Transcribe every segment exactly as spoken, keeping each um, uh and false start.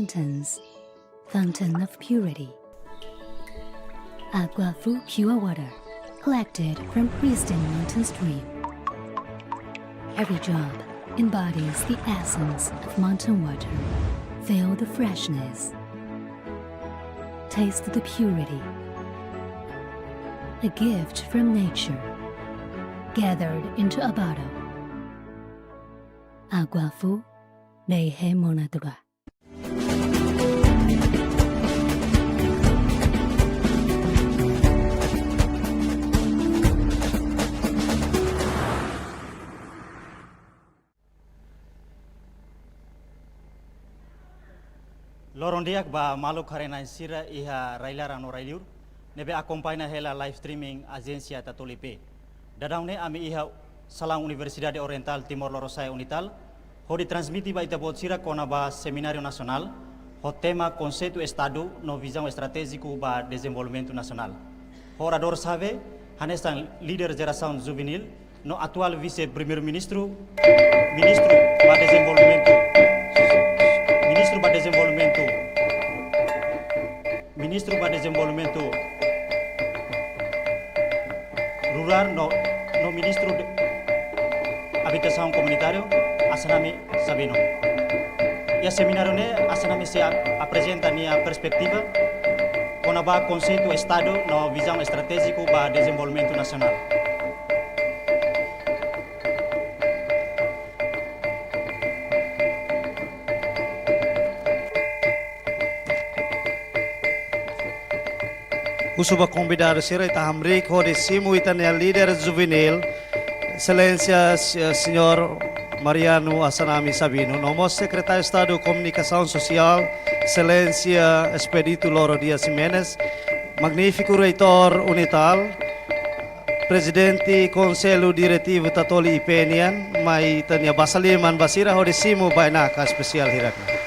Mountains, fountain of purity. Aguafu pure water, collected from pristine mountain stream. Every drop embodies the essence of mountain water. Feel the freshness. Taste the purity. A gift from nature, gathered into a bottle. Aguafu, Ne'e Mona Dura. Loron di'ak ba maluk haree-na'in sira iha rai-laran no rai-liur, ne'ebé akompaña hela live streaming Ajénsia Tatoli I P. Daudaun ne'e ami iha salaun Universidade Oriental Timor Lorosa'e, UNITAL, hodi transmite ba ita-boot sira kona-ba semináriu nasionál ho tema Konseitu Estadu no Vizaun Estratéjiku ba Dezenvolvimentu Nasionál. Oradór xave hanesan líder jerasaun juvenil no atuál Vise-Primeiru-Ministru, Ministru ba Dezenvolvimentu, Ministru ba Dezenvolvimentu, Ministru ba Dezenvolvimentu Rurál no, no Ministru de Abitasaun Komunitáriu, Assanami Sabino. Iha semináriu ne'e, Assanami sei ap-, aprezenta nia perspetiva kona-ba konseitu Estadu no vizaun estratéjiku ba dezenvolvimentu nasionál. Husu ba konvidadu sira, ita hamriik hodi simu ita-nia líder juvenil, Exelénsia, se-, Señór Mariano Assanami Sabino, no mós Sekretáriu Estadu Komunikasaun Sosiál, Exelénsia Expedito Loro Dias Ximenes, magnífiku Reitór UNITAL, Prezidente Konsellu Diretivu Tatoli I P nian, mai ita-nia basa liman ba sira hodi simu bainaka espesiál hirak ne'e.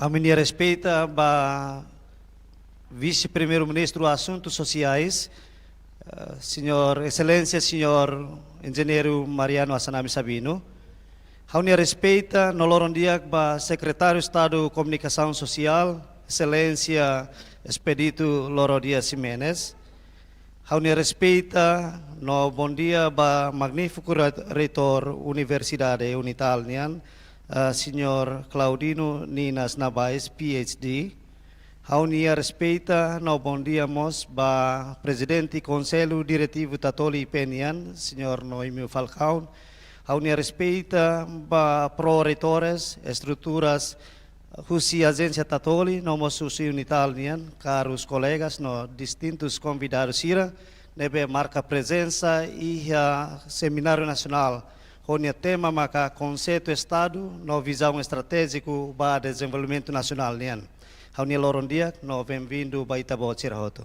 Ami-nia respeitu ba Vise-Primeiru-Ministru Asuntu Sosiais, eh, Señór, Exelénsia Señór Enjeñeiru Mariano Assanami Sabino. Ha'u-nia respeitu no loron di'ak ba Sekretáriu Estadu Komunikasaun Sosiál, Exelénsia Expedito Loro Dias Ximenes. Ha'u-nia respeitu no bondia ba magnífiku re-, Reitór Universidade UNITAL nian, eh, Señór Claudino Ninas Nabais, P H D. Ha'u-nia respeitu no bondia mós ba Prezidente Konsellu Diretivu Tatoli I P nian, Señór Noémio Falcão. Ha'u-nia respeitu ba pro-reitores, estruturas husi Ajénsia Tatoli, no mós husi UNITAL nian, karus kolegas no distintus konvidadu sira ne'ebé marka prezensa iha semináriu nasionál ho nia tema maka Konseitu Estadu no Vizaun Estratéjiku ba Dezenvolvimentu Nasionál nian. Ha'u-nia loron di'ak no benvindu ba ita-boot sira hotu.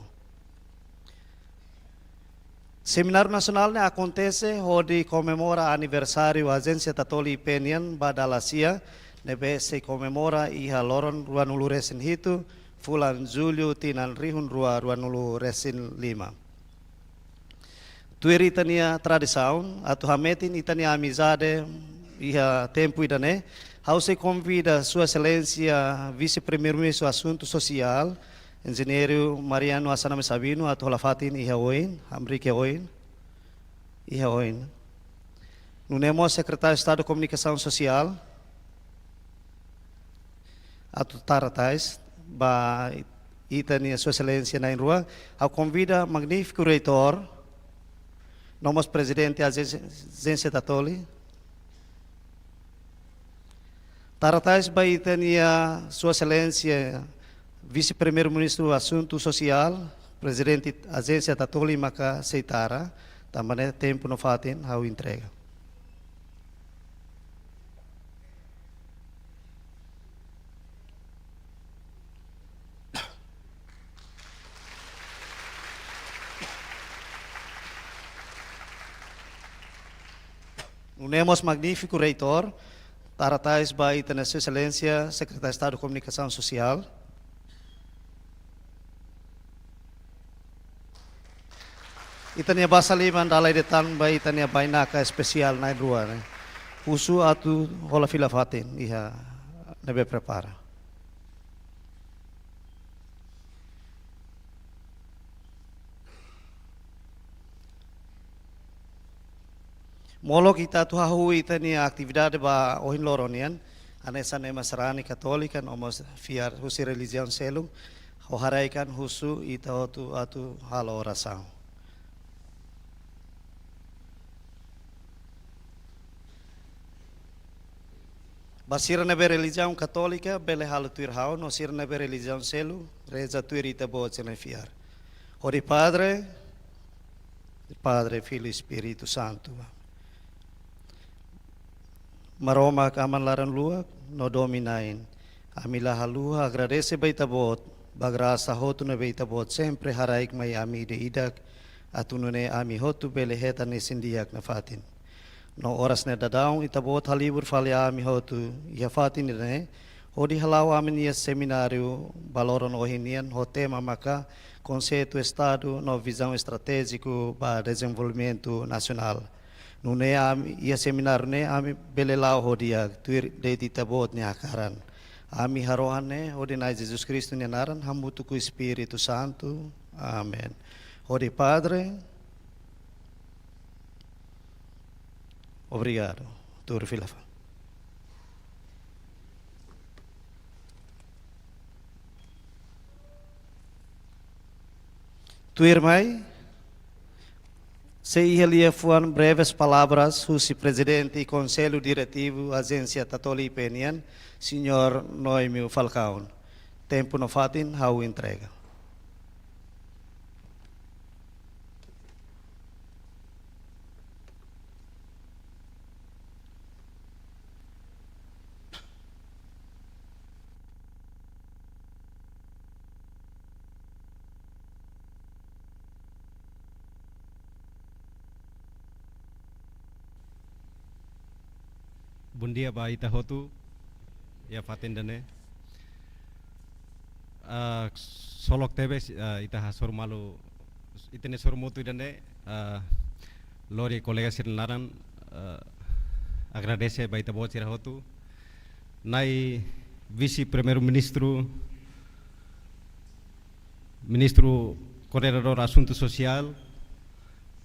Semináriu nasionál ne'e akontese hodi komemora aniversáriu Ajénsia Tatoli I P nian ba dala sia, ne'ebé sei komemora iha loron ruanulu-resin-hitu fulan Jullu tinan rihun rua ruanulu-resin-lima. Tuir ita-nia tradisaun, atu hametin ita-nia amizade iha tempu ida-ne'e, ha'u sei konvida Sua Exelénsia Vise-Primeiru-Ministru Asuntu Sosiál, Enjeñeiru Mariano Assanami Sabino, atu hola fatin iha oin, hamriik iha oin, iha oin. Nune'e mós Sekretáriu Estadu Komunikasaun Sosiál, atu tara tais ba ita-nia Sua Exelénsia na'in-rua, ha'u konvida magnífiku reitór, no mós prezidente Ajénsia, Ajénsia Tatoli. Tara tais ba ita-nia Sua Exelénsia Vise-Primeiru-Ministru Asuntu Sosiál, prezidente Ajénsia Tatoli maka sei tara, tanba ne'e tempu no fatin ha'u entrega. Nune'e mós magnífiku reitór, tara tais ba ita-nia Sua Exelénsia Sekretáriu Estadu Komunikasaun Sosiál. Ita-nia basa liman dala ida tan ba ita-nia bainaka espesiál na'in-rua ne'e. Husu atu hola fila fatin iha ne'ebé prepara. Molok ita atu hahú ita-nia atividade ba ohin loron nian, hanesan ema sarani katólika no mós fiar husi relijiaun seluk, ha'u haraik an husu ita hotu atu halo orasaun. Ba sira ne'ebé relijiaun katólika, bele halo tuir ha'u, no sira ne'ebé relijiaun seluk, reza tuir ita-boot sira-nia fiar. Hodi Padre, Padre, Filho, Espíritu Santu. Maromak Aman laran-luak no domin-na'in, ami la haluha agradese ba Ita-Boot, ba grasa hotu ne'ebé Ita-Boot sempre haraik mai ami ida-idak, atu nune'e ami hotu bele hetan isin-di'ak nafatin. No oras ne'e daudaun Ita-Boot halibur fali ami hotu iha fatin ida-ne'e, hodi hala'o ami-nia semináriu ba loron ohin nian ho tema maka Konseitu Estadu no Vizaun Estratéjiku ba Dezenvolvimentu Nasionál. Nune'e ami iha semináriu ne'e ami bele la'o ho di'ak tuir de'it Ita-Boot nia hakaran. Ami harohan ne'e hodi Na'i Jesus Kristu nia naran hamutuk ho Espíritu Santu. Amen. Hodi Padre, obrigadu. Tuur fila fali. Tuirmai, sei iha liafuan breves palavras husi Prezidente Konsellu Diretivu Ajénsia Tatoli I P nian, Señór Noémio Falcão. Tempu no fatin ha'u entrega. Bondia ba ita hotu iha fatin ida-ne'e. Ah, ksolok tebes, ah, ita hasoru malu, ita-nia sorumutu ida-ne'e, ah, lori kolega sira-nia laran, ah, agradese ba ita-boot sira hotu. Na'i Vise-Primeiru-Ministru, Ministru Koordenadór Asuntu Sosiál,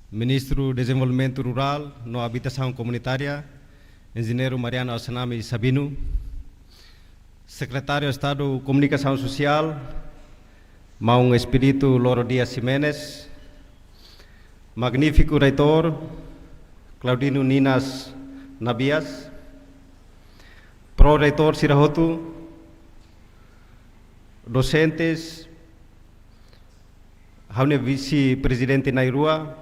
Ministru Dezenvolvimentu Rurál no Abitasaun Komunitária, Enjeñeiru Mariano Assanami Sabino, Sekretáriu Estadu Komunikasaun Sosiál, Maun Expedito Loro Dias Ximenes, Magnífiku Reitór, Claudino Ninas Nabias, Pró-Reitór sira hotu, dosentes, ha'u-nia Vise-Prezidente na'in-rua,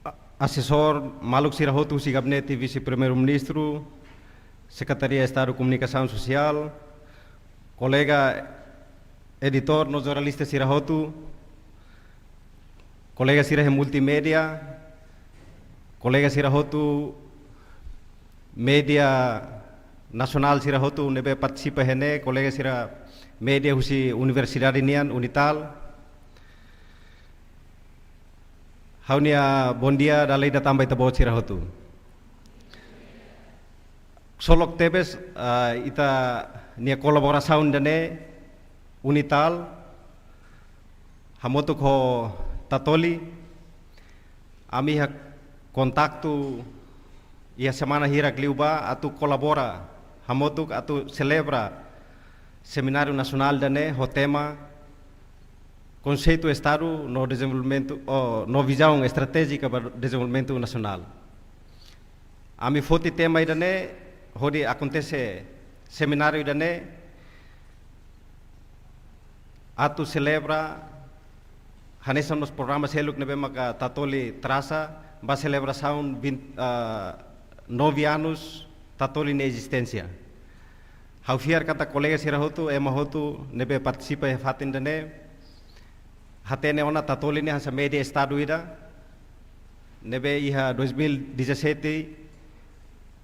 a-, asesór maluk sira hotu husi Gabinete Vise-Primeiru-Ministru, Sekretaria Estadu Komunikasaun Sosiál, kolega editór no jornalista sira hotu, kolega sira iha multimédia, kolega sira hotu média nasionál sira hotu ne'ebé partisipa iha ne'e, kolega sira média husi universidade nian, Unital, Ha'u-nia bondia dala ida tan ba ita-boot sira hotu. Ksolok tebes, ah, ita-nia kolaborasaun ida-ne'e, UNITAL, hamutuk ho Tatoli, ami iha kontaktu iha semana hirak liu ba atu kolabora hamutuk atu selebra semináriu nasionál ida-ne'e ho tema Konseitu Estadu no Dezenvolvimentu, oh, no Vizaun Estratéjika ba Dezenvolvimentu Nasionál. Ami foti tema ida-ne'e hodi akontese semináriu ida-ne'e atu selebra hanesan mós programa seluk ne'ebé maka Tatoli trasa ba selebrasaun vinte, ah, nove anos Tatoli nia ezisténsia. Ha'u fiar katak kolega sira hotu, ema hotu ne'ebé partisipa iha fatin ida-ne'e, hatene ona Tatoli ne'e hanesan média Estadu ida, ne'ebé iha dois mil e dezassete,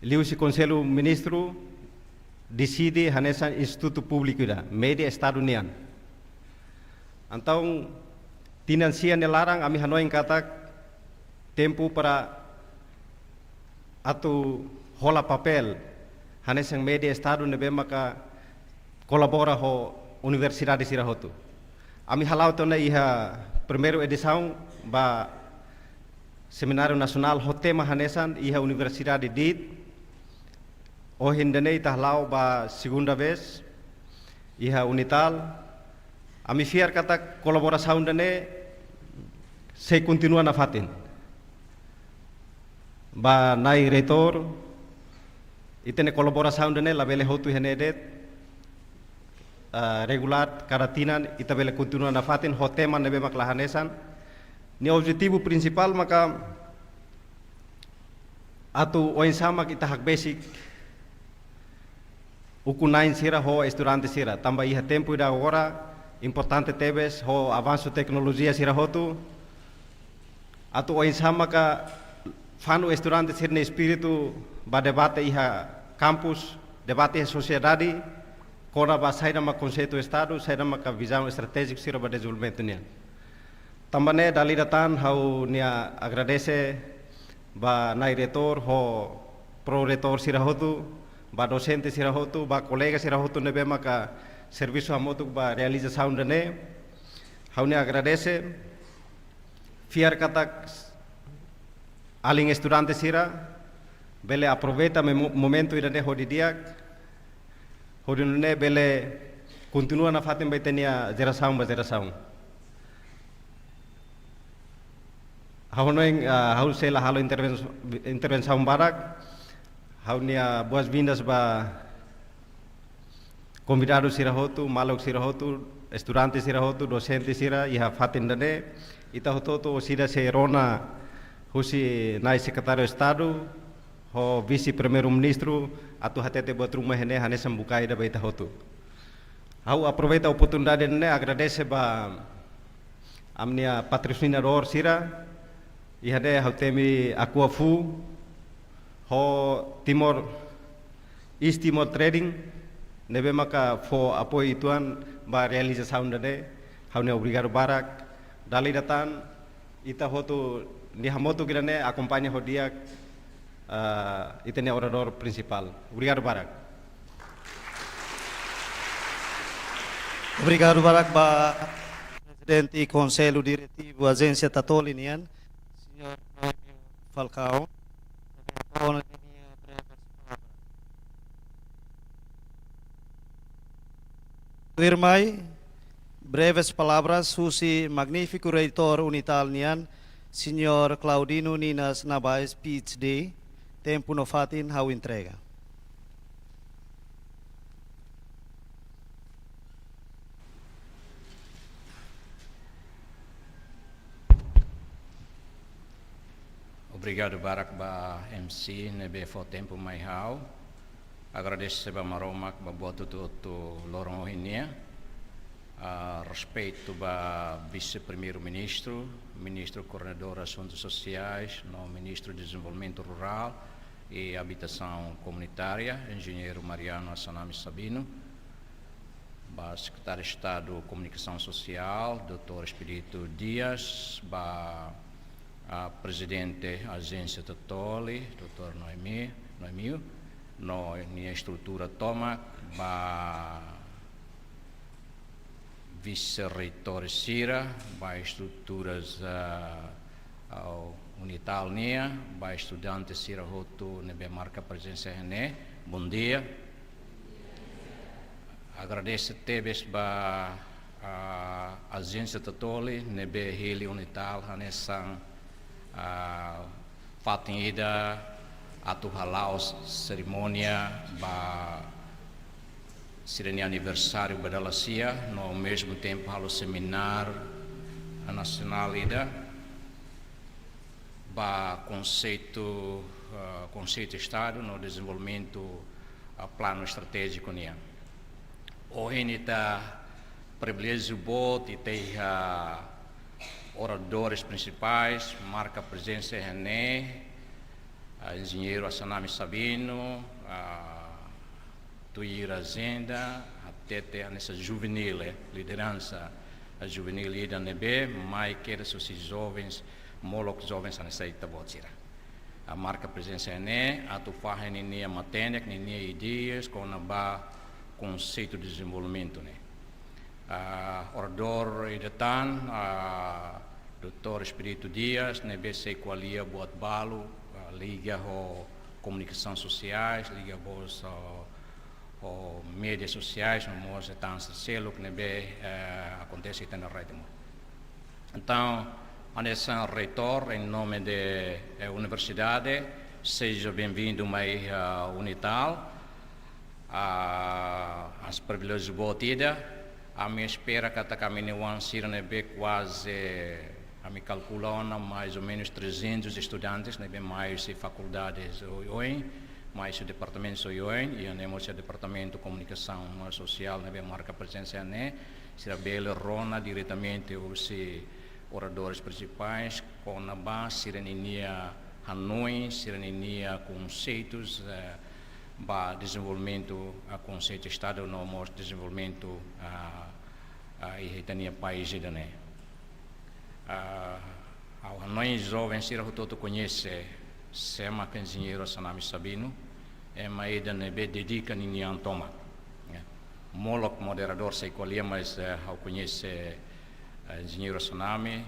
liuhusi Konsellu Ministru, deside hanesan institutu públiku ida, média Estadu nian. Entaun, tinan sia nia laran, ami hanoin katak tempu para atu hola papél hanesan média Estadu ne'ebé maka kolabora ho universidade sira hotu. Ami hala'o tiha ona iha primeira edisaun ba semináriu nasionál ho tema hanesan iha Universidade DIT. Ohin ida-ne'e ita hala'o ba segunda vez iha UNITAL. Ami fiar katak kolaborasaun ida-ne'e sei kontinua nafatin. Ba Na'i Reitór, ita-nia kolaborasaun ida-ne'e labele hotu iha ne'e de'it, ah, regulár kada tinan, ita bele kontinua nafatin ho tema ne'ebé mak la hanesan. Nia objetivu prinsipál maka atu oinsá mak ita hakbesik ukun-na'in sira ho estudante sira. Tanba iha tempu ida agora importante tebes ho avansu teknolojia sira hotu. Atu oinsá maka fanu estudante sira-nia espíritu ba debate iha kampus, debate iha sosiedade, kona-ba saida mak konseitu Estadu, saida maka vizaun estratéjiku sira ba dezenvolvimentu nian. Tanba ne'e dala ida tan ha'u-nia agradese ba Na'i Reitór ho Pro-Reitór sira hotu, ba dosente sira hotu, ba kolega sira hotu ne'ebé maka servisu hamutuk ba realizasaun ida-ne'e. Ha'u-nia agradese, fiar katak alin estudante sira bele aproveita memo-, momentu ida-ne'e ho di'ak, hodi nune'e bele kontinua nafatin ba ita-nia jerasaun ba jerasaun. Ha'u hanoin, ah, ha'u sei la halo interven-, intervensaun barak, ha'u-nia boas-vindas ba konvidadu sira hotu, maluk sira hotu, estudante sira hotu, dosente sira iha fatin ida-ne'e, ita hotu-hotu orsida sei rona husi Na'i Sekretáriu Estadu ho Vise-Primeiru-Ministru atu hatete buat ruma iha ne'e hanesan bukae ida ba ita hotu. Ha'u aproveita oportunidade ne'e agradese ba ami-nia patrosinadór sira, iha ne'e ha'u temi Aquafu, ho Timor, East Timor Trading, ne'ebé maka fó apoiu uitoan ba realizasaun ida-ne'e, ha'u-nia obrigadu barak, dala ida tan, ita hotu nia hamutuk ida-ne'e akompaña ho di'ak, ah, ita-nia oradór prinsipál. Obrigadu barak. Obrigadu barak ba Prezidente Konsellu Diretivu Ajénsia Tatoli nian, señór Noemio Falcao. Tuirmai, breves palavras husi magnífiku reitór UNITAL nian, señór Claudino Ninas Nabais, P H D, tempu no fatin ha'u entrega. Obrigadu barak ba M C ne'ebé fó tempu mai ha'u. Agradese ba Maromak ba buat hotu-hotu loron ohin nian. Ah, respeitu ba Vise-Primeiru-Ministru, Ministru Koordenadór Asuntus Sosiais, no Ministru Dezenvolvimentu Rurál i Abitasaun Komunitária, Enjeñeiru Mariano Assanami Sabino, ba Sekretáriu Estadu Komunikasaun Sosiál, doutór Expedito Dias, ba, ah, prezidente Ajénsia Tatoli, doutór Noemi, Noemi, no nia estrutura tomak, ba vise-reitór sira, ba estruturas, ah, ah, UNITAL nian, ba estudante sira hotu ne'ebé marka prezensa iha ne'e, bondia. Agradese tebes ba, ah, Ajénsia Tatoli ne'ebé hili UNITAL hanesan, ah, fatin ida atu hala'o serimónia ba sira-nia aniversáriu ba dala sia, no ao mesmo tempo halo semináriu nasionál ida ba konseitu, ah, konseitu Estadu no dezenvolvimentu, ah, planu estratéjiku nian. Ohin ita priviléjiu boot ita iha oradores prinsipais, marka prezensa iha ne'e, ah, enjeñeiru Assanami Sabino, ah, tuir ajenda, hatete hanesan juvenil, eh, lideransa, ah, juvenil ida ne'ebé mai kedas husi jovens, molok jovens hanesan ita-boot sira. Ah, marka prezensa iha ne'e, atu fahe ninia matenek, ninia ideias, kona-ba konseitu dezenvolvimentu ne'e. Ah, oradór ida tan, ah, doutór Expedito Dias, ne'ebé sei ko'alia buat balu, ah, liga ho komunikasaun sosiais, liga ho, ho média sosiais, no mós ita-nia seluk ne'ebé, eh, akontese iha ita-nia rai Timor. Entaun, hanesan reitór, em nome de, eh, universidade, seja bem-vindo mai, ah, UNITAL. Ah, hanesan priviléjiu boot ida, ami espera katak ami-nia oan sira ne'ebé kuaze, ami kalkula ona mais ou menos trezentos estudantes ne'ebé mai husi fakuldades oioin, mai husi departamentus oioin, iha ne'e mós iha departamentu komunikasaun sosiál ne'ebé marka prezensa iha ne'e, sira bele rona diretamente husi oradores prinsipais, kona-ba sira ninia hanoin, sira ninia konseitus, eh, ba dezenvolvimentu, ah, konseitu Estadu no mós dezenvolvimentu, ah, ah, iha ita-nia país ida-ne'e. Ah, ha'u hanoin joven sira hotu-hotu koñese sé mak enjeñeiru Assanami Sabino, ema ida ne'ebé dedika ninia an tomak. Ya. Molok moderadór sei ko'alia, mas, eh, ha'u koñese, eh, enjeñeiru Assanami,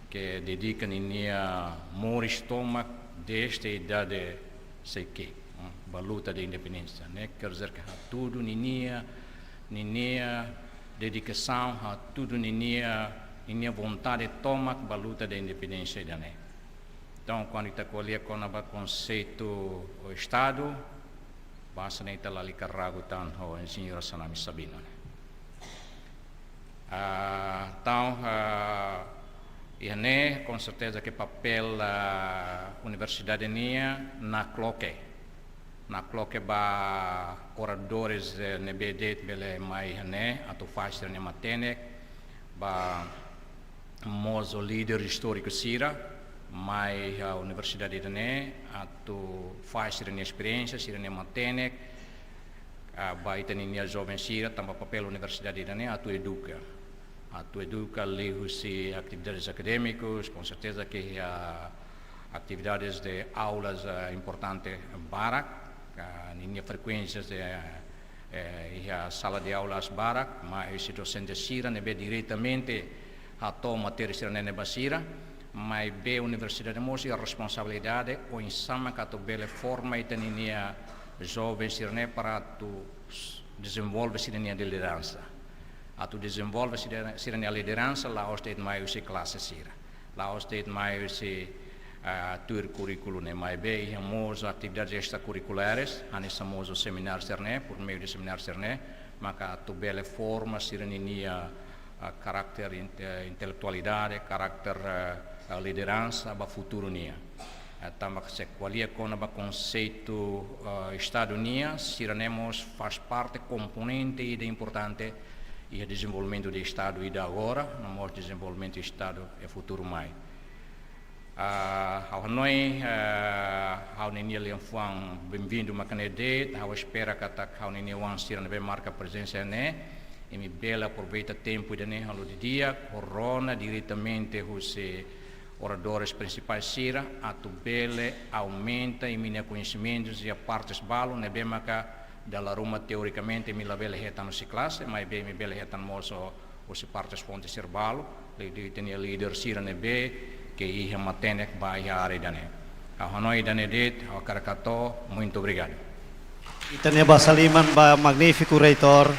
ke dedika ninia moris tomak desde idade sei ki'ik, mm, ba luta de independénsia. Ne'e quer dizer ke hatudu ninia, ninia dedikasaun, hatudu ninia, ninia vontade tomak ba luta de independénsia ida-ne'e. Entaun, kuandu ita ko'alia kona-ba konseitu Estadu, basta ne'e ita lalika ragu tan ho enjeñeiru Assanami Sabino ne'e. Ah, entaun, ah, iha ne'e, com certeza ke papél, ah, universidade nian nakloke. Nakloke ba oradores, eh, ne'ebé de'it bele mai iha ne'e, atu fahe sira-nia matenek, ba mós líder istóriku sira, mai iha universidade ida-ne'e, atu fahe sira-nia esperiénsia, sira-nia matenek, ah, ba ita ninia joven sira, tanba papél universidade ida-ne'e atu eduka. Atu eduka liuhusi atividades akadémikus, com certeza ke iha atividades de aulas, ah, importante barak, ah, ninia frekuénsias de, eh, iha sala de aulas barak, mai husi dosente sira ne'ebé diretamente hato'o matéria sira-ne'e ba sira, maibé universidade mós iha responsabilidade oinsá mak atu bele forma ita ninia joven sira-ne'e para atu s-, dezenvolve sira-nia lideransa. Atu dezenvolve sira, sira-nia lideransa la'ós de'it mai husi klase sira. La'ós de'it mai husi, ah, tuir kurríkulu ne'e, maibé iha mós atividades extrakurrikulares, hanesan mós semináriu sira-ne'e, por meiu de semináriu sira-ne'e, maka atu bele forma sira ninia, ah, karakter inte-, intelektualidade, karakter, ah, ah, lideransa ba futuru nian. Eh, tanba se ko'alia kona-ba konseitu, eh, Estadu nian, sira-ne'e mós faz parte, komponente ida importante iha dezenvolvimentu de Estadu ida agora, no mós dezenvolvimentu Estadu iha futuru mai. Ah, ha'u hanoin, eh, ha'u ninia liafuan bem-vindo mak ne'e de'it, ha'u espera katak ha'u ninia oan sira ne'ebé marka prezensa ne'e, imi bele aproveita tempu ida-ne'e halo didi'ak, rona diretamente husi oradores prinsipais sira atu bele aumenta imi-nia koñesimentus iha partes balu ne'ebé maka dala ruma teorikamente imi labele hetan husi klase, maibé imi bele hetan mós husi partes fonte sira balu, liuliu ita-nia líder sira ne'ebé ke iha matenek ba iha área ida-ne'e. Ha'u hanoin ida-ne'e de'it, ha'u hakarak hato'o, muito obrigado. Ita-nia basa liman ba magnífiku reitór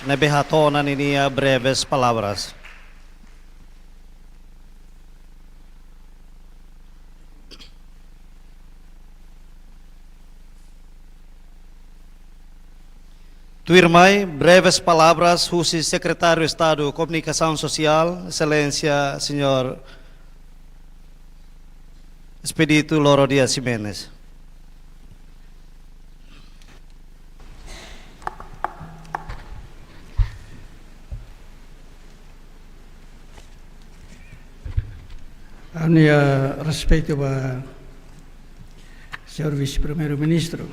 ne'ebé hato'o ona ninia breves palavras. Tuirmai, breves palavras husi Sekretáriu Estadu Komunikasaun Sosiál, Exelénsia Señór Expedito Loro Dias Ximenes. Ha'u-nia respeitu ba Señór Vise-Primeiru-Ministru,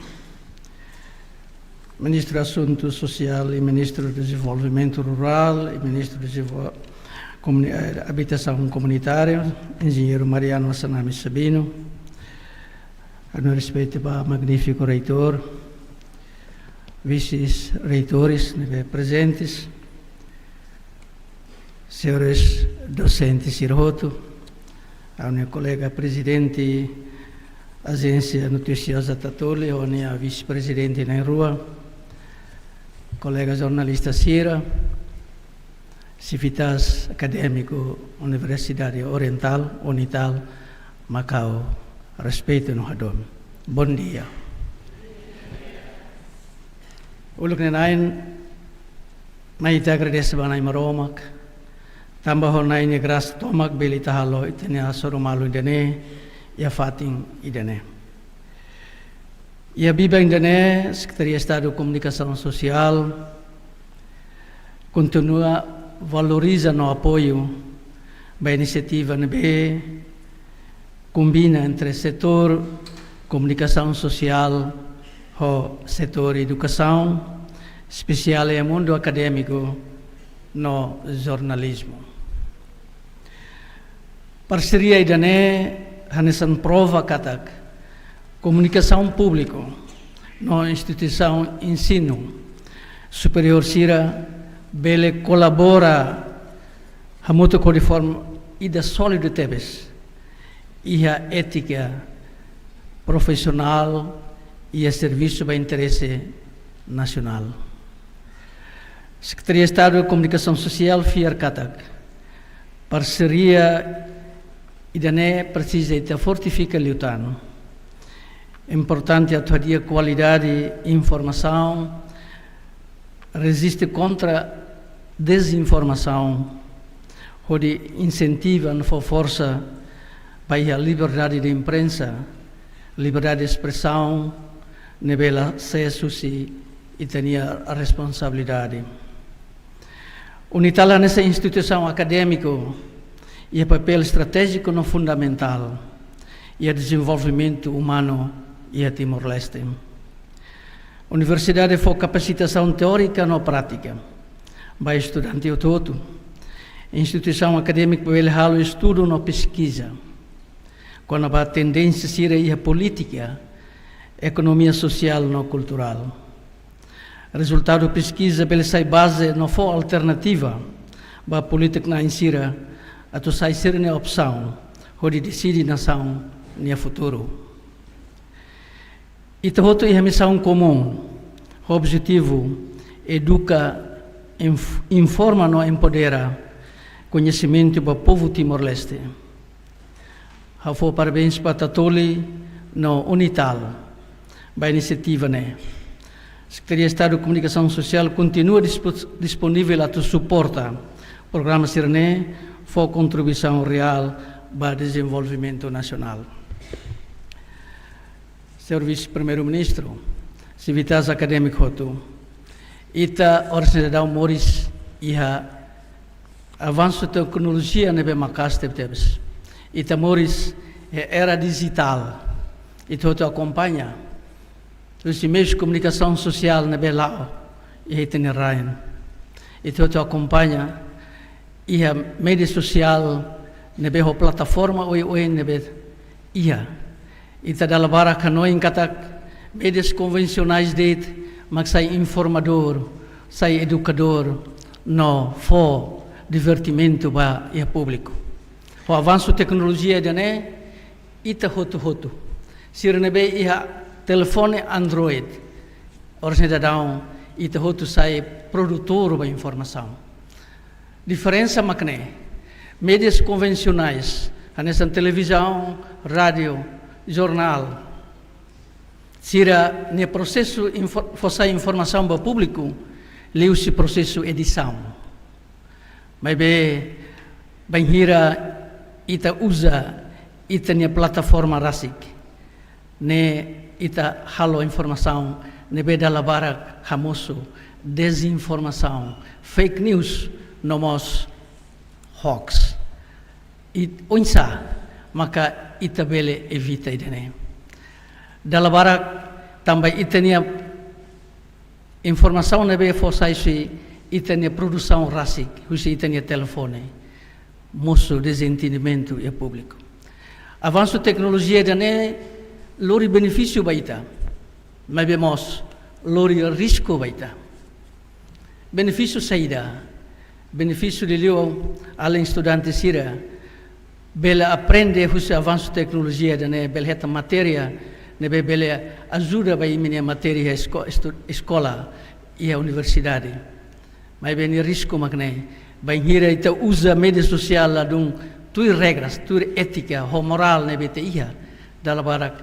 Ministru Asuntu Sosiál i Ministru Dezenvolvimentu Rurál i Ministru Dezenvo-, Komuni-, eh, Abitasaun Komunitária, Enjeñeiru Mariano Assanami Sabino. Ha'u-nia respeitu ba magnífiku reitór, vises-reitores ne'ebé prezentes, señores dosentes sira hotu, ha'u-nia kolega prezidente Ajénsia Notisioza Tatoli, ha'u-nia vise-prezidente na'in-rua, kolega jornalista sira, sivitas akadémiku Universidade Orientál, UNITAL, Makau, respeitu no hadomi. Bom dia. Uluk nanain, mai ita agradese ba Na'i Maromak, tanba ho Na'i nia grasa tomak bele ita halo ita-nia hasoru malu ida-ne'e, iha fatin ida-ne'e. Iha biban ida-ne'e, Sekretaria Estadu Komunikasaun Sosiál kontinua valoriza no apoiu ba inisiativa ne'ebé kombina entre setór komunikasaun sosiál ho setór edukasaun, espesiál iha mundu akadémiku no jornalizmu. Parseria ida-ne'e hanesan prova katak komunikasaun públiku no instituisaun ensinu superiór sira bele kolabora hamutuk hodi forma ida sólidu tebes iha étika profisionál iha servisu ba interese nasionál. Sekretaria Estadu Komunikasaun Sosiál fiar katak parseria ida-ne'e presiza ita fortifika liután. Importante atu hadi'a kualidade informasaun, reziste kontra dezinformasaun, hodi insentiva no fó forsa ba iha liberdade de imprensa, liberdade de espresaun, ne'ebé la sees husi ita-nia responsabilidade. UNITAL hanesan instituisaun akadémiku iha papél estratéjiku no fundamentál iha dezenvolvimentu umanu iha Timor-Leste. Universidade fó kapasitasaun teórika no prátika ba estudante hotu-hotu. Instituisaun akadémika bele halo estudu no peskiza kona-ba tendénsia sira iha polítika, ekonomia sosiál no kulturál. Rezultadu peskiza bele sai baze no fó alternativa ba polítiku-na'in sira atu sai sira-nia opsaun hodi deside nasaun nia futuru. Ita hotu iha misaun komún, objetivu eduka, inf-, informa no empodera koñesimentu ba povu Timor-Leste. Ha'u fó parabéns ba Tatoli no UNITAL ba inisiativa ne'e. Sekretaria Estadu Komunikasaun Sosiál kontinua dispo-, disponivel atu suporta programa sira-ne'e, fó kontribuisaun reál ba dezenvolvimentu nasionál. Señór Vise-Primeiru-Ministru, sivitas akadémiku hotu, ita oras ne'e daudaun moris iha avansu teknolojia ne'ebé maka'as tebetebes. Ita moris iha era dijitál. Ita hotu akompaña husi meius komunikasaun sosiál ne'ebé la'o iha ita-nia rain. Ita hotu akompaña iha média sosiál ne'ebé ho plataforma oioin ne'ebé iha. Ita dala barak hanoin katak médias konvensionais de'it mak sai informadór, sai edukadór, no fó divertimentu ba iha públiku. Ho avansu teknolojia ida-ne'e, ita hotu-hotu, sira ne'ebé iha telefone Android, oras ne'e daudaun ita hotu sai produtór ba informasaun. Diferensa mak ne'e, médias konvensionais, hanesan televizaun, rádiu, jornál, sira-nia prosesu info-, fó sai informasaun ba públiku liuhusi prosesu edisaun. Maibé, bainhira ita uza ita-nia plataforma rasik, ne'e ita halo informasaun ne'ebé dala barak hamosu dezinformasaun, fake news, no mós hoax. I oinsá maka ita bele evita ida-ne'e? Dala barak tanba ita-nia informasaun ne'ebé fó sai husi ita-nia produsaun rasik, husi ita-nia telefone, mosu dezentendimentu iha públiku. Avansu teknolojia ida-ne'e lori benefísiu ba ita, maibé mós lori risku ba ita. Benefísiu saida? Benefísiu liuliu alin estudante sira bele aprende husi avansu teknolojia ida-ne'e, bele hetan matéria ne'ebé bele ajuda ba imi-nia matéria esko-, estu-, eskola iha universidade. Maibé nia risku mak ne'e, bainhira ita uza média sosiál ladún tuir regras, tuir étika, ho morál ne'ebé ita iha, dala barak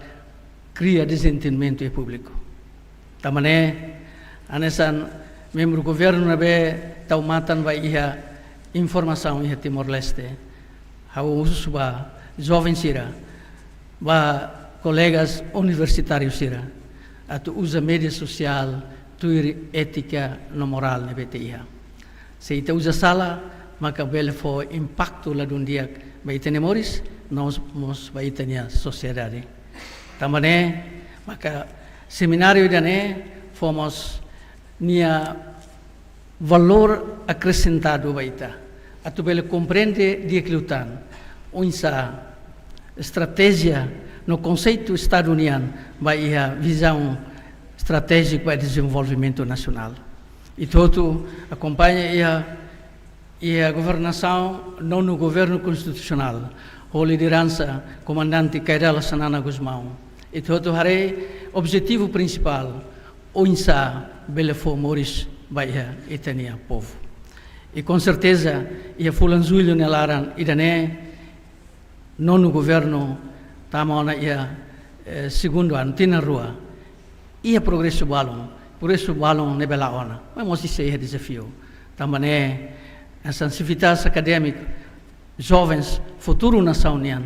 kria dezentendimentu iha públiku. Tanba ne'e, hanesan membru governu ne'ebé tau matan ba iha informasaun iha Timor-Leste, ha'u husu ba joven sira, ba kolegas universitáriu sira, atu uza média sosiál tuir étika no morál ne'ebé ita iha. Se ita uza sala, maka bele fó impaktu ladún di'ak ba ita-nia moris, no mós ba ita-nia sosiedade. Tanba ne'e maka semináriu ida-ne'e fó mós nia valór akresentadu ba ita, atu bele komprende di'ak liután oinsá estratéjia no konseitu Estadu nian ba iha vizaun estratéjika ba dezenvolvimentu nasionál. Ita hotu akompaña iha, iha governasaun nonu governu konstitusionál, ho lideransa Komandante Kay Rala Xanana Gusmão. Ita hotu haree objetivu prinsipál, oinsá bele fó moris ba iha ita-nia povu. I com certeza, iha fulan Jullu nia laran ida-ne'e, nonu governu tama ona iha, eh, segundu anu, tinan rua. Iha progresu balun, progresu balun ne'ebé la'o ona. Maibé mós sei iha dezafiu. Tanba ne'e, hanesan sivitas akadémiku, jovens, futuru nasaun nian,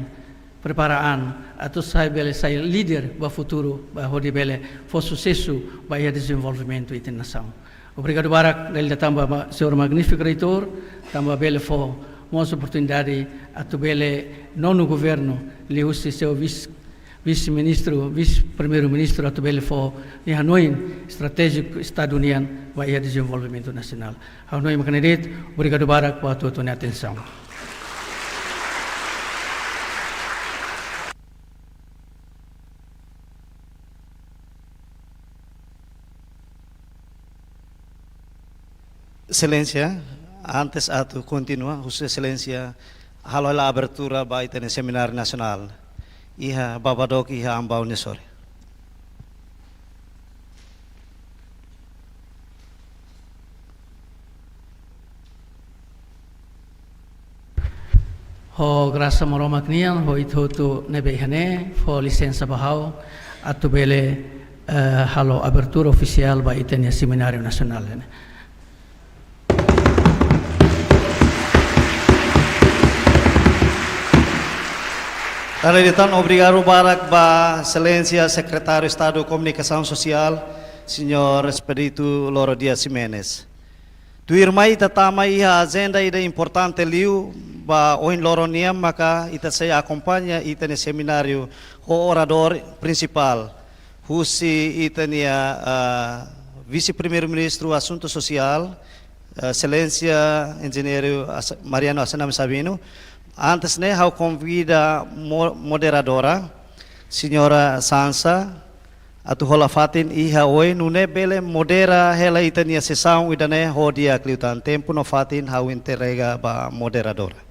prepara an atu sai, bele sai líder ba futuru, ba hodi bele fó susesu ba iha dezenvolvimentu ita-nia nasaun. Obrigadu barak, dala ida tanba ma-, señór magnífiku reitór, tanba bele fó mós oportunidade atu bele nonu governu, liuhusi señór vis-, vise-ministru, vise-primeiru-ministru atu bele fó nia hanoin estratéjiku Estadu nian ba iha dezenvolvimentu nasionál. Ha'u hanoin mak ne'e de'it, obrigadu barak ba hotu-hotu nia atensaun. Exelénsia, antes atu kontinua, husu Exelénsia halo hela abertura ba ita-nia semináriu nasionál iha Babadook iha Ambau nia sorin. Ho grasa Maromak nian, ho ita hotu ne'ebé iha ne'e, fó lisensa ba ha'u, atu bele, eh, halo abertura ofisiál ba ita-nia semináriu nasionál ne'e. Dala ida tan obrigadu barak ba Exelénsia Sekretáriu Estadu Komunikasaun Sosiál, señór Expedito Loro Dias Ximenes. Tuirmai ita tama iha ajenda ida importante liu ba ohin loron nian, maka ita sei akompaña ita-nia semináriu ho oradór prinsipál husi ita-nia, ah, Vise-Primeiru-Ministru Asuntu Sosiál, ah, Exelénsia Enjeñeiru As-, Mariano Assanami Sabino, Antes ne'e, ha'u konvida mo-, moderadora, Señora Sansa, atu hola fatin iha oin, nune'e bele modera hela ita-nia sesaun ida-ne'e ho di'ak liután. Tempu no fatin ha'u entrega ba moderadora.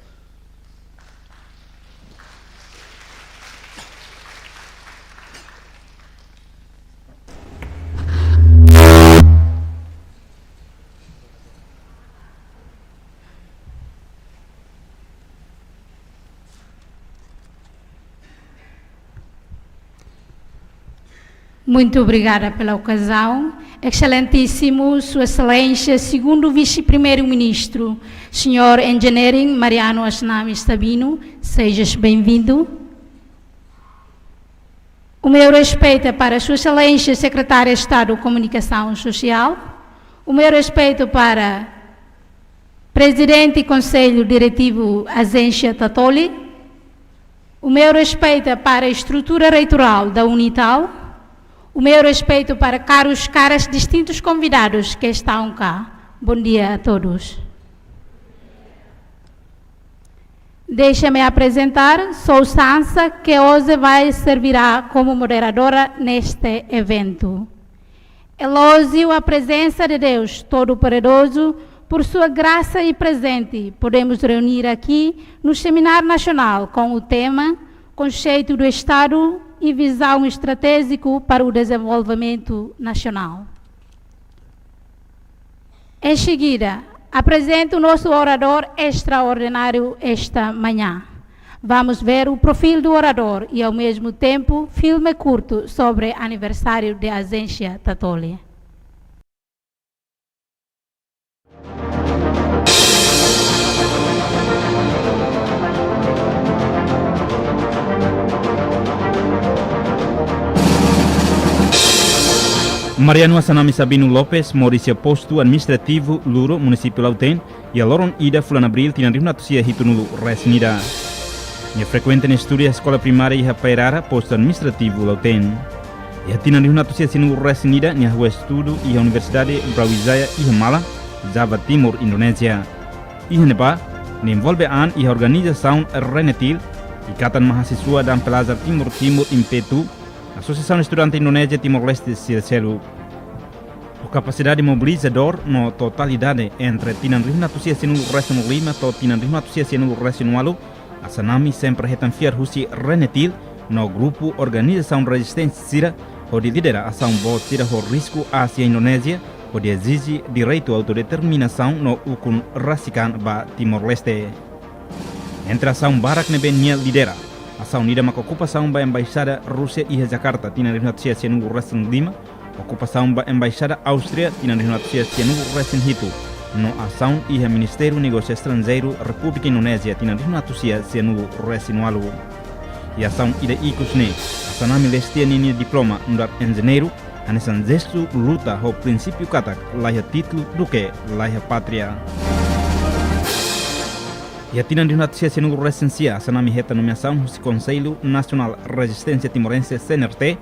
Muito obrigada pela ocasião. Excelentíssimo, Sua Excelência, Segundo Vice-Primeiro-Ministro, Senhor Engineering Mariano Assanami Sabino, sejas bem-vindo. O meu respeito é para Sua Excelência, Secretária de Estado Comunicação Social. O meu respeito para Presidente Conselho Diretivo Agência Tatoli. O meu respeito é para a estrutura reitoral da Unital. O meu respeito para caros, caras, distintos convidados que estão cá. Bom dia a todos. Deixa-me apresentar, sou Sansa, que hoje vai servirá como moderadora neste evento. Elogio a presença de Deus Todo-Poderoso por sua graça e presente. Podemos reunir aqui no Seminário Nacional com o tema Conceito do Estado e Visão Estratégico para o Desenvolvimento Nacional. Em seguida, apresento o nosso orador extraordinário esta manhã. Vamos ver o perfil do orador e, ao mesmo tempo, filme curto sobre aniversário de Agência Tatoli. Mariano Assanami Sabino Lopes moris iha Postu Administrativu Luro, Munisípiu Lautém, iha loron ida fulan Abríl tinan rihun atus sia hitunulu resin ida. Nia frekuenta nia estudu iha eskola primária iha Paerara, Postu Administrativu Lautém. Iha tinan rihun atus sia sianulu resin ida, nia hahú estudu iha Universidade Brawijaya iha Malang, Java Timur, Indonézia. Iha ne'ebá, nia envolve an iha organizasaun RENETIL, Ikatan Mahasiswa dan Pelajar Timur Timur, IMPETU, Asosiasaun Estudante Indonézia Timor-Leste sira seluk. Ho kapasidade mobilizadór no totalidade entre tinan rihun atus sia sianulu resin lima to'o tinan rihun atus sia sianulu resin ualu, Assanami sempre hetan fiar husi RENETIL no grupu organizasaun rezisténsia sira, hodi lidera asaun boot sira ho risku Ásia Indonézia, hodi ezije direitu autodeterminasaun no ukun rasik an ba Timor-Leste. Entre asaun barak ne'ebé nia lidera, asaun ida maka okupasaun ba Embaixada Rúsia iha Jakarta tinan rihun atus sia sianulu resin lima, okupasaun ba Embaixada Áustria tinan rihun atus sia sianulu resin hitu, no asaun iha Ministériu Negósiu Estranjeiru Repúblika Indonézia tinan rihun atus sia sianulu resin ualu. Iha asaun ida ikus ne'e, Assanami leste tiha ninia diploma nu'udar enjeñeiru, hanesan jestu luta ho prinsípiu katak laiha títulu duké laiha pátria. Iha tinan rihun atus sia sianulu resin sia, Assanami hetan nomeasaun husi Konsellu Nasionál Rezisténsia Timorense, CNRT,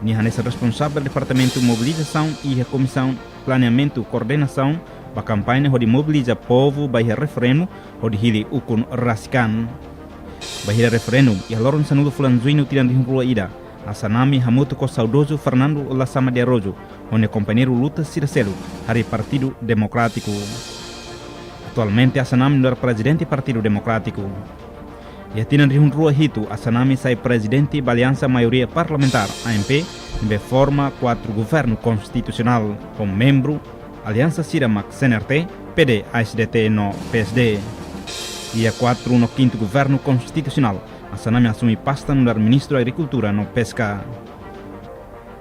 nia hanesan responsavel Departamentu Mobilizasaun iha Komisaun Planeamentu, Koordenasaun ba kampaña hodi mobiliza povu ba iha referendu hodi hili ukun rasik an. Bainhira referendu, iha loron sanulu fulan Juñu tinan rihun rua ida, Assanami hamutuk ho saudozu Fernando Lasama de Araújo, ho nia kompañeiru luta sira seluk, harii Partidu Demokrátiku. Atualmente, Assanami nu'udar Prezidente Partidu Demokrátiku. Iha tinan rihun rua hitu, Assanami sai prezidente ba Aliansa Maioria Parlamentár, AMP, ne'ebé forma kuadru governu konstitusionál, ho membru aliansa sira mak CNRT, PD, ASDT no PSD. Iha kuadru no kintu governu konstitusionál, Assanami asume pasta nu'udar Ministru Agrikultura no Peska.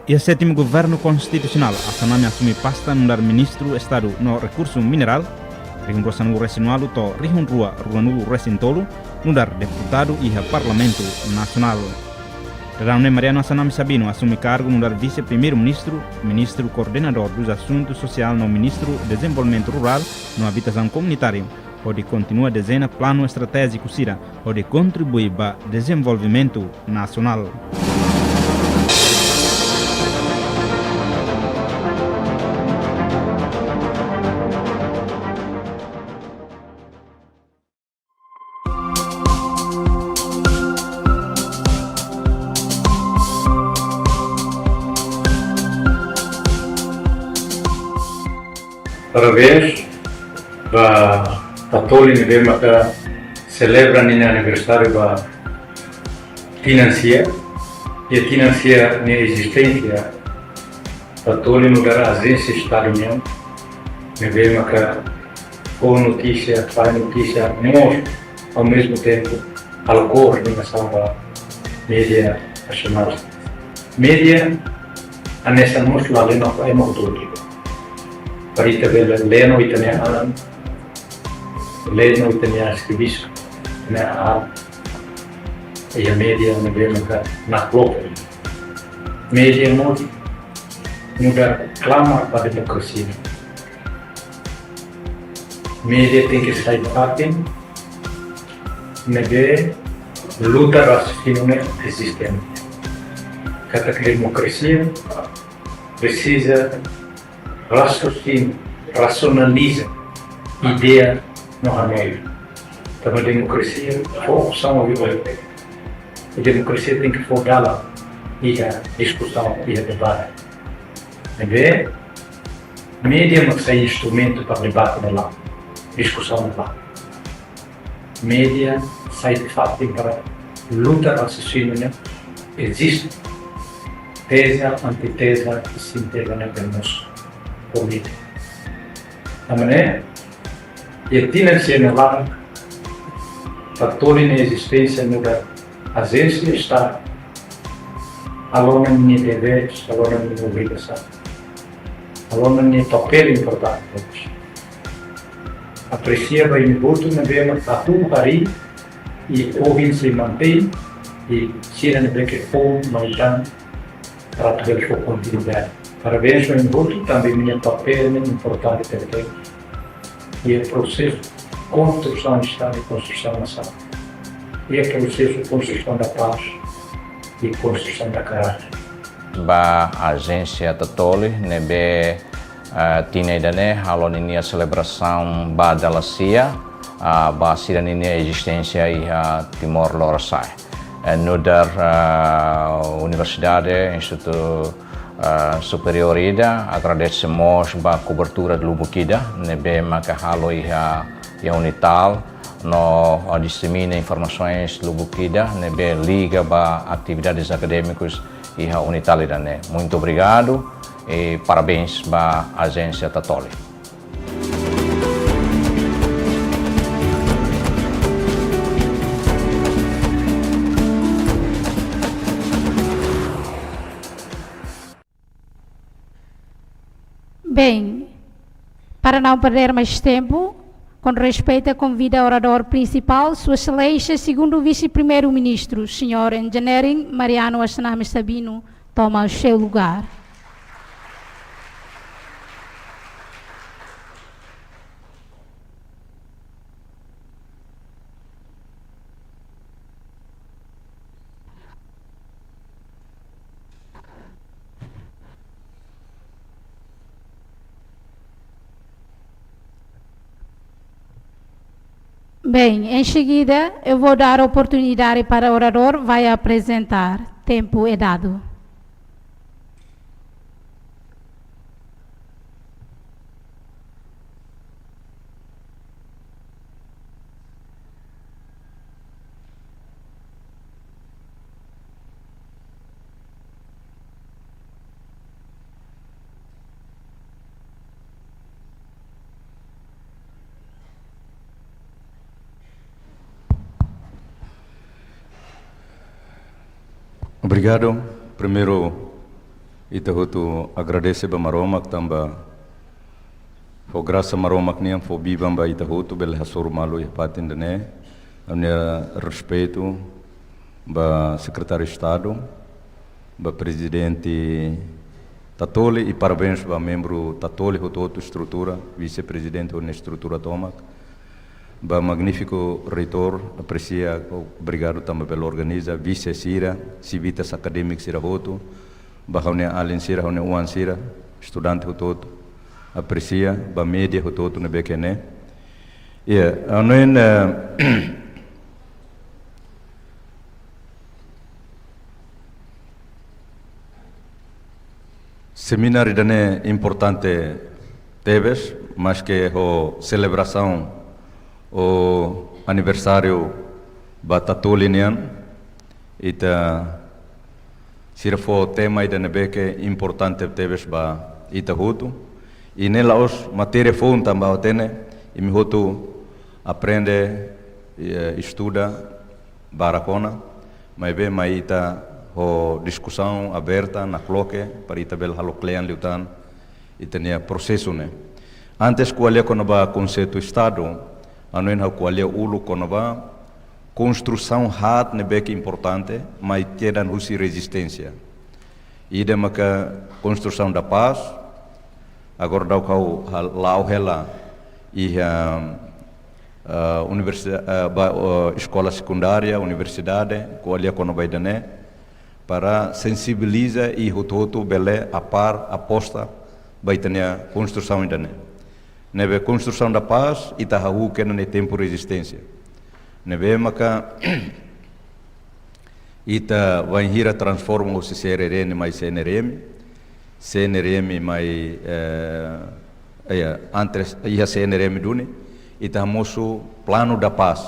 Iha sétimu governu konstitusionál, Assanami asume pasta nu'udar Ministru Estadu no Rekursu Minerál, rihun rua sanulu resin ualu to'o rihun rua ruanulu resin tolu, nu'udar deputadu iha Parlamentu Nasionál. Daudaun ne'e Mariano Assanami Sabino asume kargu nu'udar Vise-Primeiru-Ministru, Ministru Koordenadór dos Asuntus Sosiál no Ministru Dezenvolvimentu Rurál no Abitasaun Komunitáriu, hodi kontinua dezeña planu estratéjiku sira, hodi kontribui ba dezenvolvimentu nasionál. Parabéns ba Tatoli ne'ebé maka selebra ninia aniversáriu ba tinan sia, i tinan sia nia ezisténsia. Tatoli nu'udar ajénsia Estadu nian, ne'ebé maka fó notísia, fó notísia, mós, ao mesmo tempo, halo koordenasaun ba média nasionál. Média, hanesan mós la leno fai mau todo. Para ita bele leno ita-nia an, leno ita-nia servisu, ita-nia an. Iha média ne'ebé maka nakloke. Média mós nu'udar klamar ba demokrasia. Média tenke sai fatin ne'ebé luta rasionável eziste. Katak demokrasia presiza rasionável, rasionaliza ideia no hanoin. Tanba demokrasia fó opsaun ba ita. I demokrasia tenke fó dalan iha diskusaun, iha debate. Ne'ebé média mak sai instrumentu para debate ne'e lae, diskusaun ne'e lae. Média sai fatin para luta rasionável eziste. Teza, antiteza i sinteza ne'e mós polítika. Tanba ne'e, iha tinan sia nia laran, Tatoli nia ezisténsia nu'udar ajénsia Estadu, halo ona ninia devér, halo ona ninia obrigasaun, halo ona ninia papél importante. Apresia ba imi hotu ne'ebé maka atu harii i ohin sei mantein, i sira ne'ebé ke fó mai tan para atu bele fó kontinuidade. Parabéns ba imi hotu, tanba imi-nia papél ne'e importante tebes. Iha prosesu konstrusaun Estadu i konstrusaun nasaun. Iha prosesu konstrusaun da pás i konstrusaun da karáter. Ba ajénsia Tatoli ne'ebé, eh, tinan ida-ne'e halo ninia selebrasaun ba dala sia, ah, ba sira ninia ezisténsia iha Timor Lorosa'e. Eh, nu'udar, ah, universidade, institutu, ah, superiór ida, agradese mós ba kobertura lubuk ida ne'ebé maka halo iha, iha UNITAL, no, ah, disemina informasoens lubuk ida ne'ebé liga ba atividades akadémikus iha UNITAL ida-ne'e. Muito obrigado e parabéns ba ajénsia Tatoli. Bem, para não perder mais tempo, com respeito, convido o orador principal, Sua Excelência, Segundo Vice-Primeiro-Ministro, Senhor Engineering Mariano Assanami Sabino, toma o seu lugar. Bem, em seguida eu vou dar oportunidade para o orador vai apresentar. Tempo é dado. Obrigadu. Primeiru, ita hotu agradese ba Maromak tanba fó grasa Maromak nian fó biban ba ita hotu bele hasoru malu iha fatin ida-ne'e. Ha'u-nia respeitu ba Sekretáriu Estadu, ba Prezidente Tatoli i parabéns ba membru Tatoli hotu-hotu estrutura, vise-prezidente ho nia estrutura tomak. Ba magnífiku reitór, apresia, obrigadu tanba bele organiza, vise sira, sivitas akadémiku sira hotu, ba ha'u-nia alin sira, ha'u-nia oan sira, estudante hotu-hotu, apresia, ba média hotu-hotu ne'ebé ke ne'e. Iya, ha'u hanoin, eh, semináriu ida-ne'e importante tebes, Maske ho selebrasaun ho aniversáriu ba Tatoli nian, ita sira fó tema ida ne'ebé ke importante tebes ba ita hotu. I ne'e la'ós matéria foun tanba ha'u hatene, imi hotu aprende, eh, estuda barak ona, maibé mai ita ho diskusaun aberta nakloke para ita bele halo kle'an liután ita-nia prosesu ne'e. Antes ko'alia kona-ba konseitu Estadu, ha'u hanoin ha'u ko'alia uluk kona-ba konstrusaun haat ne'ebé ke importante, mai kedan husi rezisténsia. Ida maka konstrusaun da pás, agora daudaun ha'u hal-, la'o hela iha, eh, universi-, eh, ba, eh, eskola sekundária, universidade, ko'alia kona-ba ida-ne'e, para sensibiliza i hotu-hotu bele apár aposta ba ita-nia konstrusaun ida-ne'e. Ne'ebé konstrusaun da pás, ita hahú kedas iha tempu rezisténsia. Ne'ebé maka ita bainhira transforma husi C R R N mai C N R M, C N R M mai, eh, eh, antes, iha C N R M duni, ita hamosu planu da pás,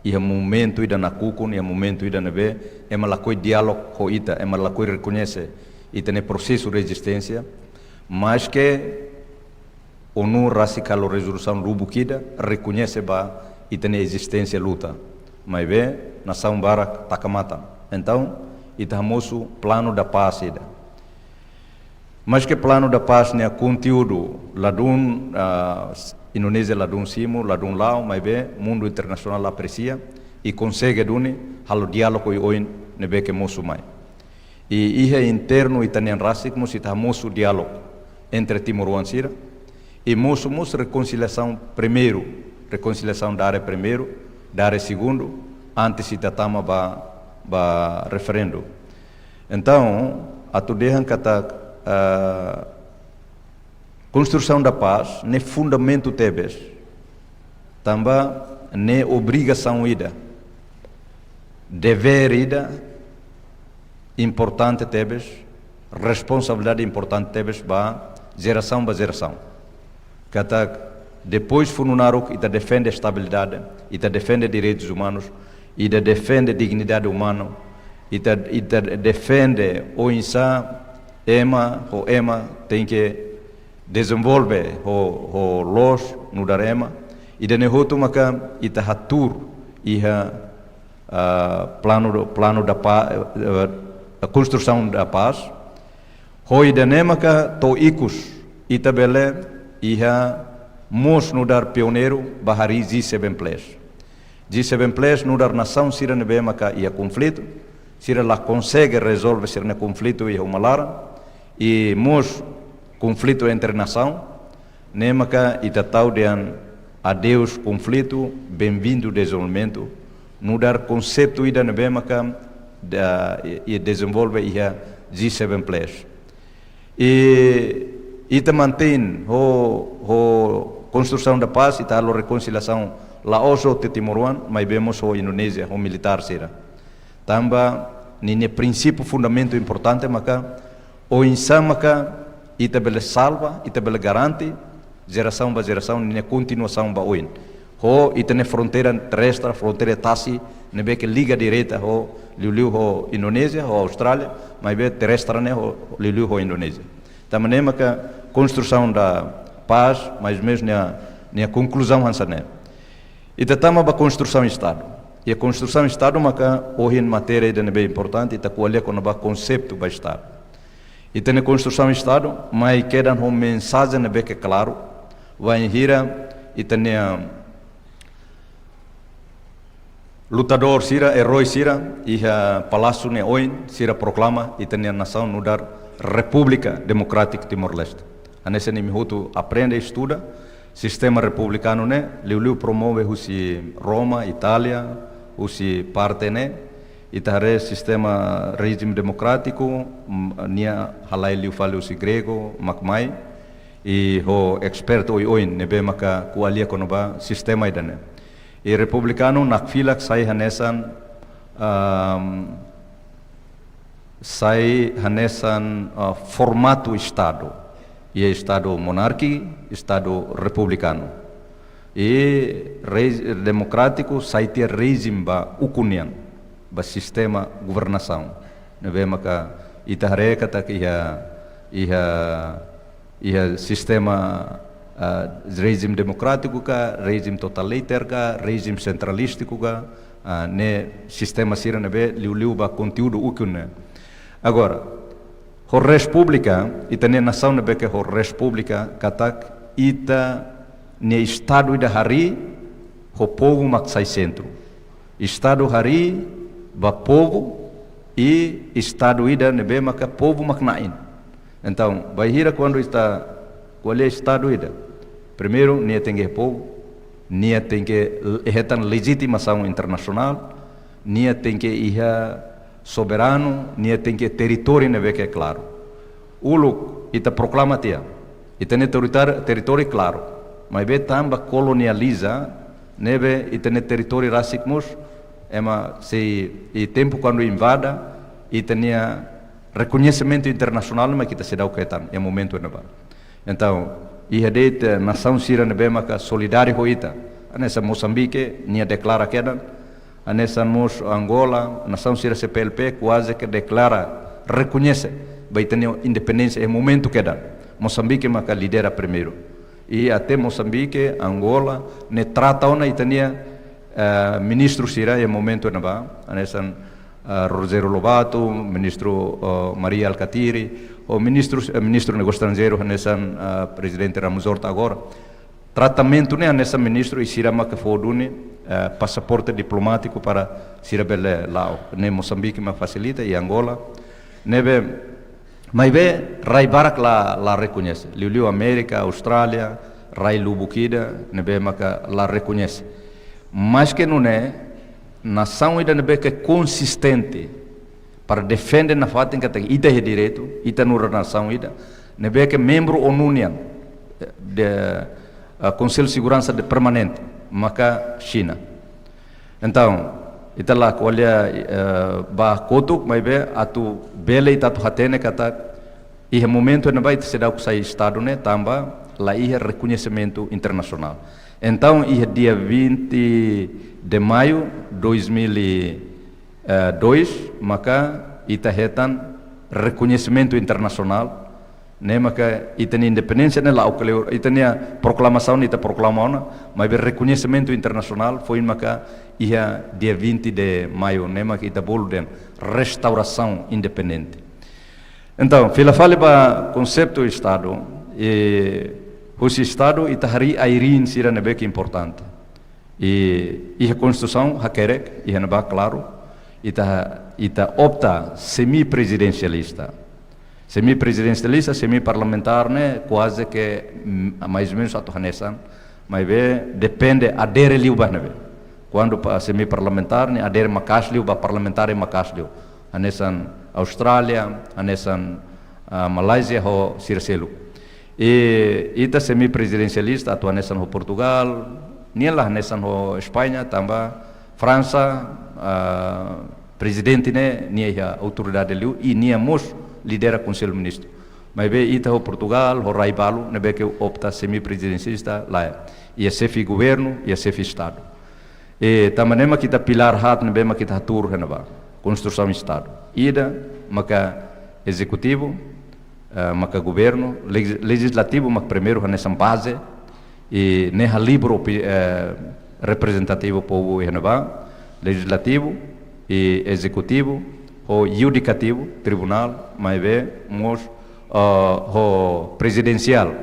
iha momentu ida nakukun, iha momentu ida ne'ebé ema lakohi diálogu ho ita, ema lakohi rekoñese ita-nia prosesu rezisténsia, maske ONU rasik halo rezolusaun lubuk ida rekoñese ba ita-nia ezisténsia luta. Maibé nasaun barak taka matan. Entaun, ita hamosu planu da pás ida. Maske planu da pás nia konteúdu ladún, ah, Indonézia ladún simu, ladún la'o, maibé mundu internasionál apresia i konsege duni halo diálogu oioin ne'ebé ke mosu mai. I iha internu ita-nian rasik mós ita hamosu diálogu entre timoroan sira. I mosu mós rekonsiliasaun primeiru, rekonsiliasaun dare primeiru, dare segundu, antes ita tama ba, ba referendu. Entaun, atu dehan katak, ah, konstrusaun da pás ne'e fundamentu tebes, tanba ne'e obrigasaun ida, devér ida importante tebes, responsabilidade importante tebes ba jerasaun ba jerasaun. Katak depois funu naruk ita defende estabilidade, ita defende direitus umanus, ita defende dignidade umana, ita, ita defende oinsá ema ho ema tenke dezenvolve ho, ho loos nu'udar ema. Ida-ne'e hotu maka ita hatuur iha, ah, planu, planu da pá-, eh, eh, konstrusaun da pás. Ho ida-ne'e maka to'o ikus ita bele iha mós nu'udar pioneiru ba harii G seven plus. G seven plus nu'udar nasaun sira ne'ebé maka iha konflitu, sira la konsege rezolve sira-nia konflitu iha uma laran, i mós konflitu entre nasaun, ne'e maka ita tau dehan adeus konflitu, bem-vindo dezenvolvimentu, nu'udar konseitu ida ne'ebé maka da, i, i dezenvolve iha G seven plus. I ita mantein ho, ho konstrusaun da pás, ita halo rekonsiliasaun la'ós ho timoroan, maibé mós ho Indonézia, ho militár sira. Tanba ninia prinsípiu fundamentu importante maka oinsá maka ita bele salva, ita bele garante jerasaun ba jerasaun ninia kontinuasaun ba oin. Ho ita-nia fronteira terrestre, fronteira tasi, ne'ebé ke liga direta ho, liuliu ho Indonézia, ho Austrália, maibé terrestre ne'e ho, liuliu ho Indonézia. Tanba ne'e maka konstrusaun da pás, mais ou menos nia, nia konkluzaun hanesan ne'e. Ita tama ba konstrusaun Estadu. I konstrusaun Estadu maka ohin matéria ida ne'ebé importante, ita ko'alia kona-ba konseitu ba Estadu. Ita-nia konstrusaun Estadu mai kedan ho mensajen ne'ebé ke klaru, bainhira ita-nia lutadór sira, erói sira, iha Palásiu nia oin, sira proklama ita-nia nasaun nu'udar Repúblika Demokrátika Timor-Leste. Hanesan imi hotu aprende estuda, sistema republikanu ne'e liuliu promove husi Roma, Itália, husi parte ne'e, ita haree sistema rejime demokrátiku, m-, nia halai liu fali husi gregu, mak mai, i ho esperitu oioin ne'ebé maka ko'alia kona-ba sistema ida-ne'e. I republikanu nakfilak sai hanesan, ahm, sai hanesan, ah, formatu Estadu. Iha estadu monárkiku, estadu republikanu. I rei-, demokrátiku sai tiha rejime ba ukun nian, ba sistema governasaun. Ne'ebé maka ita haree katak iha, iha, iha sistema, ah, rejime demokrátiku ka, rejime totalitáriu ka, rejime sentralístiku ka, ah, ne'e sistema sira ne'ebé liuliu ba konteúdu ukun ne'e. Agora, ho repúblika, ita-nia nasaun ne'ebé ke ho repúblika, katak ita-nia estadu ida harii, ho povu mak sai sentru. Estadu harii ba povu, i estadu ida ne'ebé maka povu mak na'in. Entaun, bainhira kuandu ita ko'alia estadu ida, primeiru, nia tenke povu, nia tenke hetan legitimasaun internasionál, nia tenke iha soberanu, nia tenke territóriu ne'ebé ke klaru. Uluk ita proklama tiha, ita-nia territóriu, territóriu klaru. Maibé tanba kolonializa, ne'ebé ita-nia territóriu rasik mós, ema sei, iha tempu kuandu invade, ita-nia rekoñesimentu internasionál mak ita seidauk hetan iha momentu ne'ebá. Entaun, iha de'it, eh, nasaun sira ne'ebé maka solidáriu ho ita. Hanesan Mosambike, nia deklara kedan. Hanesan mós Angola, nasaun sira C P L P kuaze ke deklara, rekoñese ba ita-nia independénsia iha momentu kedan. Mosambike maka lidera primeiru. I até Mosambike, Angola, ne'e trata ona ita-nia, eh, ministru sira iha momentu ne'ebá. Hanesan, eh, Rogério Lobato, ministru, eh, Mari Alkatiri, ho ministru, eh, ministru negósiu estranjeiru hanesan, eh, prezidente Ramos Horta agora. Tratamentu ne'e hanesan ministru i sira maka fó duni, eh, pasaporte diplomátiku para sira bele la'o. Ne'e Mosambike mak fasilita i Angola. Ne'ebé, maibé rai barak la, la rekoñese. Liuliu Amérika, Austrália, rai lubuk ida, ne'ebé maka la rekoñese. Maske nune'e, nasaun ida ne'ebé ke konsistente para defende nafatin katak ita iha direitu, ita nu'udar nasaun ida, ne'ebé ke membru ONU nian, de, ah, Konsellu Seguransa de Permanente, maka Xina. Entaun, ita la ko'alia, eh, ba kotuk, maibé atu bele ita atu hatene katak iha momentu ne'ebá ita seidauk sai estadu ne'e tanba la iha rekoñesimentu internasionál. Entaun, iha dia vinte de maio dois mil e dois, maka ita hetan rekoñesimentu internasionál, ne'e maka ita-nia independénsia ne'e la'o kleur, ita-nia proklamasaun ita proklama ona, maibé rekoñesimentu internasionál foin maka iha dia vinte de maio, ne'e maka ita bolu dehan restaurasaun independente. Entaun, fila fali ba konseitu estadu, i husi estadu ita harii ai-riin sira ne'ebé ke importante. I iha Konstituisaun hakerek, iha ne'ebá klaru, ita, ita opta semi-prezidensialista. Semi-prezidensialista, semi-parlamentár ne'e kuaze ke, mm, mais ou menus atu hanesan, maibé depende, adere liu ba ne'ebé. Kuandu ba semi-parlamentár ne'e adere maka'as liu ba parlamentár ne'e maka'as liu. Hanesan Austrália, hanesan, ah, Malázia ho sira seluk. I ita semi-prezidensialista atu hanesan ho Portugál, nia la hanesan ho España, tanba Fransa, ah, prezidente ne'e nia iha autoridade liu i nia mós lidera Konsellu Ministru. Maibé ita ho Portugál, ho rai balu, ne'ebé ke opta semi-prezidensialista, lae. Iha xefe governu, iha xefe estadu. I tanba ne'e maka ita pilár haat ne'ebé maka ita hatuur iha ne'ebá. Konstrusaun estadu. Ida maka ezekutivu, eh, maka governu, legis-, lejislativu maka primeiru hanesan baze, i ne'e halibur opi-, eh, reprezentativu povu iha ne'ebá, lejislativu i ezekutivu, ho judikativu, tribunál, maibé mós, ah, ho prezidensiál.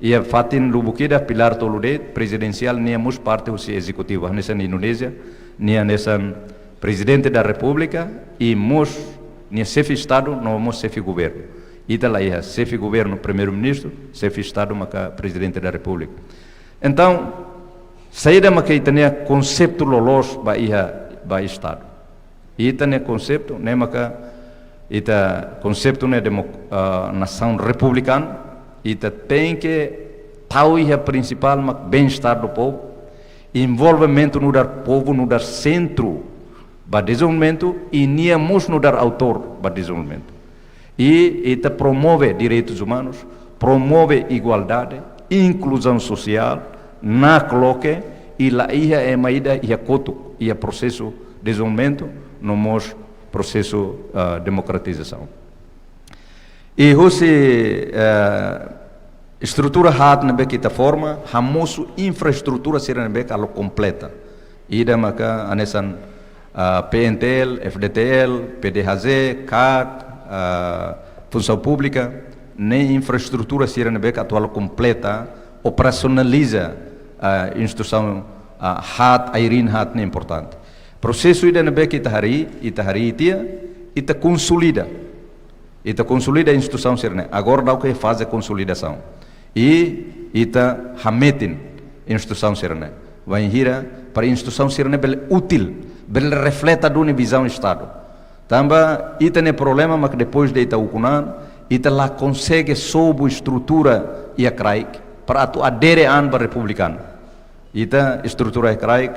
Iha fatin lubuk ida pilár tolu de'it, prezidensiál nia mós parte husi ezekutivu, hanesan Indonézia, nia hanesan Prezidente da Repúblika, i mós nia xefe estadu, no mós xefe governu. Ita la iha xefe governu, primeiru-ministru, xefe estadu maka Prezidente da Repúblika. Entaun, saida maka ita-nia konseitu loloos ba iha, ba estadu. Ita-nia konseitu ne'e maka, ita konseitu ne'e demo-, ah, nasaun republikanu, ita tenke tau iha prinsipál mak bem-estar do povo, envolvimentu nu'udar povu nu'udar sentru ba dezenvolvimentu i nia mós nu'udar autór ba dezenvolvimentu. I ita promove direitus umanus, promove igualdade, inkluzaun sosiál, nakloke, i la iha ema ida iha kotuk iha prosesu dezenvolvimentu no mós prosesu, ah, demokratizasaun. I husi, eh, estrutura haat ne'ebé ke ita forma, hamosu infraestrutura sira ne'ebé ke alo kompleta. Ida maka hanesan, ah, P N T L, F D T L, P D H Z, CAC, ah, Funsaun Públika, ne'e infraestrutura sira ne'ebé ke atu alo kompleta, operasionaliza, ah, instituisaun, ah, haat, ai-riin haat ne'e importante. Prosesu ida ne'ebé ke ita harii, ita harii tiha, ita konsolida. Ita konsolida instituisaun sira-ne'e. Agora daudauk iha faze konsolidasaun. I ita hametin instituisaun sira-ne'e. Bainhira para instituisaun sira-ne'e bele útil, bele refleta duni vizaun Estadu. Tanba ita-nia problema mak depois de ita ukun an, ita la konsege sobu estrutura iha kraik para atu adere an ba republikanu. Ita estrutura iha kraik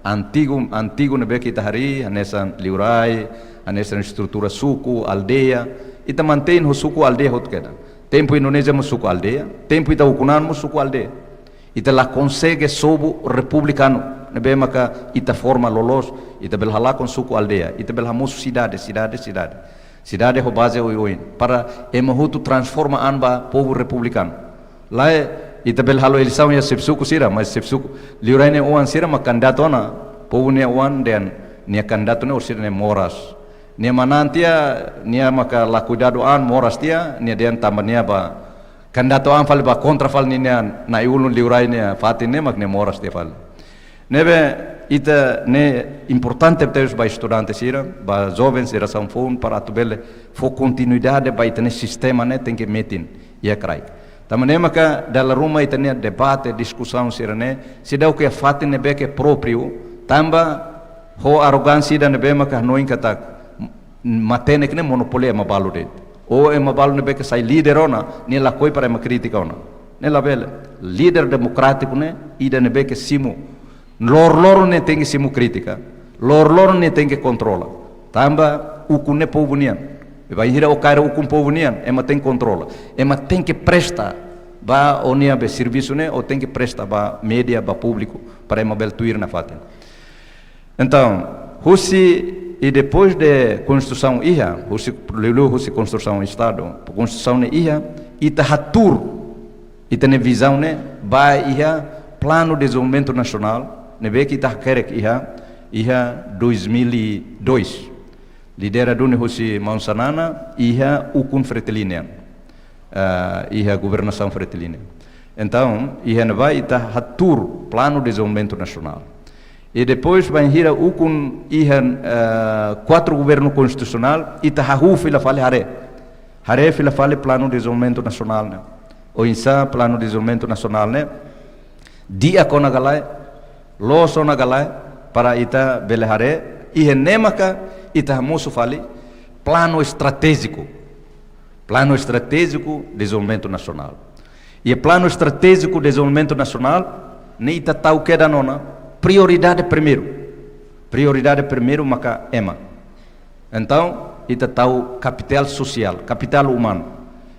antigu, antigu ne'ebé ke ita harii, hanesan liurai, hanesan estrutura suku, aldeia. Ita mantein ho suku aldeia hotu kedas. Tempu Indonézia mós suku aldeia, tempu ita ukun an mós suku aldeia. Ita la konsege sobu republikanu, ne'ebé maka ita forma loloos, ita bele halakon suku aldeia, ita bele hamosu sidade, sidade, sidade. Sidade ho baze oioin, para ema hotu transforma an ba povu republikanu. Lae, ita bele halo eleisaun iha xefe suku sira, mas xefe suku, liurai nia oan sira mak kandidatu ona, povu nia oan dehan nia kandidatu ne'e orsida ne'e moras. Nia manán tiha, nia maka la kuidadu an, moras tiha, nia dehan tanba nia ba kandidatu an fali ba kontra fali ninia na'i-ulun liurai nia fatin ne'e mak nia moras tiha fali. Ne'ebé ita-nia importante tebes ba estudante sira, ba joven jerasaun foun para atu bele fó kontinuidade ba ita-nia sistema ne'e tenke metin iha kraik. Tanba ne'e maka dala ruma ita-nia debate, diskusaun sira-ne'e seidauk iha fatin ne'ebé ke própriu, tanba ho arrogánsia ida ne'ebé maka hanoin katak matenek ne'e monopóliu ema balu de'it. Ou ema balu ne'ebé ke sai líder ona, nia lakohi para ema kritika ona. Ne'e labele. Líder demokrátiku ne'e ida ne'ebé ke simu. Loroloron ne'e tenke simu kritika. Loroloron ne'e tenke kontrola. Tanba ukun ne'e povu nian. Bainhira ó kaer ukun povu nian, ema tenke kontrola. Ema tenke presta ba ó-nia be servisu ne'e, ó tenke presta ba média, ba públiku, para ema bele tuir nafatin. Entaun, husi, i depois de konstituisaun iha, husi, liuliu husi konstituisaun Estadu, konstituisaun ne'e iha, ita hatuur ita-nia vizaun ne'e ba iha Planu Dezenvolvimentu Nasionál ne'ebé ke ita hakerek iha, iha dois mil e dois. Lidera duni husi maun Xanana, iha ukun Fretilin nian. Ah, iha governasaun Fretilin nian. Entaun, iha ne'ebá ita hatuur Planu Dezenvolvimentu Nasionál. I depois bainhira ukun iha, ah, kuartu governu konstitusionál, ita hahú fila fali haree. Haree fila fali Planu Dezenvolvimentu Nasionál ne'e. Oinsá Planu Dezenvolvimentu Nasionál ne'e di'ak ona ka lae, loos ona ka lae, para ita bele haree, iha ne'e maka ita hamosu fali planu estratéjiku. Planu Estratéjiku Dezenvolvimentu Nasionál. I Planu Estratéjiku Dezenvolvimentu Nasionál ne'e ita tau kedas ona prioridade primeiru. Prioridade primeiru maka ema. Entaun, ita tau kapitál sosiál, kapitál umanu.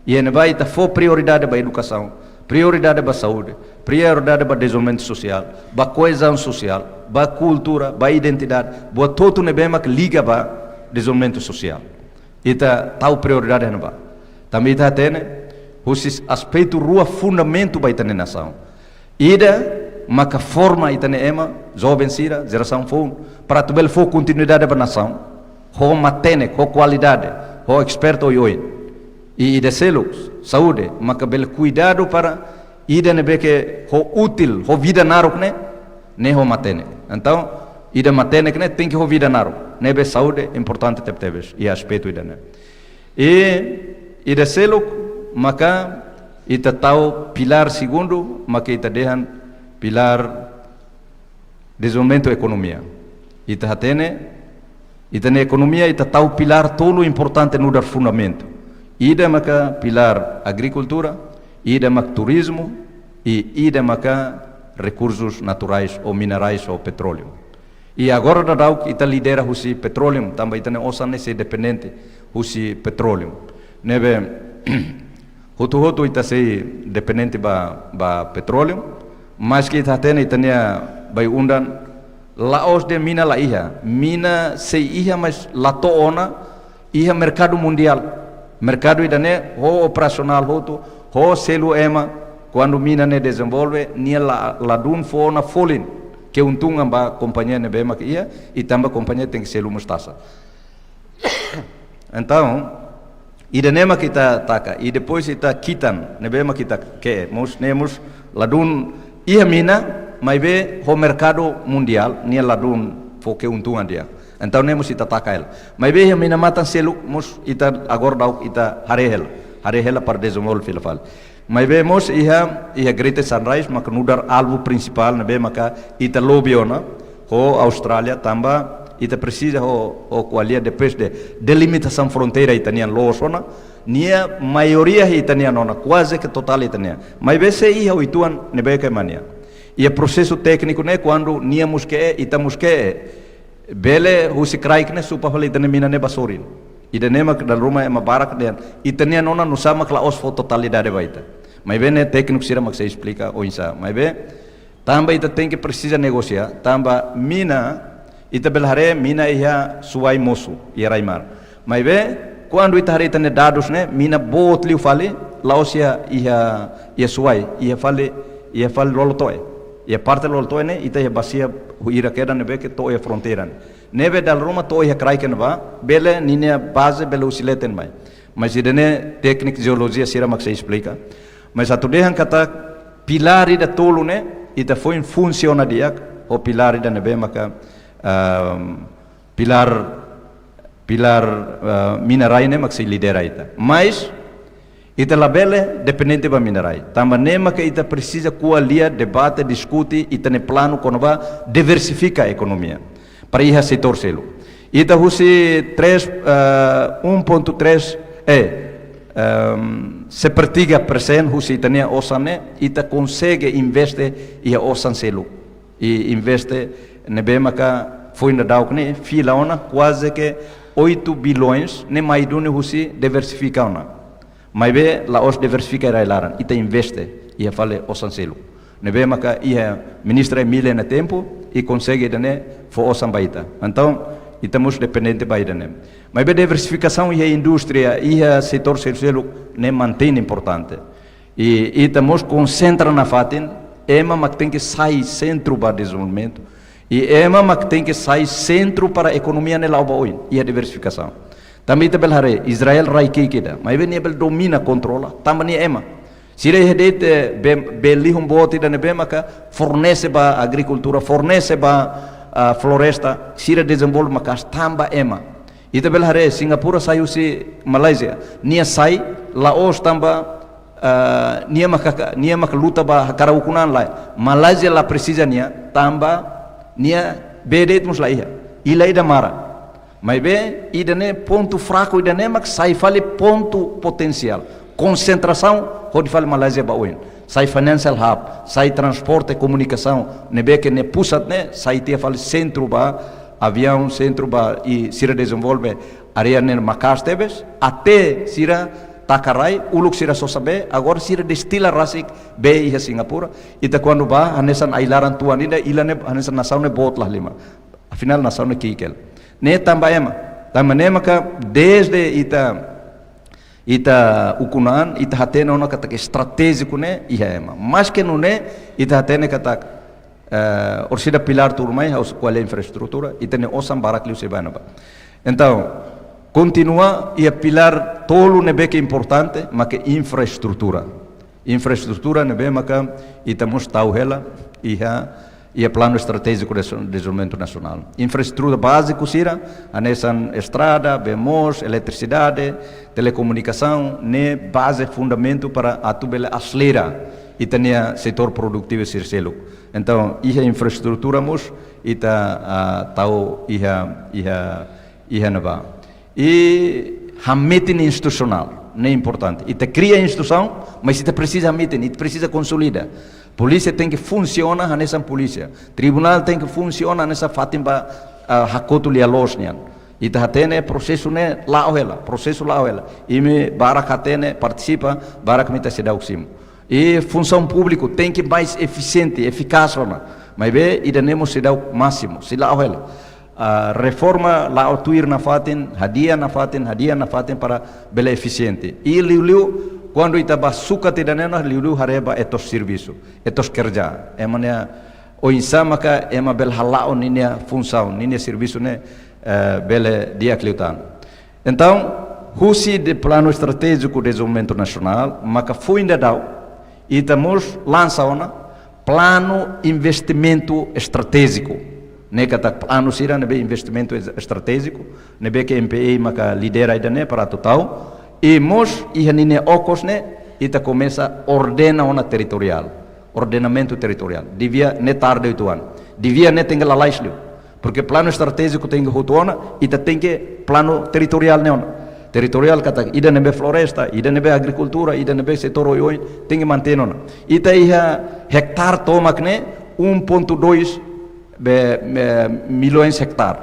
Iha ne'ebá ita fó prioridade ba edukasaun, prioridade ba saúde, prioridade ba dezenvolvimentu sosiál, ba koezaun sosiál, ba kultura, ba identidade, buat hotu ne'ebé mak liga ba dezenvolvimentu sosiál. Ita tau prioridade iha ne'ebá. Tanba ita hatene, husi aspetu rua fundamentu ba ita-nia nasaun. Ida maka forma ita-nia ema, joven sira, jerasaun foun, para atu bele fó kontinuidade ba nasaun. Ho matenek, ho kualidade, ho espertu oioin. I ida seluk, saúde, maka bele kuidadu para ida ne'ebé ke ho útil, ho vida naruk ne'e, ne'e ho matenek. Entaun, ida matenek ne'e tenke ho vida naruk. Ne'ebé saúde importante tebetebes, iha aspetu ida-ne'e. I ida seluk maka ita tau pilár segundu, maka ita dehan pilár dezenvolvimentu ekonomia. Ita hatene, ita-nia ekonomia ita tau pilár tolu importante nu'udar fundamentu. Ida maka pilár agrikultura, ida maka turizmu, i ida maka rekursus naturais ou minerais ou petróleu. I agora daudauk ita lidera husi petróleu, tanba ita-nia osan ne'e sei dependente husi petróleu. Ne'ebé, Hotu-hotu ita sei dependente ba, ba petróleu, maske ita hatene ita-nia bai-undan, la'ós de'it mina la iha, mina sei iha, mas la to'o ona iha merkadu mundiál. Merkadu ida-ne'e ho operasionál hotu, ho selu ema, kuandu mina ne'e dezenvolve, nia la, ladún fó ona folin keuntungan ba kompañia ne'ebé mak iha, i tanba kompañia tenke selu mós taxa. Entaun, ida-ne'e mak ita taka, i depois ita kitan, ne'ebé mak ita ke'e, mós, ne'e mós ladún iha mina, maibé ho merkadu mundiál, nia ladún fó keuntungan di'ak. Entaun ne'e mós ita taka hela. Maibé iha mina-matan seluk mós ita agora daudauk ita haree hela. Haree hela para dezenvolve fila fali. Maibé mós iha, iha Greater Sunrise, maka nu'udar alvu prinsipál ne'ebé maka ita lobby ona ho Austrália, tanba ita presiza ho, ho ko'alia depois de delimitasaun fronteira ita-nian loos ona, nia maioria ita-nian ona, kuaze ke totál ita-nian. Maibé sei iha uitoan ne'ebé ke ema nian. Iha prosesu tékniku ne'e kuandu nia mós ke'e, ita mós ke'e, bele husi kraik ne'e supa fali ita-nia mina ne'e ba sorin. Ida-ne'e mak dala ruma ema barak dehan, ita-nian ona nusá mak la'ós fó totalidade ba ita. Maibé ne'e tékniku sira mak sei esplika oinsá. Maibé, tanba ita tenke presiza negosia, tanba mina, ita bele haree mina iha Suai mosu, iha rai-mar. Maibé, kuandu ita haree ita-nia dadus ne'e, mina boot liu fali, la'ós iha, iha, iha Suai, iha fali, iha fali Lolotoe. Iha parte Lolotoe ne'e, ita iha basia huira kedan ne'ebé ke to'o iha fronteira ne'e. Ne'ebé dala ruma to'o iha kraik ne'ebá, bele ninia baze bele husi leten mai. Mas ida-ne'e tékniku jeolojia sira mak sei esplika. Mas atu dehan katak pilár ida tolu ne'e, ita foin funsiona di'ak, ho pilár ida ne'ebé maka, ehm, pilár, pilár, eh, mina-rai ne'e mak sei lidera ita. Mas, ita labele dependente ba mina-rai. Tanba ne'e maka ita presiza ko'alia, debate, diskute, ita-nia planu kona-ba diversifika ekonomia. Para iha setór seluk. Ita husi três, eh, um ponto três, eh, ehm, sepertiga persen husi ita-nia osan ne'e, ita konsege investe iha osan seluk. I investe ne'ebé maka foin daudauk ne'e, fila ona kuaze ke oito bilhões ne'e mai duni husi diversifika ona. Maibé la'ós diversifika iha rai-laran, ita investe iha fali osan seluk. Ne'ebé maka iha ministra Emília nia tempu, i konsege ida-ne'e fó osan ba ita. Entaun, ita mós dependente ba ida-ne'e. Maibé diversifikasaun iha indústria, iha setór seluk-seluk, ne'e mantein importante. I ita mós konsentra nafatin, ema mak tenke sai sentru ba dezenvolvimentu. I ema mak tenke sai sentru para ekonomia ne'e la'o ba oin, iha diversifikasaun. Tanba ita bele haree, Israel rai ki'ik ida, maibé nia bele domina, kontrola, tanba nia ema. Sira iha de'it, eh, bee, bee-lihun boot ida ne'ebé maka fornese ba agrikultura, fornese ba, ah, floresta, sira dezenvolve maka'as tanba ema. Ita bele haree, Singapura sai husi Malázia, nia sai la'ós tanba, ah, nia maka, nia maka luta ba hakarak ukun-an, lae. Malázia la presiza nia, tanba nia bee de'it mós la iha. Ila ida maran. Maibé, ida-ne'e pontu fraku, ida-ne'e mak sai fali pontu potensiál. Konsentrasaun, hodi fali Malázia ba oin. Sai financial hub, sai transporte, komunikasaun, ne'ebé ke nia pusat ne'e, sai tiha fali sentru ba aviaun, sentru ba i sira dezenvolve área ne'e maka'as tebes, até sira taka rai, uluk sira sosa bee, agora sira destila rasik bee iha Singapura, ita kuandu bá, hanesan ai-laran tuan ida, ila ne'e, hanesan nasaun ne'e boot lahalimar. Afinál, nasaun ne'e ki'ik hela. Ne'e tanba ema. Tanba ne'e maka dezde ita, ita ukun-an, ita hatene ona katak estratéjiku ne'e iha ema. Maske nune'e, ita hatene katak, eh, orsida pilár tuirmai, ha'u sei ko'alia infraestrutura, ita-nia osan barak liu sei bá ne'ebá. Entaun, kontinua iha pilár tolu ne'ebé ke importante, maka infraestrutura. Infraestrutura ne'ebé maka ita mós tau hela iha, iha Planu Estratéjiku de Dezenvolvimentu Nasionál. Infraestrutura báziku sira, hanesan estrada, bee moos, eletrisidade, telekomunikasaun, ne'e baze, fundamentu para atu bele aselera ita-nia setór produtivu sira seluk. Entaun, iha infraestrutura mós ita, ah, tau iha, iha, iha ne'ebá. I hametin institusionál, ne'e importante. Ita kria instituisaun, mas ita presiza hametin, ita presiza konsolida. Polísia tenke funsiona hanesan polísia. Tribunál tenke funsiona hanesan fatin ba, ah, hakotu lia-loos nian. Ita hatene prosesu ne'e la'o hela, prosesu la'o hela. Imi barak hatene, partisipa, barak mak ita seidauk simu. I funsaun públiku tenke mais efisiente, efikás ona. Maibé ida-ne'e mós seidauk másimu, sei la'o hela. Ah, reforma la'o tuir nafatin, hadi'a nafatin, hadi'a nafatin para bele efisiente. I liuliu, kuandu ita bá sukat ida-ne'e ona, liuliu haree ba etos servisu, etos kerja. Ema ne'e oinsá maka ema bele hala'o ninia funsaun, ninia servisu ne'e, eh, bele di'ak liután. Entaun, husi de Plano Estratéjiku Dezenvolvimentu Nasionál, maka foin daudaun, ita mós lansa ona planu investimentu estratéjiku. Ne'e katak planu sira ne'ebé investimentu es-, estratéjiku, ne'ebé ke M P A maka lidera ida-ne'e para atu tau. I mós iha ninia okos ne'e, ita komesa ordena ona territorial. Ordenamentu territorial. Devia ne'e tarde uitoan. Devia ne'e tenke lalais liu. Porque planu estratéjiku tenke hotu ona, ita tenke planu territorial ne'e ona. Territorial katak ida ne'ebé floresta, ida ne'ebé agrikultura, ida ne'ebé setór oioin, tenke mantein ona. Ita iha hektare tomak ne'e um ponto dois be, eh, milhões hektare.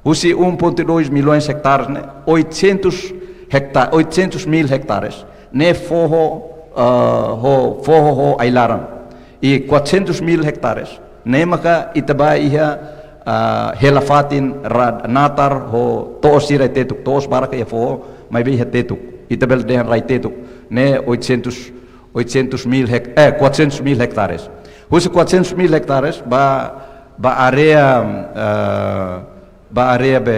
Husi um ponto dois milhões hektares ne'e, oitocentos hekta-, oitocentos mil hektares ne'e foho, ah, ho, foho ho ai-laran. I quatrocentos mil hektares ne'e maka ita bá iha, ah, hela fatin ra-, natar ho to'os sira iha tetuk, to'os barak iha foho, maibé iha tetuk. Ita bele dehan rai tetuk, ne'e oitocentos, oitocentos mil hek-, eh, quatrocentos mil hektares. Husi quatrocentos mil hektares, bá, bá área, ah, bá área be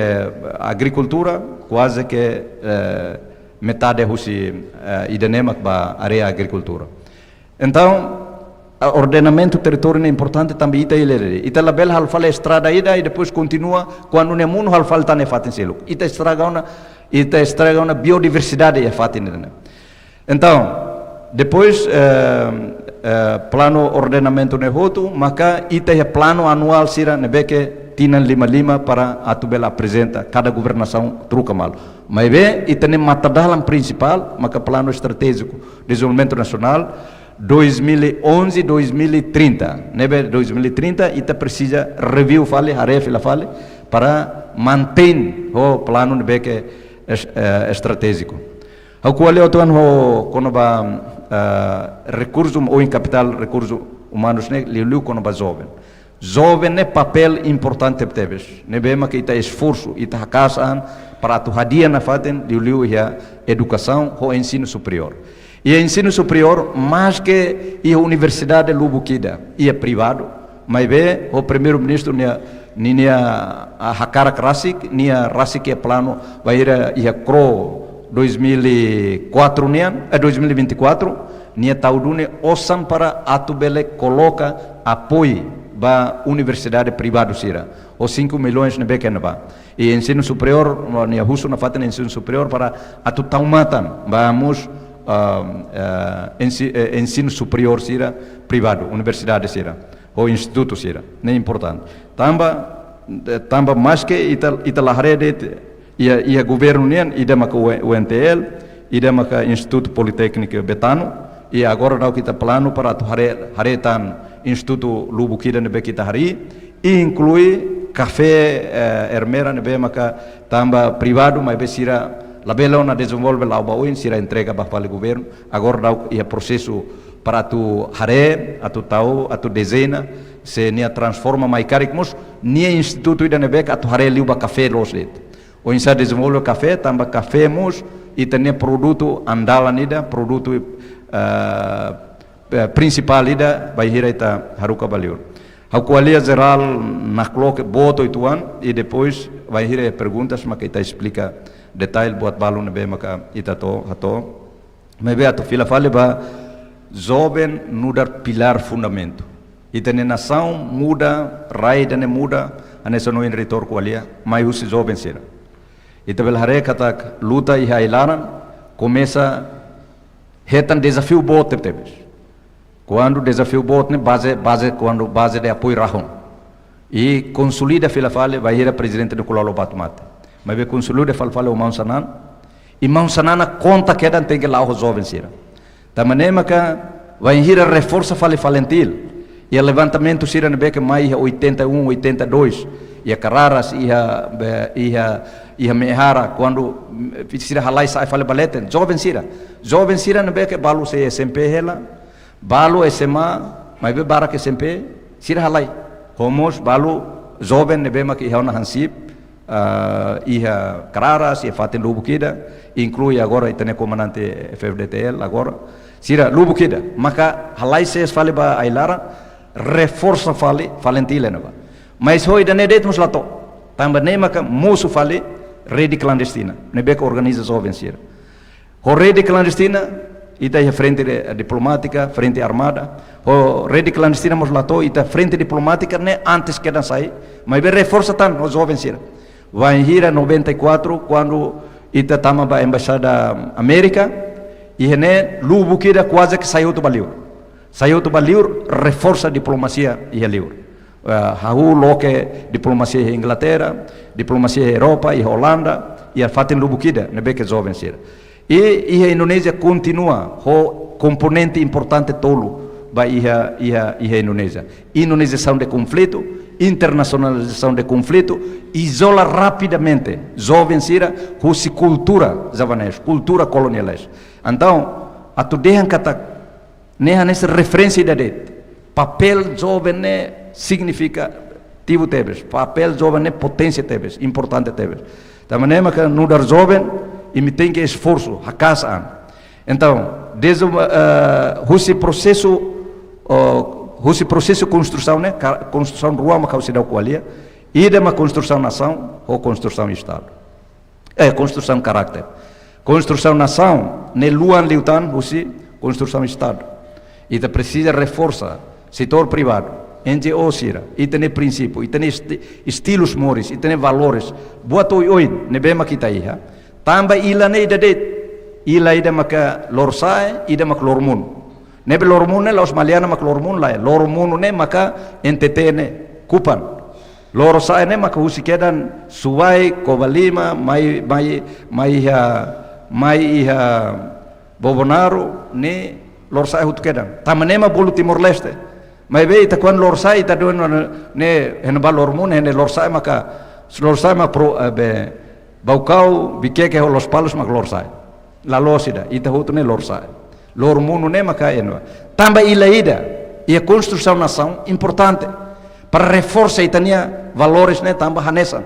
agrikultura, kuaze ke, eh, metade husi, eh, ida-ne'e mak bá área agrikultura. Entaun, ah, ordenamentu territóriu ne'e importante tanba ita iha lere. Ita labele halo fali estrada ida i depois kontinua, kuandu nia monu halo fali tan iha fatin seluk. Ita estraga ona, ita estraga ona biodiversidade iha fatin ida-ne'e. Entaun, depois, eh, eh, planu ordenamentu ne'e hotu, maka ita iha planu anuál sira ne'ebé ke tinan lima lima para atu bele aprezenta, kada governasaun troka malu. Maibé, ita-nia matadalan prinsipál, maka planu estratéjiku dezenvolvimentu nasionál, dois mil e onze, dois mil e trinta. Ne'ebé dois mil e trinta, ita presiza review fali, haree fila fali, para mantein ho planu ne'ebé ke es-, eh, estratéjiku. Ha'u ko'alia uitoan ho kona-ba, eh, rekursu, ou em capital rekursu umanus ne'e, liuliu kona-ba joven. Joven ne'e papél importante tebes. Ne'ebé maka ita esforsu, ita haka'as an para atu hadi'a nafatin, liuliu iha edukasaun ho ensinu superiór. Iha ensinu superiór, maske iha universidade lubuk ida iha privadu, maibé ho Primeiru-Ministru nia, ninia, ah, hakarak rasik, nia rasik iha planu, bainhira iha KRO dois mil e quatro nian, eh, dois mil e vinte e quatro, nia tau duni osan para atu bele koloka apoiu ba universidade privadu sira. Ho cinco milhões ne'ebé ke iha ne'ebá. I ensinu superiór, nia husu nafatin ensinu superiór para atu tau matan ba mós, ah, eh, ensi-, eh, ensinu superiór sira privadu, universidade sira, ho institutu sira. Ne'e importante. Tanba, eh, tanba maske ita, ita la haree de'it, iha, iha governu nian, ida maka U-, U N T L, ida maka Institutu Politékniku Betano, i agora daudauk ita planu para atu haree, haree tan institutu lubuk ida ne'ebé ke ita harii, inklui kafé, eh, Ermera ne'ebé maka tanba privadu, maibé sira labele ona dezenvolve la'o ba oin, sira entrega ba fali governu. Agora daudauk iha prosesu para atu haree, atu tau, atu dezeña, se nia transforma mai karik mós, nia institutu ida ne'ebé ke atu haree liu ba kafé loos de'it. Oinsá dezenvolve kafé, tanba kafé mós ita-nia produtu andalan ida, produtu, eh, eh, prinsipál ida, bainhira ita haruka ba liur. Ha'u ko'alia jerál nakloke boot uitoan, i depois bainhira iha perguntas maka ita esplika detalle buat balun ne'ebé maka ita hato'o, hato'o. Maibé atu fila fali ba joven nu'udar pilár fundamentu. Ita-nia nasaun muda, rai ida-ne'e muda, hanesan ohin reitór ko'alia, mai husi joven sira. Ita bele haree katak luta iha ai-laran komesa hetan dezafiu boot tebetebes. Kuandu dezafiu boot ne'e baze, baze, kuandu baze de apoiu rahun. I konsolida fila fali, bainhira Prezidente Nicolau Lobato mate. Maibé konsolida fila fali ho maun Xanana. I maun Xanana konta kedan tenke la'o ho joven sira. Tanba ne'e maka bainhira reforsa fali FALINTIL. Iha levantamentu sira ne'ebé ke mai iha oitenta e um, oitenta e dois. Iha Cararas, iha, be, iha, Iha Mehara, kuandu, mm, sira halai sa'e fali ba leten, joven sira. Joven sira ne'ebé ke balu sei S M P hela, balu S M A, maibé barak S M P, sira halai. Ho mós balu joven ne'ebé mak iha ona hanesan, ah, iha Kararas, iha fatin lubuk ida, inklui agora ita-nia komandante F F D T L agora. Sira lubuk ida, maka halai sees fali ba ai-laran, reforsa fali, FALINTIL ne'ebá. Mas ho ida-ne'e de'it mós la to'o. Tanba ne'e maka mosu fali rede klandestina ne'ebé ke organiza joven sira. Ho rede klandestina, ita iha frente de, diplomátika, frente armada. Ho rede klandestina mós la to'o, ita frente diplomátika ne'e antes kedan sai, maibé reforsa tan ho joven sira. Bainhira noventa e quatro, kuandu ita tama ba embaixada Amérika, iha ne'e lubuk ida kuaze ke sai hotu ba liur. Sai hotu ba liur, reforsa diplomasia iha liur. Eh, hahú loke diplomasia iha Inglaterra, diplomasia iha Europa, iha Olanda, iha fatin lubuk ida ne'ebé ke joven sira. I iha Indonézia kontinua ho komponente importante tolu ba iha, iha, iha Indonézia. Indonezasaun de konflitu, internasionalizasaun de konflitu, izola rapidamente joven sira husi kultura javanés, kultura kolonialés. Entaun, atu dehan katak ne'e hanesan referénsia ida de'it. Papél joven ne'e signifikativu tebes. Papél joven ne'e poténsia tebes, importante tebes. Tanba ne'e maka nu'udar joven, imi tenke esforsu, haka'as an. Entaun, desde, eh, husi prosesu, oh, husi prosesu konstrusaun ne'e, ka-, konstrusaun rua maka ha'u seidauk ko'alia, ida mak konstrusaun nasaun, ho konstrusaun Estadu. Eh, konstrusaun karakter. Konstrusaun nasaun ne'e luan liután husi konstrusaun Estadu. Ita presiza reforsa setór privadu, N G O sira, ita-nia prinsípiu, ita-nia esti-, estilus moris, ita-nia valores, buat oioin ne'ebé mak ita iha. Tanba ilan ne'e ida de'it, ilan ida maka lorosa'e, ida maka loromonu. Ne'ebé loromonu ne'e la'ós maliana mak loromonu lae, loromonu ne'e maka N T T ne'e, Kupang. Lorosa'e ne'e maka husi kedan Suai, Covalima, mai, mai, mai iha, mai iha Bobonaro, ne'e lorosa'e hotu kedan. Tanba ne'e mak bolu Timor-Leste. Maibé ita kuandu lorosa'e, ita dehan ne'e, ne'e hanesan ba loromonu, ne'e lorosa'e maka, lorosa'e mak pro, eh, be, Baucau, Viqueque ho Lospalos mak lorosa'e. La loos ida, ita hotu ne'e lorosa'e. Loromonu ne'e maka eno. Tanba ilan ida, iha konstrusaun nasaun importante. Para reforsa ita-nia valores ne'e tanba hanesan.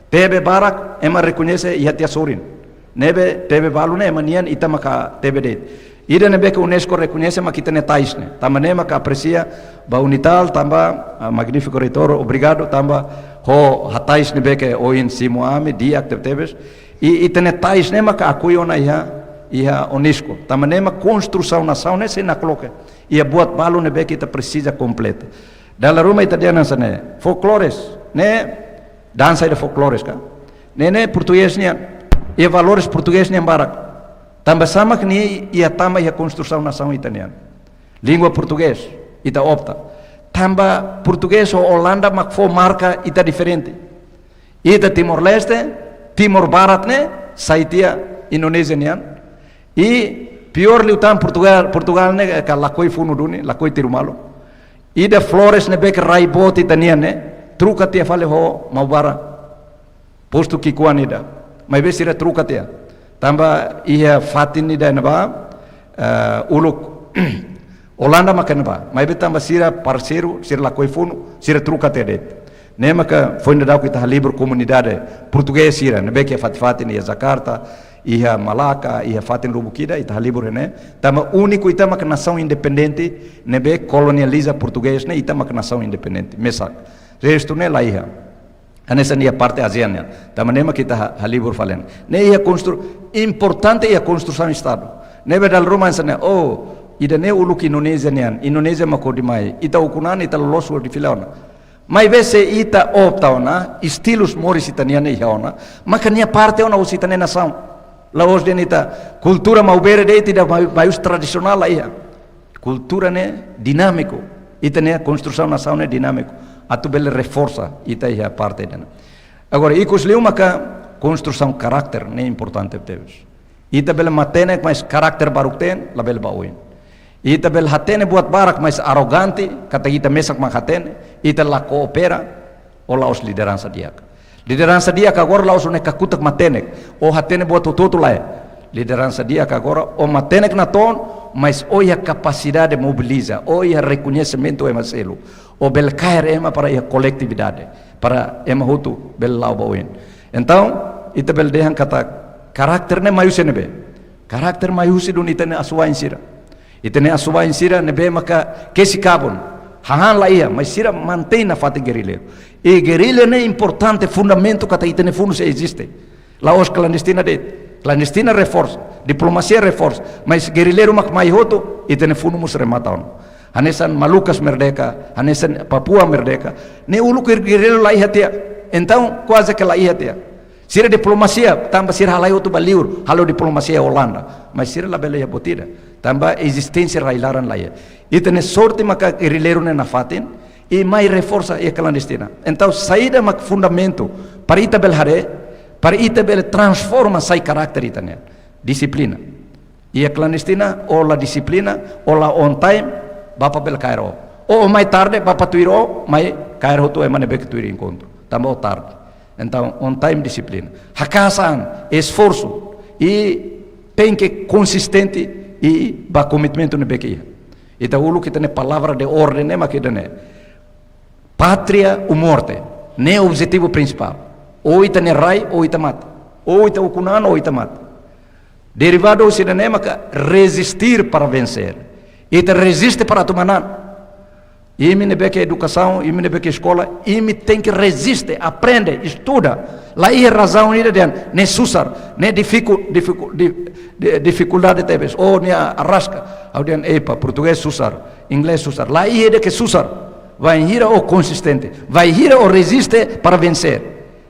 Tebe barak, ema rekoñese iha tiha sorin. Ne'ebé tebe balu ne'e ema nian, ita maka tebe de'it. Ida ne'ebé ke UNESCO rekoñese mak ita-nia tais ne'e. Tanba ne'e maka apresia ba UNITAL, tanba, ah, magnífiku reitór, obrigadu, tanba ho hatais ne'ebé ke ohin simu ami, di'ak tebetebes. I ita-nia tais ne'e maka akui ona iha, iha UNESCO. Tanba ne'e mak konstrusaun nasaun ne'e sei nakloke. Iha buat balu ne'ebé ke ita presiza kompleta. Dala ruma ita dehan hanesan ne'e. Folklores, ne'e dansa ida folklores ka. Ne'e, ne'e portugés nian. Iha valores portugés nian barak. Tanba sá mak ne'e iha tama iha konstrusaun nasaun ita-nian. Língua portugés, ita opta. Tanba portugés ho Olanda mak fó marka ita diferente. Ita Timor-Leste, Timor Barat ne'e, sai tiha Indonézia nian. I piór liután Portugal, Portugal ne'e ka lakohi funu duni, lakohi tiru malu. Ida flores ne'ebé ke rai boot ita-nian ne'e, troka tiha fali ho Maubara. Postu ki'ikoan ida. Maibé sira troka tiha. Tanba iha fatin ida ne'ebá, eh, uluk Olanda maka ne'ebá. Maibé tanba sira parseiru, sira lakohi funu, sira troka tiha de'it. Ne'e maka foin daudauk ita halibur komunidade portugés sira, ne'ebé ke iha fatin-fatin iha Jakarta, iha Malaka, iha fatin lubuk ida, ita halibur ne'e. Tanba úniku ita maka nasaun independente, ne'ebé kolonializa portugés ne'e, ita maka nasaun independente. Mesak. Restu ne'e la iha. Hanesan iha parte ASEAN nian. Tanba ne'e mak ita ha-, halibur fali ne'e. Ne'e iha konstru-, importante iha konstrusaun Estadu. Ne'ebé dala ruma hanesan ne'e, oh, ida-ne'e uluk Indonézia nian, Indonézia mak hodi mai. Ita ukun an, ita loloos hodi fila ona. Maibé se ita opta ona, estilus moris ita-nian ne'e iha ona, maka nia parte ona husi ita-nia nasaun. La'ós dehan ita kultura maubere de'it, ita mai, mai husi tradisionál la iha. Kultura ne'e dinámiku. Ita-nia konstrusaun nasaun ne'e dinámiku. Atu bele reforsa ita iha parte ida-ne'e. Agora, ikus liu maka konstrusaun karakter ne'e importante tebes. Ita bele matenek, mas karakter baruk-teen, labele ba oin. Ita bele hatene buat barak, mas arogante, katak ita mesak mak hatene, ita la koopera, ou la'ós lideransa di'ak. Lideransa di'ak agora la'ós nune'e kakutak matenek, ó hatene buat hotu-hotu lae. Lideransa di'ak agora ó matenek natoon, mas ó iha kapasidade mobiliza, ó iha rekoñesimentu ema seluk, ó bele kaer ema para iha koletividade, para ema hotu bele la'o ba oin. Entaun, ita bele dehan katak karakter ne'e mai husi ne'ebé? Karakter mai husi duni ita-nia asuwa'in sira. Ita-nia asuwa'in sira ne'ebé maka kesi kabun. Hahán la iha, mas sira mantein nafatin gerrilleiru. I gerrilla ne'e importante, fundamentu katak ita-nia funu sei eziste. La'ós klandestina de'it. Klandestina reforsa, diplomasia reforsa, mas gerrilleiru mak mai hotu, ita-nia funu mós remata ona. Hanesan Malukas merdeka, hanesan Papua merdeka. Ne'e uluk gerrilleiru la iha tiha. Entaun, kuaze ke la iha tiha. Sira diplomasia, tanba sira halai hotu ba liur, halo diplomasia Olanda. Mas sira labele iha buat ida, tanba ezisténsia rai-laran la iha. Ita-nia sorte maka gerrilleiru ne'e nafatin, i mai reforsa iha klandestina. Entaun, saida mak fundamentu para ita bele haree, para ita bele transforma sai karakter ita-nian? Dixiplina. Iha klandestina, ó la dixiplina, ó la on time, bapa bele kaer ó. Ó, ó mai tarde, bapa tuir ó, mai kaer hotu ema ne'ebé ke tuir enkontru. Tanba ó tarde. Entaun, on time, dixiplina. Haka'as an, esforsu, i tenke konsistente, i ba komitmentu ne'ebé ke iha. Ita uluk ita-nia palavra de orden ne'e mak ida-ne'e. Pátria ou morte, ne'e objetivu prinsipál. Ou ita-nia rai, ou ita mate. Ou ita ukun an, ou ita mate. Derivadu husi ida-ne'e maka resistir para vencer. Ita reziste para atu manán. Imi ne'ebé ke edukasaun, imi ne'ebé ke eskola, imi tenke reziste, aprende, estuda. La iha razaun ida dehan ne'e susar, ne'e difiku-, difiku-, di-, di-, difikuldade tebes, ou ne'e arraska. Ha'u dehan, epa, portugés susar, inglés susar. La iha ida ke susar. Bainhira ó konsistente, bainhira ó reziste para vencer.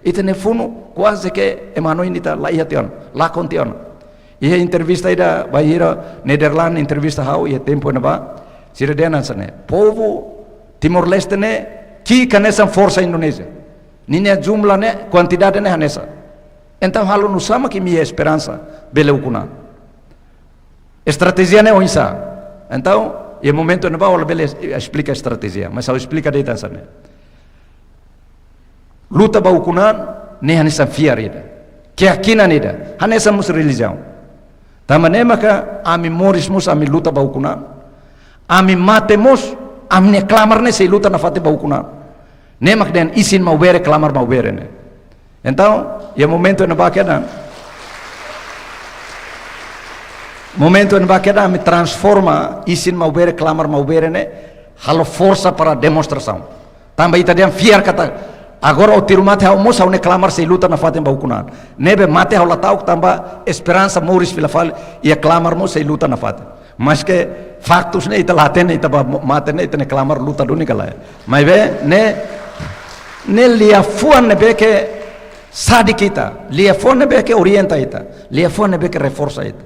Ita-nia funu kuaze ke ema hanoin ita la iha tiha ona, lakon tiha ona. Iha entrevista ida bainhira Nederland entrevista ha'u iha tempu ne'ebá, sira dehan hanesan ne'e: povu Timor-Leste ne'e ki'ik hanesan forsa Indonézia. Ninia jumlah ne'e, kuantidade ne'e hanesan. Entaun halo nusá mak imi iha esperansa bele ukun an? Estratéjia ne'e oinsá? Entaun, iha momentu ne'ebá ó labele es-, esplika estratéjia, mas ha'u esplika de'it hanesan ne'e. Luta ba ukun an ne'e hanesan fiar ida, keyakinan ida, hanesan mós relijiaun. Tanba ne'e maka ami moris mós ami luta ba ukun an. Ami mate mós ami-nia klamar ne'e sei luta nafatin ba ukun an. Ne'e mak dehan isin Maubere, klamar Maubere ne'e. Entaun, iha momentu ne'ebá kedan, momentu ne'ebá kedan ami transforma isin Maubere, klamar Maubere ne'e halo forsa para demonstrasaun. Tanba ita dehan fiar katak agora ó tiru mate ha'u mós, ha'u-nia klamar sei luta nafatin ba ukun an. Ne'ebé mate ha'u la ta'uk tanba esperansa moris fila fali, iha klamar mós sei luta nafatin. Maske faktus ne'e ita la hatene, ita ba mo-, mate ne'e ita-nia klamar luta duni ka lae. Maibé ne'e, ne'e liafuan ne'ebé ke sadik ita, liafuan ne'ebé ke orienta ita, liafuan ne'ebé ke reforsa ita.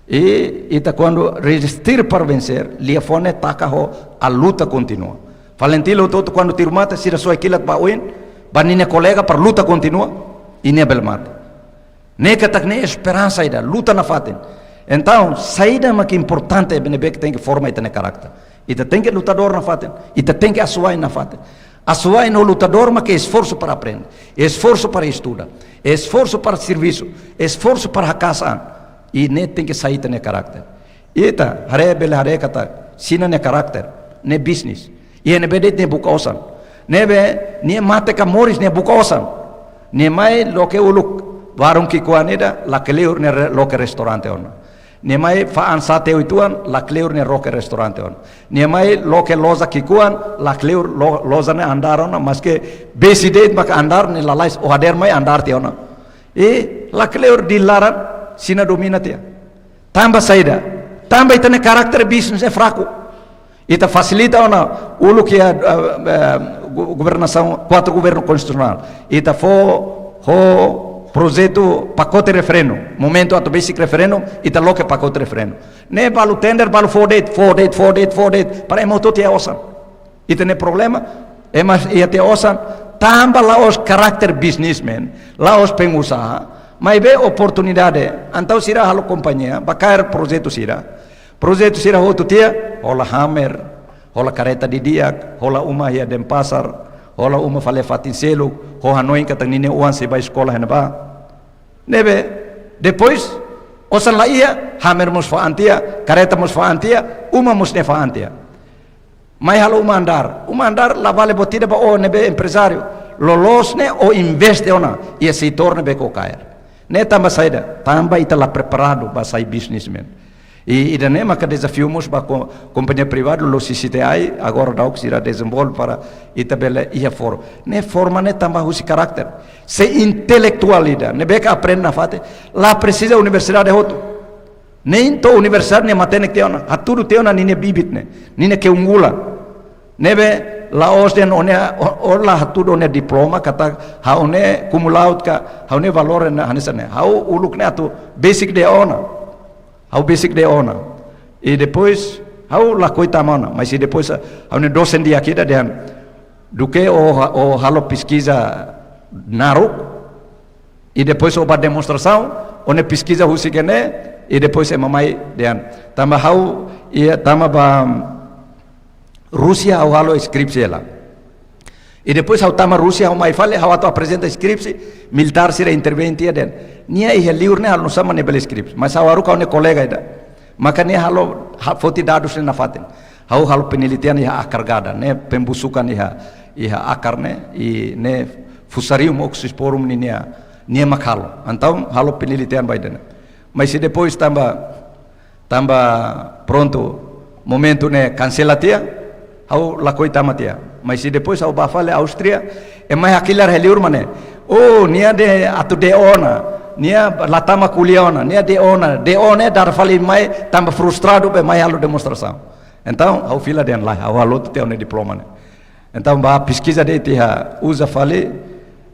I ita kuandu resistir para vencer, liafuan ne'e taka ho a luta continua. Valentino hotu-hotu kuandu tiru mate, sira soe kilat ba oin, ba ninia kolega para luta continua, i nia bele mate. Ne'e katak ne'e esperansa ida, luta nafatin. Entaun, saida mak importante, ne'ebé ke tenke forma ita-nia karakter. Ita tenke lutadór nafatin, ita tenke asuwa'in nafatin. Asuwa'in no lutadór mak esforsu para aprende, esforsu para estuda, esforsu para servisu, esforsu para haka'as an. I ne'e tenke sai ita-nia karakter. Ita haree, bele haree katak Xina nia karakter, ne'e bisnis. Iha ne'ebé de'it nia buka osan. Ne'ebé nia mate ka moris nia buka osan. Nia mai loke uluk warung ki'ikoan ida, lakleur nia re-, loke restaurante ona. Nia mai fa'an sate uitoan, lakleur nia loke restaurante ona. Nia mai loke loja ki'ikoan, lakleur lo-, loja ne'e andár ona, maske besi de'it maka andár, nia lalais, ó hadeer mai andár tiha ona. I lakleur, di laran Xina domina tiha. Tanba saida? Tanba ita-nia karakter bisnis ne'e fraku. Ita fasilita ona uluk iha, eh, eh, go-, governasaun, kuartu governu konstitusionál. Ita fó, fó projetu pakote referendu. Momentu atu besik referendu, ita loke pakote referendu. Ne'e balu tender, balu fó de'it, fó de'it, fó de'it, fó de'it. Para ema hotu-hotu iha osan. Ita-nia problema, ema iha tiha osan, tanba la'ós karakter businessman, la'ós pengusaha, maibé oportunidade. Entaun sira halo kompañia, ba kaer projetu sira. Projetu sira hotu tiha, hola hammer, hola karreta didi'ak, hola uma iha Denpasar, hola uma fali iha fatin seluk, Ó hanoin katak ninia oan sei bá eskola iha ne'ebá. Ne'ebé, depois, osan la iha, hammer mós fa'an tiha, karreta mós fa'an tiha, uma mós ne'e fa'an tiha. Mai halo uma andár. Uma andár la vale buat ida ba ó ne'ebé emprezáriu. Loloos ne'e ó investe ona iha setór ne'ebé ke ó kaer. Ne'e tanba saida, tanba ita la preparadu ba sai businessman. I ida-ne'e maka dezafiu mós ba ko-, kompañia privadu, la'ós C C T I, agora daudaun sira dezenvolve para ita bele iha for-. Ne'e forma ne'e tanba husi karakter. Se intelektuál ida ne'ebé ke aprende nafatin, la presiza universidade hotu. Nein to'o universidade nia matenek tiha ona, hatudu tiha ona ninia bibit ne'e, ninia keunggulan. Ne'ebé la'ós dehan ó-nia, ó, ó la hatudu ó-nia diploma, katak ha'u ne'e cum laude ka, ha'u ne'e valór ne'e hanesan ne'e. Ha'u uluk ne'e atu basic de'it ona. Ha'u basic de'it ona. I depois, ha'u lakohi tama ona. Mas i depois, ha'u-nia dosen di'ak ida dehan, duké ó ha-, ó halo peskiza naruk, i depois ó bá demonstrasaun, ó-nia peskiza husik ne'e, i depois ema mai dehan. Tanba ha'u, iha tama ba, Rúsia ha'u halo skripsi hela. I depois ha'u tama Rúsia, ha'u mai fali, ha'u atu aprezenta skripsi, militár sira intervein tiha dehan. Nia iha liur ne'e halo nusá mak nia bele skripsi. Mas ha'u haruka ha'u-nia kolega ida. Maka nia halo, ha-, foti dadus ne'e nafatin. Ha'u halo penelitian iha akar gada, ne'e pembusukan iha, iha akar ne'e, i ne'e Fusarium oxysporum ninia, nia mak halo. Entaun halo penelitian ba ida-ne'e. Mas i depois tanba, tanba prontu, momentu ne'e kansela tiha, ha'u lakohi tama tiha. Mas i depois ha'u bá fali Áustria, ema mai hakilar iha liur mak ne'e. Oh, nia dehan atu de'it ona, nia la tama ko'alia ona, nia de'it ona, de'it ona, dada fali mai, tanba frustradu be mai halo demonstrasaun. Entaun, ha'u fila dehan lae, ha'u halo tiha ha'u-nia diploma ne'e. Entaun, bá peskiza de'it iha, uza fali,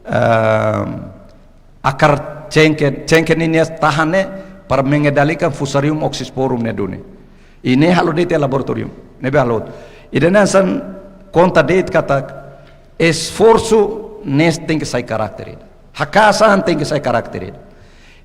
ehm, akar cengke, cengke ninia tahan ne'e para mengendalikan Fusarium oxysporum ne'e duni. I ne'e halo de'it iha laboratóriu, ne'ebé halo. Ida-ne'e hanesan konta de'it katak esforsu ne'e tenke sai karakter ida. Haka'as an tenke sai karakter ida.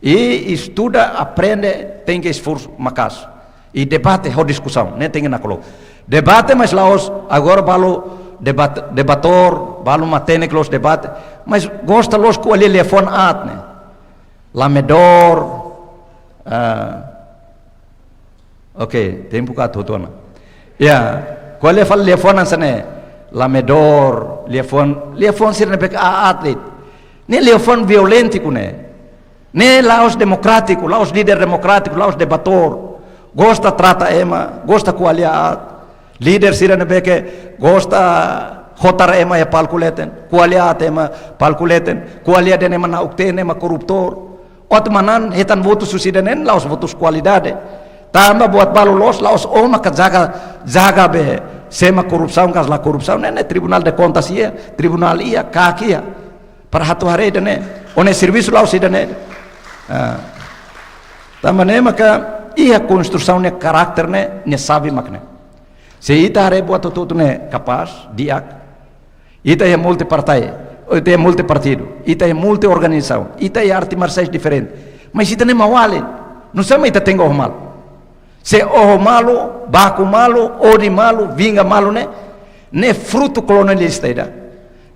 I estuda, aprende, tenke esforsu maka'as. I debate ho diskusaun, ne'e tenke nakloke. Debate, mas la'ós agora balu debat-, debatór, balu matenek loos debate, mas gosta loos ko'alia liafuan aat ne'e. Lamedór, ah, oke, tempu ka tutu ona. Ya, ko'alia fali liafuan hanesan ne'e, lamedór, liafuan, liafuan sira ne'ebé ke aat de'it. Ne'e liafuan violéntiku ne'e. Ne'e la'ós demokrátiku, la'ós líder demokrátiku, la'ós debatór. Gosta trata ema, gosta ko'alia aat. Líder sira ne'ebé ke gosta hotar ema iha palku leten, ko'alia aat ema palku leten, ko'alia dehan ema na'ok-teen, ema korruptór. Ó atu manán hetan votus husi ida-ne'e, la'ós votus kualidade. Tanba buat balu loos, la'ós ó maka jaga, jaga be, sé mak korrupsaun ka la korrupsaun, ne'e, ne'e Tribunal de Contas iha, tribunál iha, KAK iha. Para atu haree ida-ne'e, ó-nia servisu la'ós ida-ne'e. Ah. Tanba ne'e maka iha konstrusaun nia karakter ne'e, nia xave mak ne'e. Se ita haree buat hotu-hotu ne'e kapás, di'ak. Ita iha multipartai, ita iha multipartidu, ita iha multiorganizasaun, ita iha arte marsiais diferente. Mas ita ne'e maun-alin, nusá mak ita tenke oho malu. Se oho malu, baku malu, odi malu, vinga malu ne'e, ne'e frutu kolonialista ida.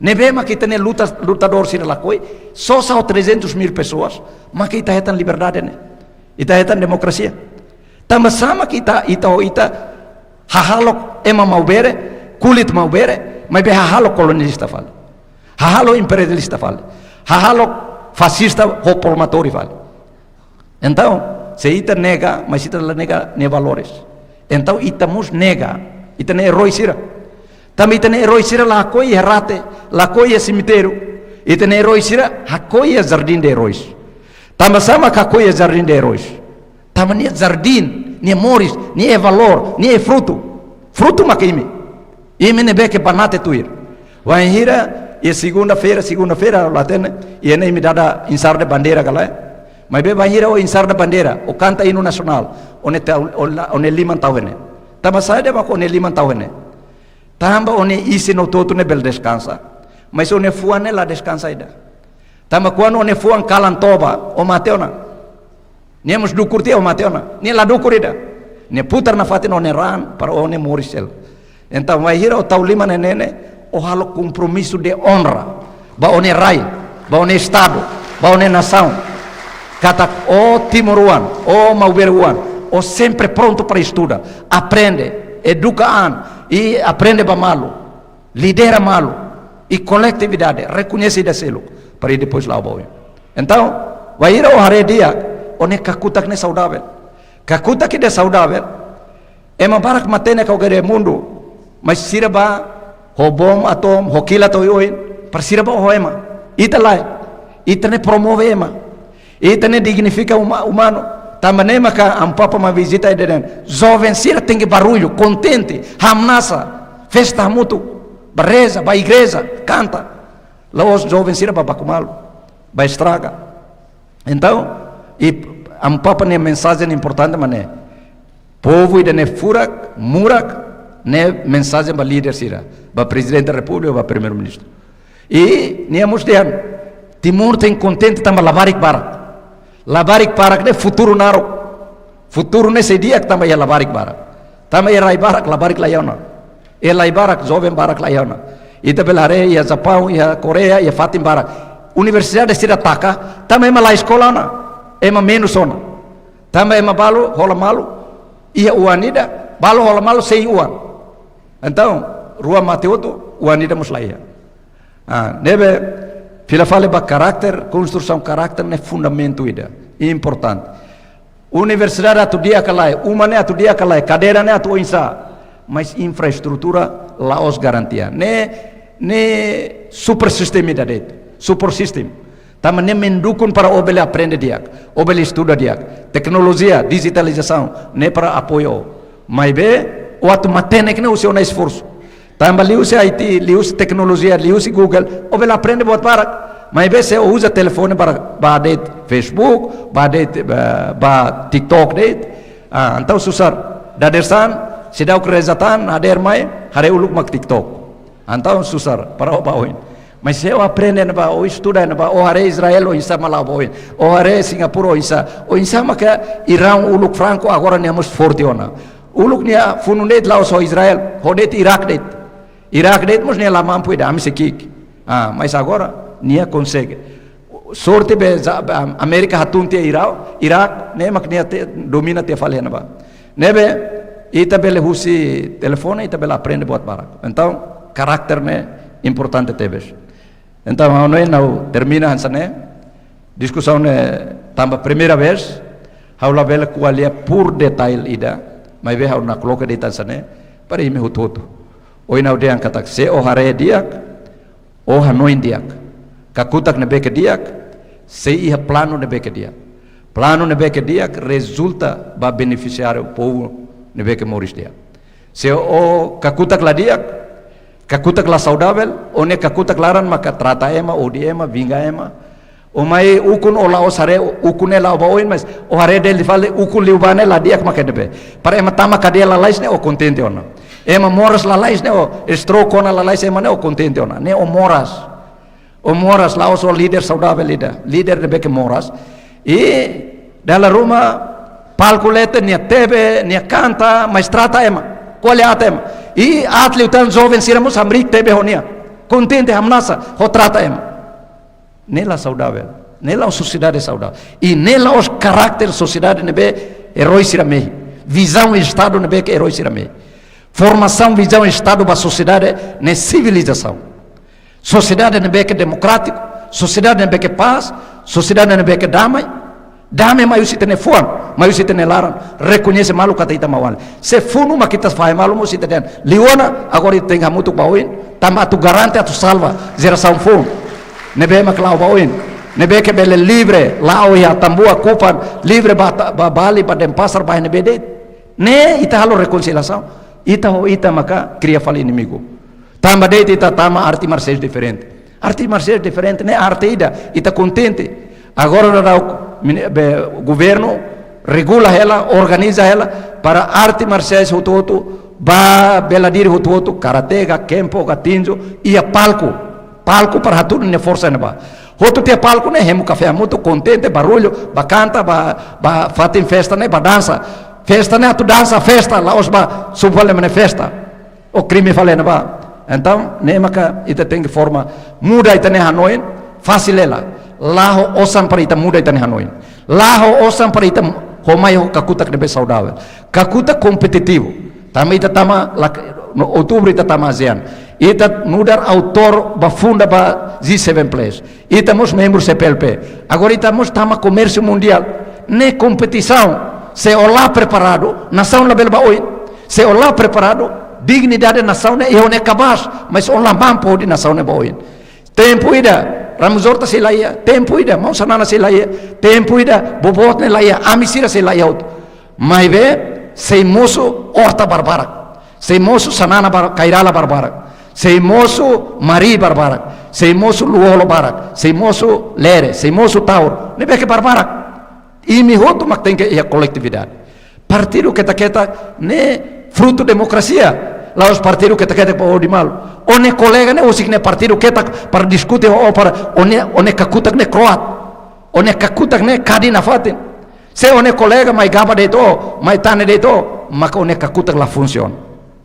Ne'ebé mak ita-nia luta, lutadór sira lakohi, sosa ho trezentos mil pessoas, mak ita hetan liberdade ne'e. Ita hetan demokrasia. Tanba sá mak ita, ita ho ita, hahalok ema maubere, kulit maubere, maibé hahalok kolonialista fali. Hahalok imperialista fali. Hahalok fasista ho palmatóriu fali. Entaun, se ita nega, mas ita la nega nia valores. Entaun, ita mós nega ita-nia erói sira. Tanba ita-nia erói sira la hakoi iha rate, la hakoi iha semitériu. Ita-nia erói sira hakoi iha Jardim de Heróis. Tanba sá mak hakoi iha Jardim de Heróis? Tanba nia jardín, nia moris, nia valór, nia frutu. Frutu mak imi. Imi ne'ebé ke banate tuir. Wainhira iha segunda-feira, segunda-feira, la hatene, iha ne'e imi dada ensarda bandeira ka lae. Maibé wainhira ó ensarda bandeira, ó kanta inu nasionál, ó-nia tau, ó la, ó-nia liman tau iha ne'e. Tanba saida mak ó-nia liman tau iha ne'e? Tanba ó-nia isin hotu-hotu ne'e bele deskansa. Mas ó-nia fuan ne'e la deskansa ida. Tanba kuandu ó-nia fuan kalan toba, ó mate ona. Nia mós dukur tiha, ó mate ona. Nia la dukur ida. Nia putar nafatin ó-nia raan para ó-nia moris hela. Entaun, wainhira ó tau liman iha ne'e, ó halo kompromisu de onra. ba ó-nia rai, ba ó-nia estadu, ba ó-nia nasaun. Katak ó timoroan, ó maubere-oan, ó sempre prontu para estuda, aprende, eduka an, i aprende ba malu, lidera malu, i koletividade rekoñese ida seluk, para depois la'o ba oin. Entaun, wainhira ó haree di'ak, ó-nia kakutak ne'e saudavel. Kakutak ida saudavel, ema barak matenek agora iha mundu, mas sira bá ho bom atóm, ho kilat oioin, para sira bá oho ema. Ita lae, ita ne'e promove ema, ita ne'e dignifika uma-, umanu. Tanba ne'e maka Amu Papa mai vizita ida dehan, joven sira tenke barullu, kontente, hamnasa, festa hamutuk, bá reza, bá igreja, kanta. La'ós joven sira bá baku malu, bá estraga. Entaun, i Amu Papa nia mensajen importante mak ne'e. Povu ida ne'e furak, murak, ne'e mensajen ba líder sira, ba Prezidente da Repúblika, ba Primeiru-Ministru. I nia mós dehan, Timor tenke kontente tanba labarik barak. Labarik barak ne'e futuru naruk. Futuru ne'e sei di'ak tanba iha labarik barak. Tanba iha rai barak, labarik la iha ona. Iha rai barak, joven barak la iha ona. Ita bele haree iha Japaun, iha Koreia, iha fatin barak, universidade sira taka, tanba ema la eskola ona, ema menus ona. Tanba ema balu hola malu, iha oan ida, balu hola malu sein oan. Entaun, rua mate hotu, oan ida mós la iha. Ah, ne'ebé, fila fali ba karakter, konstrusaun karakter ne'e fundamentu ida importante. Universidade atu di'ak ka lae, uma ne'e atu di'ak ka lae, kadeira ne'e atu oinsá, mas infraestrutura la'ós garantia. Ne'e, ne'e super sistema ida de'it, super system. Tanba ne'e mendukung para ó bele aprende di'ak, ó bele estuda di'ak. Teknolojia, dijitalizasaun, ne'e para apoiu. Maibé, ó atu matenek ne'e husi ó-nia esforsu. Tanba liuhusi I T, liuhusi teknolojia, liuhusi Google, ó bele aprende buat barak. Maibé se ó uza telefone para bá de'it Facebook, bá de'it, bá, bá TikTok de'it. Ah, entaun susar. Dadeer-saan, seidauk reza tan, dadeer mai, haree uluk mak TikTok. Entaun susar, para ó bá oin. Mas se ó aprende ne'ebá, ó estuda ne'ebá, ó haree Israel oinsá mak la'o ba oin, ó haree Singapura oinsá, oinsá maka Irã uluk Franco agora nia mós forte ona. Uluk nia funu de'it la'ós ho Israel, ho de'it Irak de'it. Irak de'it mós nia la mampu ida, ami sei ki'ik. Ah, mas agora nia konsege. Sorte be za-, be Am-, Amérika hatún tiha Irau-, Irak, ne'e mak nia te-, domina tiha fali iha ne'ebá. Ne'ebé, ita bele husi telefone, ita bele aprende buat barak. Entaun, karakter ne'e importante tebes. Entaun, ha'u hanoin ha'u termina hanesan ne'e, diskusaun ne'e tanba primeira vez, ha'u labele ko'alia por detail ida, maibé ha'u nakloke de'it hanesan ne'e, para imi hotu-hotu. Ohin ha'u dehan katak se ó haree di'ak, ó hanoin di'ak. Kakutak ne'ebé ke di'ak, sei iha planu ne'ebé ke di'ak. Planu ne'ebé ke di'ak rezulta ba benefisiáriu povu ne'ebé ke moris di'ak. Se ó kakutak la di'ak, kakutak la saudavel, ó-nia kakutak laran maka trata ema, odi ema, vinga ema. Ó mai ukun ó la'ós haree ukun ne'e la'o ba oin, mas ó haree deli fali ukun liubá ne'e la di'ak maka ne'ebé. Para ema tama kadeia lalais ne'e ó kontente ona. Ema moras lalais ne'e ó, stroke ona lalais ema ne'e ó kontente ona. Ne'e ó moras. Ó moras, la'ós ó líder saudavel ida. Líder ne'ebé ke moras. I dala ruma palku leten nia tebe, nia kanta, mas trata ema. Ko'alia aat ema. I aat liután joven sira mós hamriik tebe ho nia. Kontente, hamnasa, ho trata ema. Ne'e la saudavel. Ne'e la'ós sosiedade saudavel. I ne'e la'ós karakter sosiedade ne'ebé eroi sira mehi. Vizaun estadu ne'ebé ke eroi sira mehi. Formasaun vizaun estadu ba sosiedade ne'e sivilizasaun. Sosiedade ne'ebé ke demokrátiku, sosiedade ne'ebé ke pás, sosiedade ne'ebé ke damai. Damai mai husi ita-nia fuan, mai husi ita-nia laran, rekoñese malu katak ita maun-alin. Se funu mak ita fahe malu mós ita dehan, liu ona, agora ita tenke hamutuk ba oin, tanba atu garante atu salva jerasaun foun ne'ebé mak la'o ba oin. Ne'ebé ke bele livre, la'o iha Atambua, Kupang, livre ba, ba Bali, ba Denpasar, ba ne'ebé de'it. Ne'e ita halo rekonsiliasaun. Ita ho ita maka kria fali inimigu. Tanba de'it ita tama arte marsiais diferente. Arte marsiais diferente, ne'e arte ida, ita kontente. Agora daudaun mini-, be, governu regula hela, organiza hela, para arte marsiais hotu-hotu, ba bela diri hotu-hotu, karateka, kempo, gatinju, iha palku. Palku para hatudu nia forsa ne'ebá. Hotu tiha palku ne'e hemu kafé hamutuk, kontente, barullu, ba kanta, ba, ba fatin festa ne'e, ba dansa. Festa ne'e atu dansa, festa, la'ós ba subu fali ema nia festa. Ó krime fali ne'ebá. Entaun, ne'e maka ita tenke forma, muda ita-nia hanoin, fasil hela. La ho osan para ita muda ita-nia hanoin. La ho osan para ita ho mai ho kakutak ne'ebé saudavel. Kakutak kompetitivu. Tanba ita tama, la, no outubru ita tama ASEAN. Ita nu'udar autór ba funda ba G seven plus. Ita mós membru C P L P. Agora ita mós tama komérsiu mundiál. Ne'e kompetisaun. Se ó la preparadu, nasaun labele ba oin. Se ó la preparadu, dignidade nasaun ne'e iha ó-nia kabaas, mas ó la mampu hodi nasaun ne'e ba oin. Tempu ida, Ramos Horta sei la iha, tempu ida, maun Xanana sei la iha, tempu ida, boboot ne'e la iha, ami sira sei la iha hotu. Maibé, sei mosu Horta barbarak, sei mosu Xanana bar-, Kay Rala barbarak, sei mosu Mari barbarak, sei mosu Lú-Olo barak, sei mosu Lere, sei mosu Taur, ne'ebé ke barbarak. Imi hotu mak tenke iha koletividade. Partidu ketak-ketak ne'e frutu demokrasia. La'ós partidu ketak-ketak para odi malu. Ó-nia kolega ne'e husik ne'e partidu ketak para diskute ho ó para ó-nia, ó-nia kakutak ne'e kro'at. Ó-nia kakutak ne'e kadi nafatin. Se ó-nia kolega mai gaba de'it ó, mai tane de'it ó, maka ó-nia kakutak la funsiona.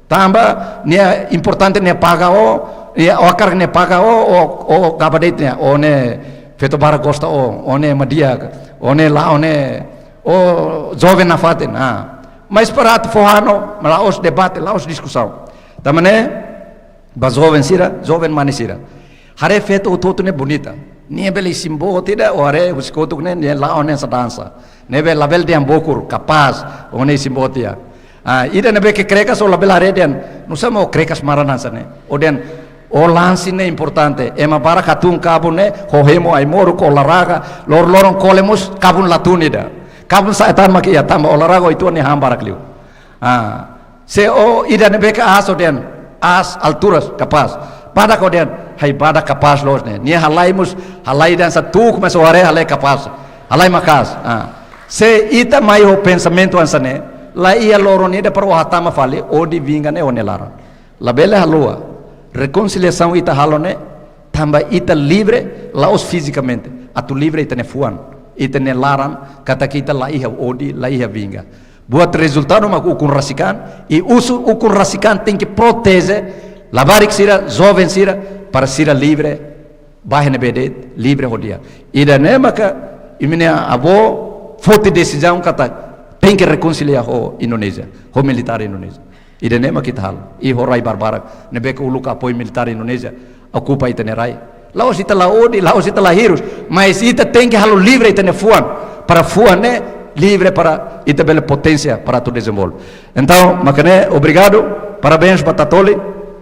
Tanba, nia importante nia paga ó, nia ó hakarak nia paga ó, ó, ó gaba de'it nia, ó ne'e feto barak gosta ó, ó ne'e madiak, ó ne'e la, ó ne'e, ó joven nafatin, ah. Mas para atu fó hanoin, la'ós debate, la'ós diskusaun. Tanba ne'e, ba joven sira, joven mane sira. Haree feto hotu-hotu ne'e bonita. Nia bele isin-boot ida, ó haree husik kotuk ne'e, nia la'o ne'e sa dansa. Ne'ebé labele dehan bokur, kapás, ó ne'e isin-boot iha. Ah, ida ne'ebé ke krekas ó labele haree dehan, nusá mak ó krekas maran hanesan ne'e. Ó dehan, ó lansi ne'e importante, ema barak hatún kabun ne'e, ho hemu ai-moruk, ó laraga, lor-loron kole mós kabun la tun ida. Kabun sa'e tan mak iha tanba, ó laraga ó ituan nia han barak liu. Ah, se ó ida ne'ebé ke aas ó dehan, aas alturas, kapás. Badak ó dehan, hai badak kapás loos ne'e. Nia halai mós, halai dehan sa tuk, mas ó haree halai kapás. Halai maka'as. Ah. Se ita mai ho pensamentu hanesan ne'e, la iha loron ida para ó hatama fali, odi vinga ne'e ó-nia laran. Labele haluha. Rekonsiliasaun ita halo ne'e, tanba ita livre, la'ós fizikamente. Atu livre ita-nia fuan, ita-nia laran, katak ita la iha odi, la iha vinga. Buat rezultadu mak ukun rasik an, i husi ukun rasik an tenke proteje, labarik sira, joven sira, para sira livre, ba iha ne'ebé de'it, livre ho di'ak. Ida-ne'e maka, imi-nia avó, foti desizaun katak, tenke rekonsilia ho Indonézia, ho militár Indonézia. Ida-ne'e mak ita halo. I ho rai barbarak ne'ebé ke uluk apoiu militár Indonézia okupa ita-nia rai. La'ós ita la odi, la'ós ita la hirus, mas ita tenke halo livre ita-nia fuan, para fuan ne'e livre para ita bele poténsia para atu dezenvolve. Entaun, mak ne'e, obrigadu, parabéns ba Tatoli,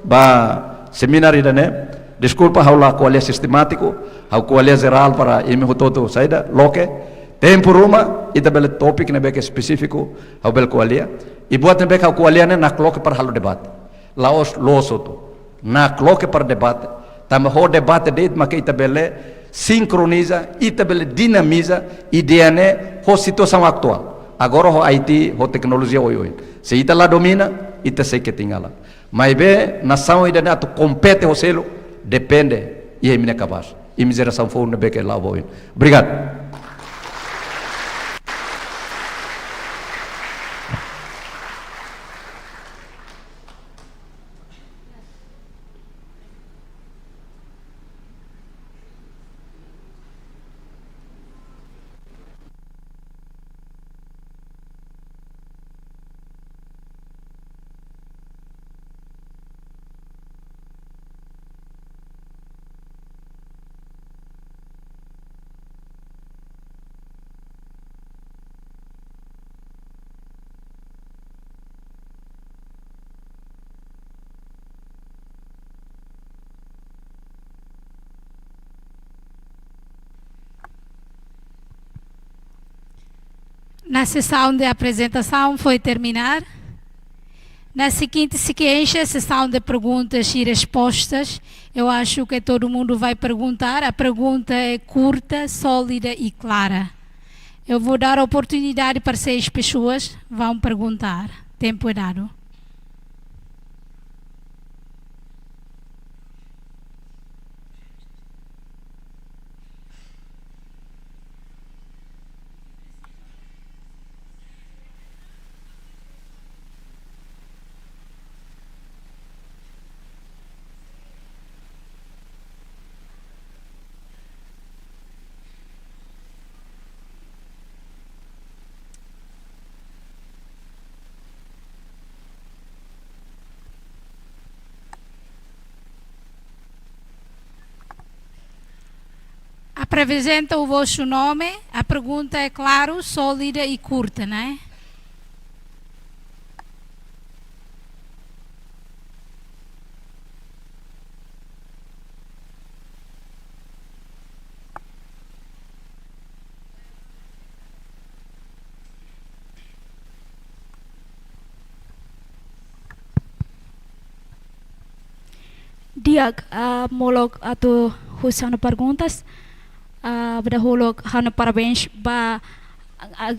ba semináriu ida-ne'e. Deskulpa, ha'u la ko'alia sistemátiku, ha'u ko'alia jerál para imi hotu-hotu saida, loke. Tempu ruma, ita bele tópiku ne'ebé ke espesífiku, ha'u bele ko'alia. I buat ne'ebé ke ha'u ko'alia ne'e nakloke para halo debate. La'ós loos hotu. Nakloke para debate. Tanba ho debate de'it maka ita bele sinkroniza, ita bele dinamiza ideia ne'e ho situasaun atuál. Agora ho I T, ho teknolojia oioin. Se ita la domina, ita sei ketinggalan. Maibé, nasaun ida-ne'e atu kompete ho seluk, depende iha imi-nia kabaas. Imi jerasaun foun ne'ebé ke la'o ba oin. Obrigadu. Na sessão de apresentação foi terminar. Na seguinte sequência, sessão de perguntas e respostas. Eu acho que todo mundo vai perguntar. A pergunta é curta, sólida e clara. Eu vou dar oportunidade para seis pessoas vão perguntar. Tempo é dado. Aprezenta o vosso nome. A pergunta é claro, sólida e curta, não é? Di'ak, ah, molok atu husu ha'u-nia perguntas, ah, ba dahuluk ha'u-nia parabéns ba, ah,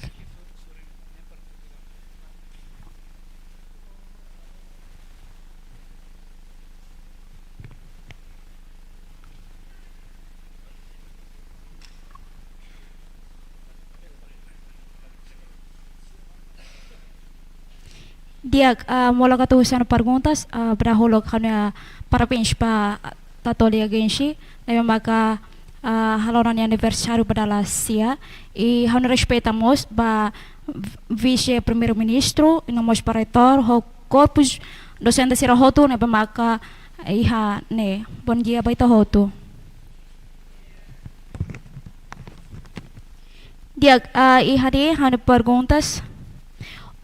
Di'ak, ah, molok atu husu ha'u-nia perguntas, ah, ba dahuluk ha'u-nia parabéns ba Tatoli Agensi, ne'ebé maka, ah, hala'o nia aniversáriu ba dala sia, i ha'u-nia respeitu mós ba Vise-Primeiru-Ministru, i no mós ba Reitór, ho korpus dosente sira hotu, ne'ebé maka iha ne'e. Bondia ba ita hotu. Di'ak, ah, iha ne'e ha'u-nia perguntas.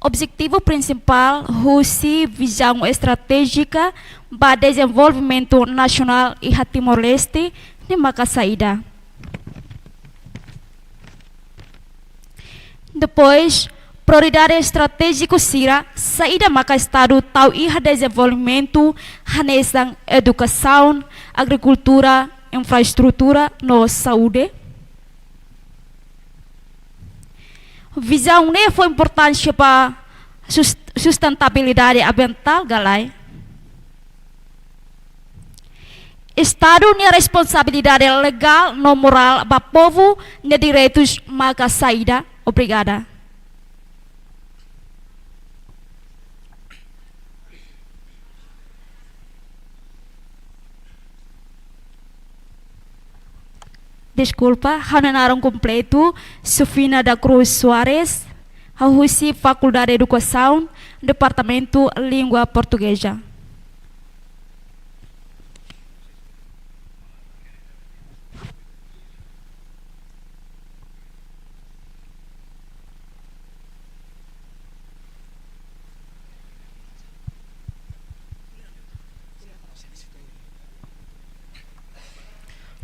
Objetivu prinsipál husi vizaun estratéjika ba dezenvolvimentu nasionál iha Timor-Leste ne'e maka saida? Depois, prioridade estratéjiku sira saida maka Estadu tau iha dezenvolvimentu hanesan edukasaun, agrikultura, infraestrutura no saúde? Vizaun ne'e fó importánsia ba sus-, sustentabilidade ambientál ka lae? Estadu nia responsabilidade legál no morál ba povu nia direitus maka saida? Obrigada. Deskulpa, ha'u-nia naran kompletu, Sofina da Cruz Soares, ha'u husi Fakuldade Edukasaun, Departamentu Língua Portugeza.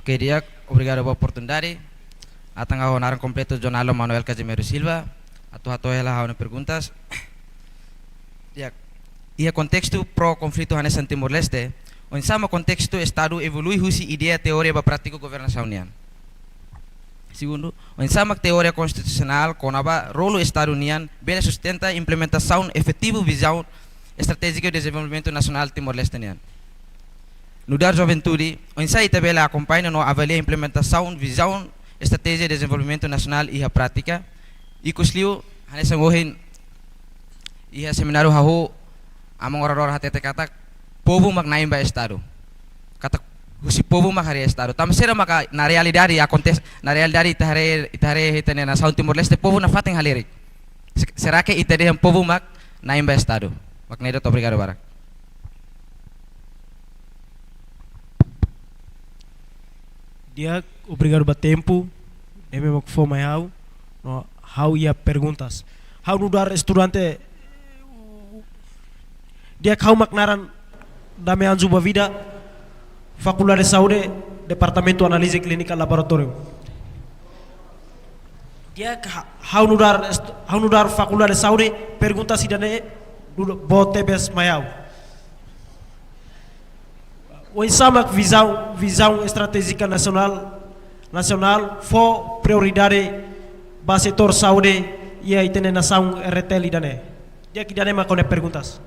Oke, di'ak, obrigadu ba oportunidade. Atan ha'u naran kompletu Jonalo Manuel Casimiro Silva, atu hato'o hela ha'u-nia perguntas. Di'ak, iha kontestu pró-konflitu hanesan Timor-Leste, oinsá mak kontestu Estadu evolui husi ideia teoria ba prátika governasaun nian? Segundu, oinsá mak teoria konstitusionál kona-ba rolu Estadu nian bele sustenta implementasaun efetivu vizaun estratéjika dezenvolvimentu nasionál Timor-Leste nian? Nu'udar juventude, oinsá ita bele akompaña no avalia implementasaun vizaun estratéjia dezenvolvimentu nasionál iha prátika? Ikusliu, hanesan ohin iha semináriu hahú, aman oradór hatete katak povu mak na'in ba Estadu. Katak husi povu mak harii Estadu. Tanba sira maka na realidade akontese, na realidade ita haree, ita haree ita-nia nasaun Timor-Leste, povu nafatin halerik. Se-, será que ita dehan povu mak na'in ba Estadu? Mak ne'e de'it, obrigadu barak. Di'ak, obrigadu ba tempu ne'ebé mak fó mai ha'u, no ha'u iha perguntas. Ha'u nu'udar estudante, di'ak, ha'u mak naran Dame Anju Bavida, Fakuldade Saúde, Departamentu Análize Klínika Laboratóriu. Di'ak, ha-, ha'u nu'udar est-, ha'u nu'udar Fakuldade Saúde, perguntas ida-ne'e, nu'udar, boot tebes mai ha'u. Oinsá mak vizaun, vizaun estratéjika nasionál, nasionál fó prioridade ba setór saúde iha ita-nia nasaun R T L ida-ne'e? Di'ak, ida-ne'e mak ha'u-nia perguntas.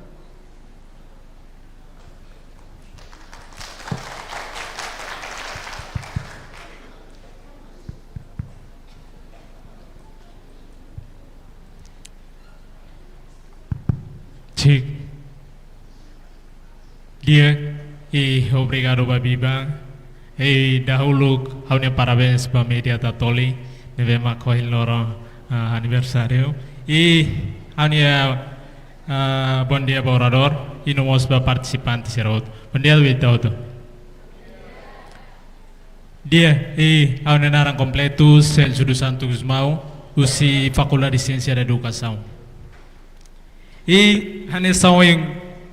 Cik. Di'ak, i obrigadu ba biban. I dahuluk ha'u-nia parabéns ba média Tatoli ne'ebé mak ohin loron, ah, aniversáriu. I ha'u-nia, ah, bondia ba oradór, i no mós ba partisipante sira hotu. Bondia ba ita hotu. Di'ak, i ha'u-nia naran kompletu Celso dos Santos Gusmão, husi Fakuldade de Siénsia da Edukasaun. I hanesan ohin,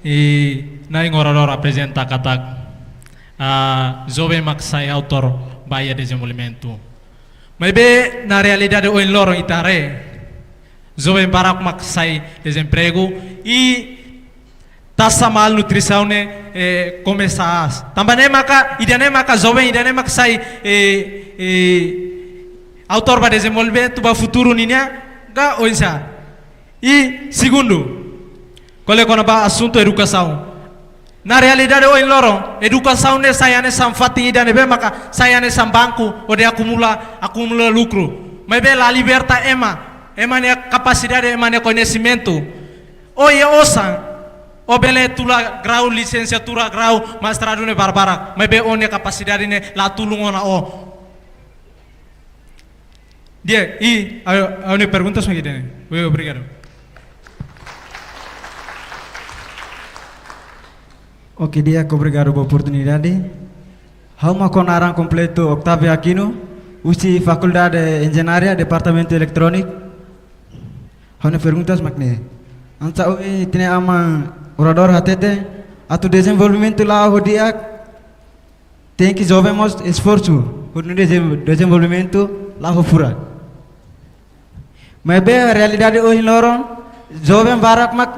i na'in oradór aprezenta katak, ah, joven mak sai autór ba iha dezenvolvimentu. Maibé iha realidade ohin loron ita haree, joven barak mak sai dezempregu i taxa malnutrisaun ne'e, eh, komesa aas. Tanba ne'e maka, ida-ne'e maka joven, ida-ne'e maka sai, eh, eh, autór ba dezenvolvimentu ba futuru nian, ka oinsá. I segundu, ko'alia kona-ba asuntu edukasaun. Iha realidade ohin loron, edukasaun ne'e sai hanesan fatin ida ne'ebé maka sai hanesan banku, hodi akumula, akumula lukru. Maibé la liberta ema, ema nia kapasidade, ema nia koñesimentu. Ó iha osan, ó bele tula grau lisensiatura, grau mestradu ne'e barbarak. Maibé ó-nia kapasidade ne'e la tulun ona ó. Di'ak, i, ha'u, ha'u-nia pergunta só ida-ne'e. Obrigadu. Oke, di'ak, obrigadu ba oportunidade. Ha'u mak ho naran kompletu Octavio Aquino, husi Fakuldade Enjeñaria, Departamentu Eletrónika. Ha'u-nia pergunta mak ne'e. Hanesan ohin ita-nia aman oradór hatete, atu dezenvolvimentu la'o ho di'ak, tenke joven mós esforsu, hodi nune'e dezen-, dezenvolvimentu la'o ho furak. Maibé realidade ohin loron, joven barak mak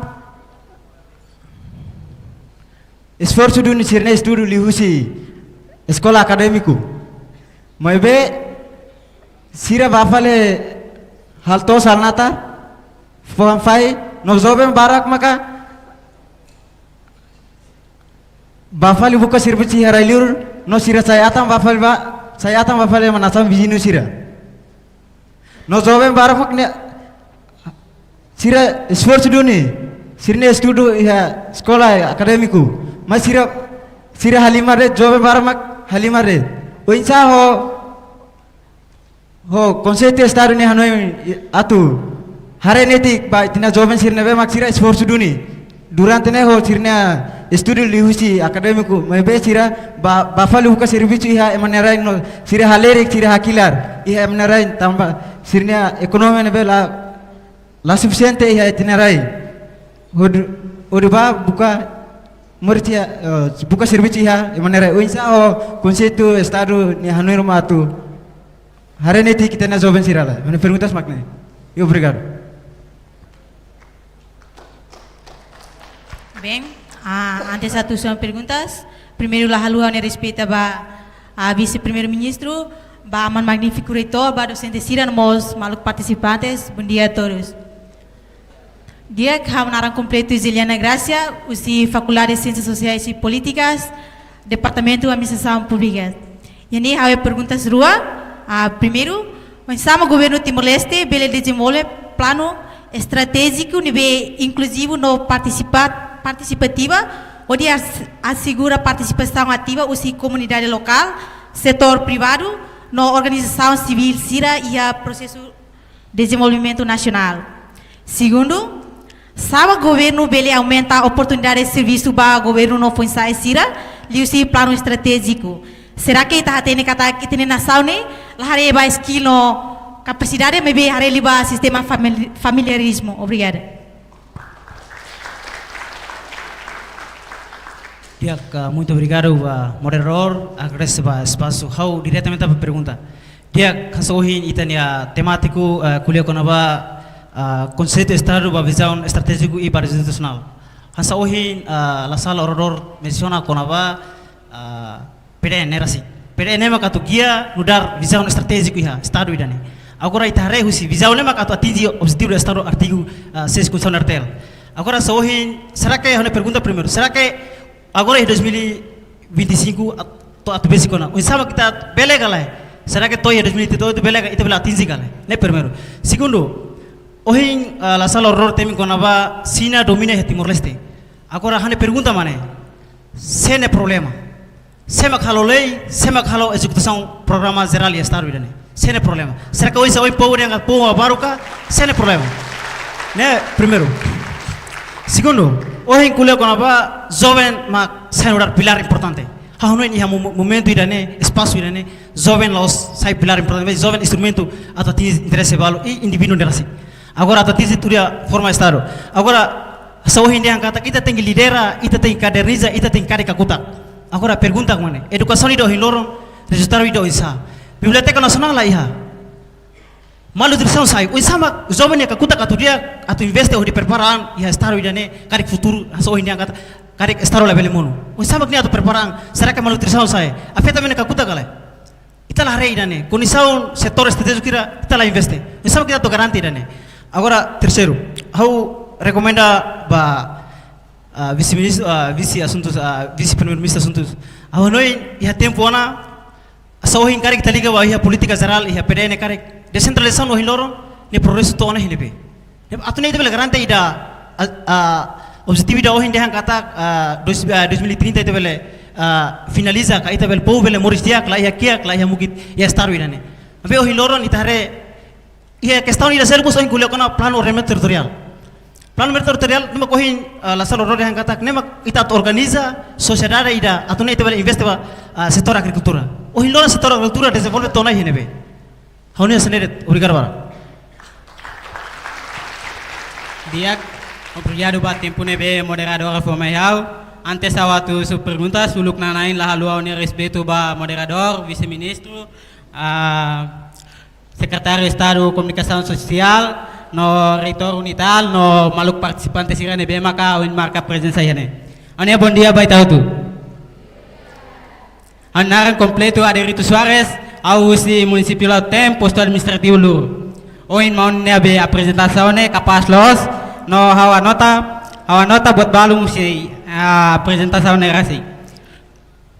esforsu duni sira-nia estudu liuhusi eskola akadémiku. Maibé sira bá fali halo to'os, halo natar, fó han-fai, no joven barak maka bá fali buka servisu iha rai-liur, no sira sai atan bá fali ba, sai atan bá fali ema nasaun viziñu sira. No joven barak mak ne'e, sira esforsu duni, sira-nia estudu iha eskola akadémiku. Mas sira, sira halimar de'it, joven barak mak halimar de'it. Oinsá ho, ho konseitu Estadu nia hanoin atu haree netik ba ita-nia joven sira ne'ebé mak sira esforsu duni durante ne'e ho sira-nia estudu liuhusi akadémiku, maibé sira bá, bá fali buka servisu iha ema-nia rain no sira halerik, sira hakilar iha ema-nia rain tanba sira-nia ekonomia ne'ebé la, la sufisiente iha ita-nia rain. Hodi, hodi bá buka moris iha, eh, buka servisu iha ema-nia rain. Oinsá ho konseitu Estadu nia hanoin ruma atu haree netik ita-nia joven sira lai. Ha'u-nia pergunta mak ne'e. I obrigadu. Bem, ah, antes atu husu perguntas, primeiru la haluha ha'u-nia respeitu ba, ah, Vise-Primeiru-Ministru, ba aman magnífiku reitór, ba dosente sira no mós maluk partisipantes. Bom dia a todos. Di'ak, ha'u naran kompletu Zeliana Gracia, husi Fakuldade Siénsias Sosiais i Polítikas, Departamentu Administrasaun Públika. Iha ne'e ha'u iha perguntas rua, ah, primeiru, oinsá mak governu Timor-Leste bele dezenvolve planu estratéjiku ne'ebé inkluzivu no partisipa-, partisipativa, hodi as-, asegura partisipasaun ativa husi komunidade lokál, setór privadu, no organizasaun sivíl sira iha prosesu dezenvolvimentu nasionál. Segundu, oinsá mak governu bele aumenta oportunidade servisu ba governu no foin-sa'e sira, liuhusi planu estratéjiku? Será que ita hatene katak ita-nia nasaun ne'e la haree ba skill no kapasidade, maibé haree liu ba sistema famili-, familiarizmu? Obrigada. Di'ak, ah, muito obrigado ba moderadór, agradese ba espasu. Ha'u diretamente ba pergunta. Di'ak, hanesan ohin ita-nia temátiku, eh, ko'alia kona-ba, ah, konseitu Estadu ba vizaun estratéjiku i ba vizaun nasionál. Hanesan ohin, ah, la sala oradór mensiona kona-ba, ah, P D N ne'e rasik. P D N ne'e maka atu gia nu'udar vizaun estratéjiku iha Estadu ida-ne'e. Agora ita haree husi vizaun ne'e maka atu atinje objetivu Estadu artigu, ah, seis Konstituisaun R T L. Agora hanesan ohin, será que, ha'u-nia pergunta primeiru, será que agora iha dois mil e vinte e cinco at-, to'o atu besik ona, oinsá mak ita bele ka lae? Será que to'o iha dois mil e trinta e oito bele ka, ita bele atinje ka lae? Ne'e primeiru. Segundu, ohin, ah, la sala oradór temi kona-ba Xina domina iha Timor-Leste. Agora ha'u-nia pergunta mak ne'e, sé nia problema? Sé mak halo lei, sé mak halo ezekusaun programa jerál iha Estadu ida-ne'e? Sé nia problema? Será que oinsá ohin povu dehan katak povu barak ka? Sé nia problema? Ne'e primeiru. Segundu, ohin ko'alia kona-ba joven mak sai nu'udar pilár importante. Ha'u hanoin iha mo-, momentu ida-ne'e, espasu ida-ne'e, joven la'ós sai pilár importante, mas joven instrumentu atu atinje interese balu i indivíduu ne'e rasik. Agora atu atinje tuir forma Estadu. Agora, sá ohin dehan katak ita tenke lidera, ita tenke kaderniza, ita tenke kaer kakutak. Agora pergunta kmane, edukasaun ida ohin loron, rezultadu ida oinsá? Biblioteka Nasionál la iha. Malnutrisaun sai, oinsá mak joven nia kakutak atu di'ak, atu investe hodi prepara an iha Estadu ida-ne'e, karik futuru, sá ohin dehan katak, karik Estadu labele monu. Oinsá mak nia atu prepara an, será ke malnutrisaun sai? Afeta ema nia kakutak ka lae? Ita la haree ida-ne'e, kondisaun setór estratéjiku sira, ita la investe. Oinsá mak ita atu garante ida-ne'e? Agora, terseiru, ha'u rekomenda ba, ah, vise-ministru, ah, vise asuntus, ah, vise-primeiru-ministru asuntus. Ha'u hanoin, iha tempu ona, sá ohin karik ita liga ba iha polítika jerál, iha P D N karik. Desentralizasaun ohin loron, nia progresu to'o ona iha ne'ebé? Ne'e atu nune'e ita bele garante ida, ah, ah, objetivu ida ohin dehan katak, ah, dois, ah, dois mil e trinta ita bele, ah, finaliza, ka ita bele, povu bele moris di'ak, la iha kiak, la iha mukit, iha Estadu ida-ne'e. Maibé ohin loron ita haree, iha kestaun ida seluk mós ohin ko'alia kona-ba planu ordenamentu territoriál. Planu ordenamentu territoriál, ne'e mak ohin, ah, Lazaro Rodrigues dehan katak, ne'e mak ita atu organiza sosiedade ida, atu nune'e ita bele investe ba, ah, setór agrikultura. Ohin loron setór agrikultura dezenvolve to'o ona iha ne'ebé? Ha'u-nia hanesan ne'e de'it, obrigadu barak. Di'ak, obrigadu ba tempu ne'ebé moderadora fó mai ha'u. Antes ha'u atu husu perguntas, uluk nanain la haluha ha'u-nia respeitu ba moderadór, vise-ministru, ah, Sekretáriu Estadu Komunikasaun Sosiál, no Reitór UNITAL, no maluk partisipante sira ne'ebé maka ohin marka prezensa iha ne'e. Ha'u-nia bondia ba ita hotu. Ha'u-nia naran kompletu Aderito Soares, ha'u husi munisípiu Lautém, postu administrativu Luru. Ohin maun ne'ebé aprezentasaun ne'e kapás loos, no ha'u anota, ha'u anota buat balun husi, ah, aprezentasaun ne'e rasik.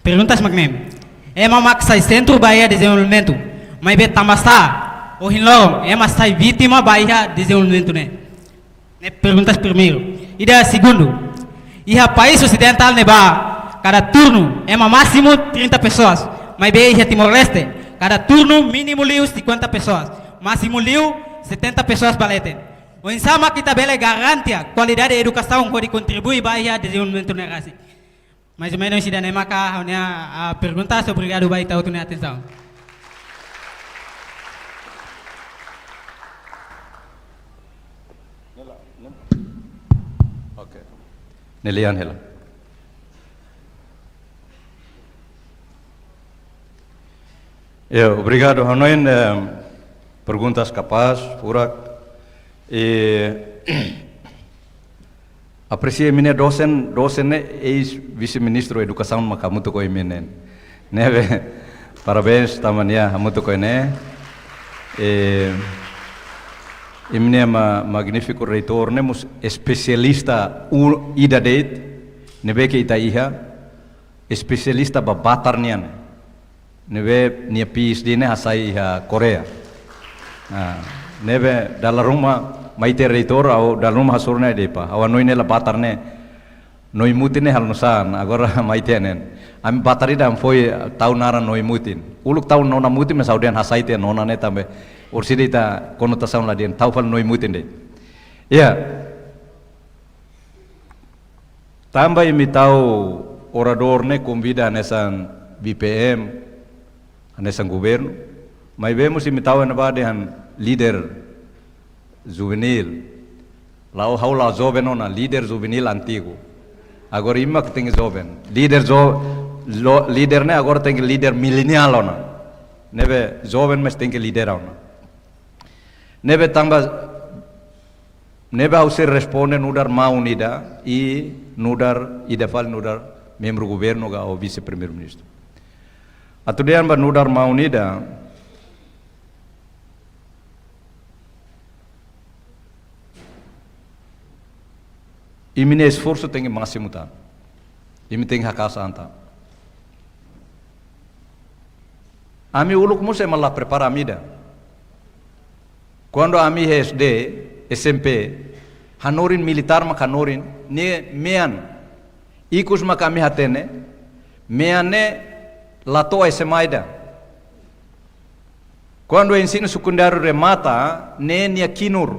Perguntas mak ne'e. Ema mak sai sentru ba iha dezenvolvimentu. Maibé tanbasá ohin loron ema sai vítima ba iha dezenvolvimentu ne'e? Ne'e perguntas primeiru. Ida segundu. Iha país osidentál ne'ebá, kada turnu ema másimu trinta pessoas. Maibé iha Timor-Leste, kada turnu mínimu liu cinquenta pessoas. Másimu liu setenta pessoas ba leten. Oinsá mak ita bele garante kualidade edukasaun hodi kontribui ba iha dezenvolvimentu ne'e rasik? Mais ou menos ida-ne'e maka ha'u-nia, ah, perguntas, obrigadu ba ita hotu nia atensaun. Ok. Ne'e lian hela. Ya, obrigadu. Ha'u hanoin, em, perguntas kapás, furak. I apresia imi-nia dosen, dosen ne'e eis-vise-ministru edukasaun mak hamutuk ho imi ne'e. Ne'ebé, parabéns tanba nia hamutuk ho ne'e. I imi-nia ma-, magnífiku reitór ne'e mós espesialista u-, ida de'it, ne'ebé ke ita iha, espesialista ba batar nian. Ne'ebé nia P H D ne'e hasai iha Koreia. Ah, ne'ebé dala ruma mai tiha reitór, ha'u dala ruma hasoru nia de'it ba. Ha'u hanoin ne'e la batar ne'e. Noi-mutin ne'e halo nusá, agora mai tiha ne'e. Ami batar ida ami foin tau naran noi-mutin. Uluk tau nona-mutin, mas ha'u dehan hasai tiha nona ne'e tanba orsida ita konotasaun la dehan, tau fali noi-mutin de'it. Iya. Tanba imi tau oradór ne'e konvida hanesan V P M, hanesan governu, maibé mós imi tau iha-ne'ebá dehan líder juvenil. La'ós, ha'u la'ós joven ona, líder juvenil antigu. Agora imi mak tenke joven. Líder jo-, lo-, líder ne'e agora tenke líder mileniál ona. Ne'ebé joven mós tenke lidera ona. Ne'ebé tanba, ne'ebé ha'u sei responde nu'udar maun ida, i nu'udar ida fali nu'udar membru governu ka ou vise-primeiru-ministru. Atu dehan ba nu'udar maun ida, imi-nia esforsu tenke másimu tan. Imi tenke haka'as an tan. Ami uluk mós ema la prepara ami ida. Kuandu ami S D, S M P, hanorin militár mak hanorin, ne'e mean. Ikus mak ami hatene, mean ne'e la to'o S M A ida. Kuandu ensinu sekundáriu remata, ne'e nia kinur.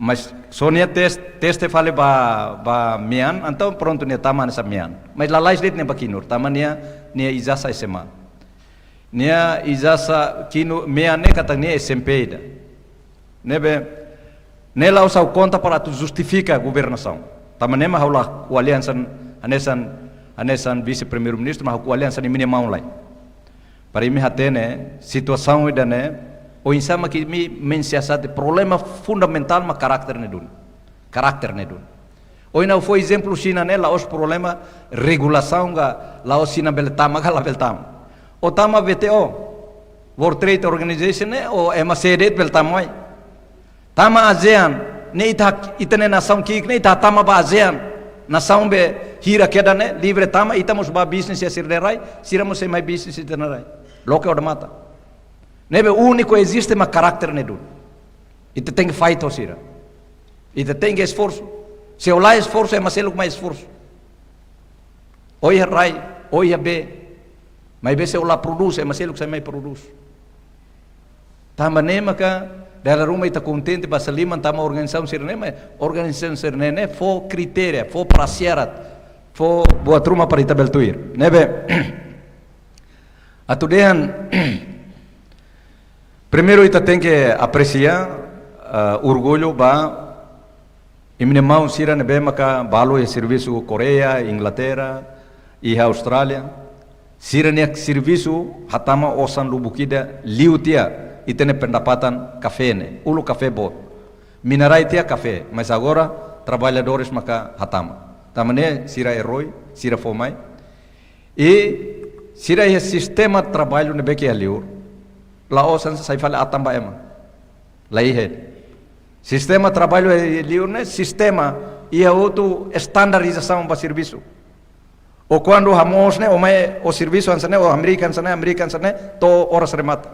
Mas só nia teste, teste fali ba, ba mean, entaun prontu nia tama hanesan mean. Mas lalais de'it nia ba kinur, tama nia, nia ijazah S M A. Nia ijazah kinur mean ne'e katak nia S M P ida. Ne'ebé, ne'e la'ós ha'u konta para atu justifika governasaun. Tanba ne'e mak ha'u la ko'alia hanesan, hanesan, hanesan vise-primeiru-ministru, mas ha'u ko'alia hanesan imi-nia maun lai. Para imi hatene situasaun ida-ne'e, oinsá mak imi mensiasati, problema fundamentál mak karakter ne'e duni. Karakter ne'e duni. Ohin ha'u fó ezemplu Xina ne'e, la'ós problema regulasaun ka, la'ós Xina bele tama ka la bele tama. Ó tama W T O, World Trade Organization ne'e, ó ema sé de'it bele tama mai. Tama ASEAN, ne'e ita, ita-nia nasaun ki'ik ne'e ita tama ba ASEAN. Nasaun be hira kedan ne'e, livre tama, ita mós bá bisnis iha sira-nia rai, sira mós sei mai bisnis iha ita-nia rai. Loke odamatan. Ne'ebé úniku eziste mak karakter ne'e duni. Ita tenke fight ho sira. Ita tenke esforsu. Se ó la esforsu, ema seluk mai esforsu. Ó iha rai, ó iha bee. Maibé se ó la prodús, ema seluk sei mai prodús. Tanba ne'e maka, dala ruma ita kontente basa liman tanba organizasaun sira-ne'e, mas organizasaun sira-ne'e ne'e fó kritéria, fó prasyarat, fó buat ruma para ita bele tuir. Ne'ebé, atu dehan, primeiru ita tenke apresia, ah, orgullu ba imi-nia maun sira ne'ebé maka balu iha servisu Koreia, Inglaterra, iha Austrália. Sira-nia servisu hatama osan lubuk ida liu tiha ita-nia pendapatan kafé ne'e, uluk kafé boot. Mina-rai tiha kafé, mas agora traballadores maka hatama. Tanba ne'e sira eroi, sira fó mai. I sira iha sistema traballu ne'ebé ke iha liur. La'ós hanesan sai fali atan ba ema. La iha. Sistema traballu iha liur ne'e, sistema iha hotu estandarizasaun ba servisu. Ó kuandu hamoos ne'e, ó mai ó servisu hanesan ne'e, ó hamriik hanesan ne'e, hamriik hanesan ne'e, to'o oras remata.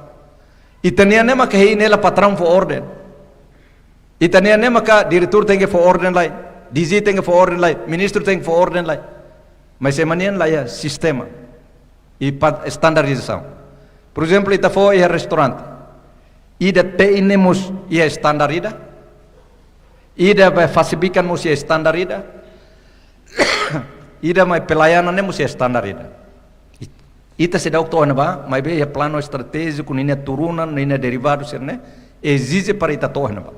Ita-nian ne'e maka hein hela patraun fó orden. Ita-nian ne'e maka diretór tenke fó orden lai, D G tenke fó orden lai, ministru tenke fó orden lai. Mas ema nian la iha sistema i pa-, estandarizasaun. Por ezemplu, ita fó iha restaurante. Ida te'in ne'e mós iha estandar ida. Ida ba fase bikan mós iha estandar ida. Ida mai pelayanan ne'e mós iha estandar ida. It-, ita seidauk to'o ne'ebá, maibé iha planu estratéjiku, ninia turunan, ninia derivadu sira-ne'e ezije para ita to'o ne'ebá.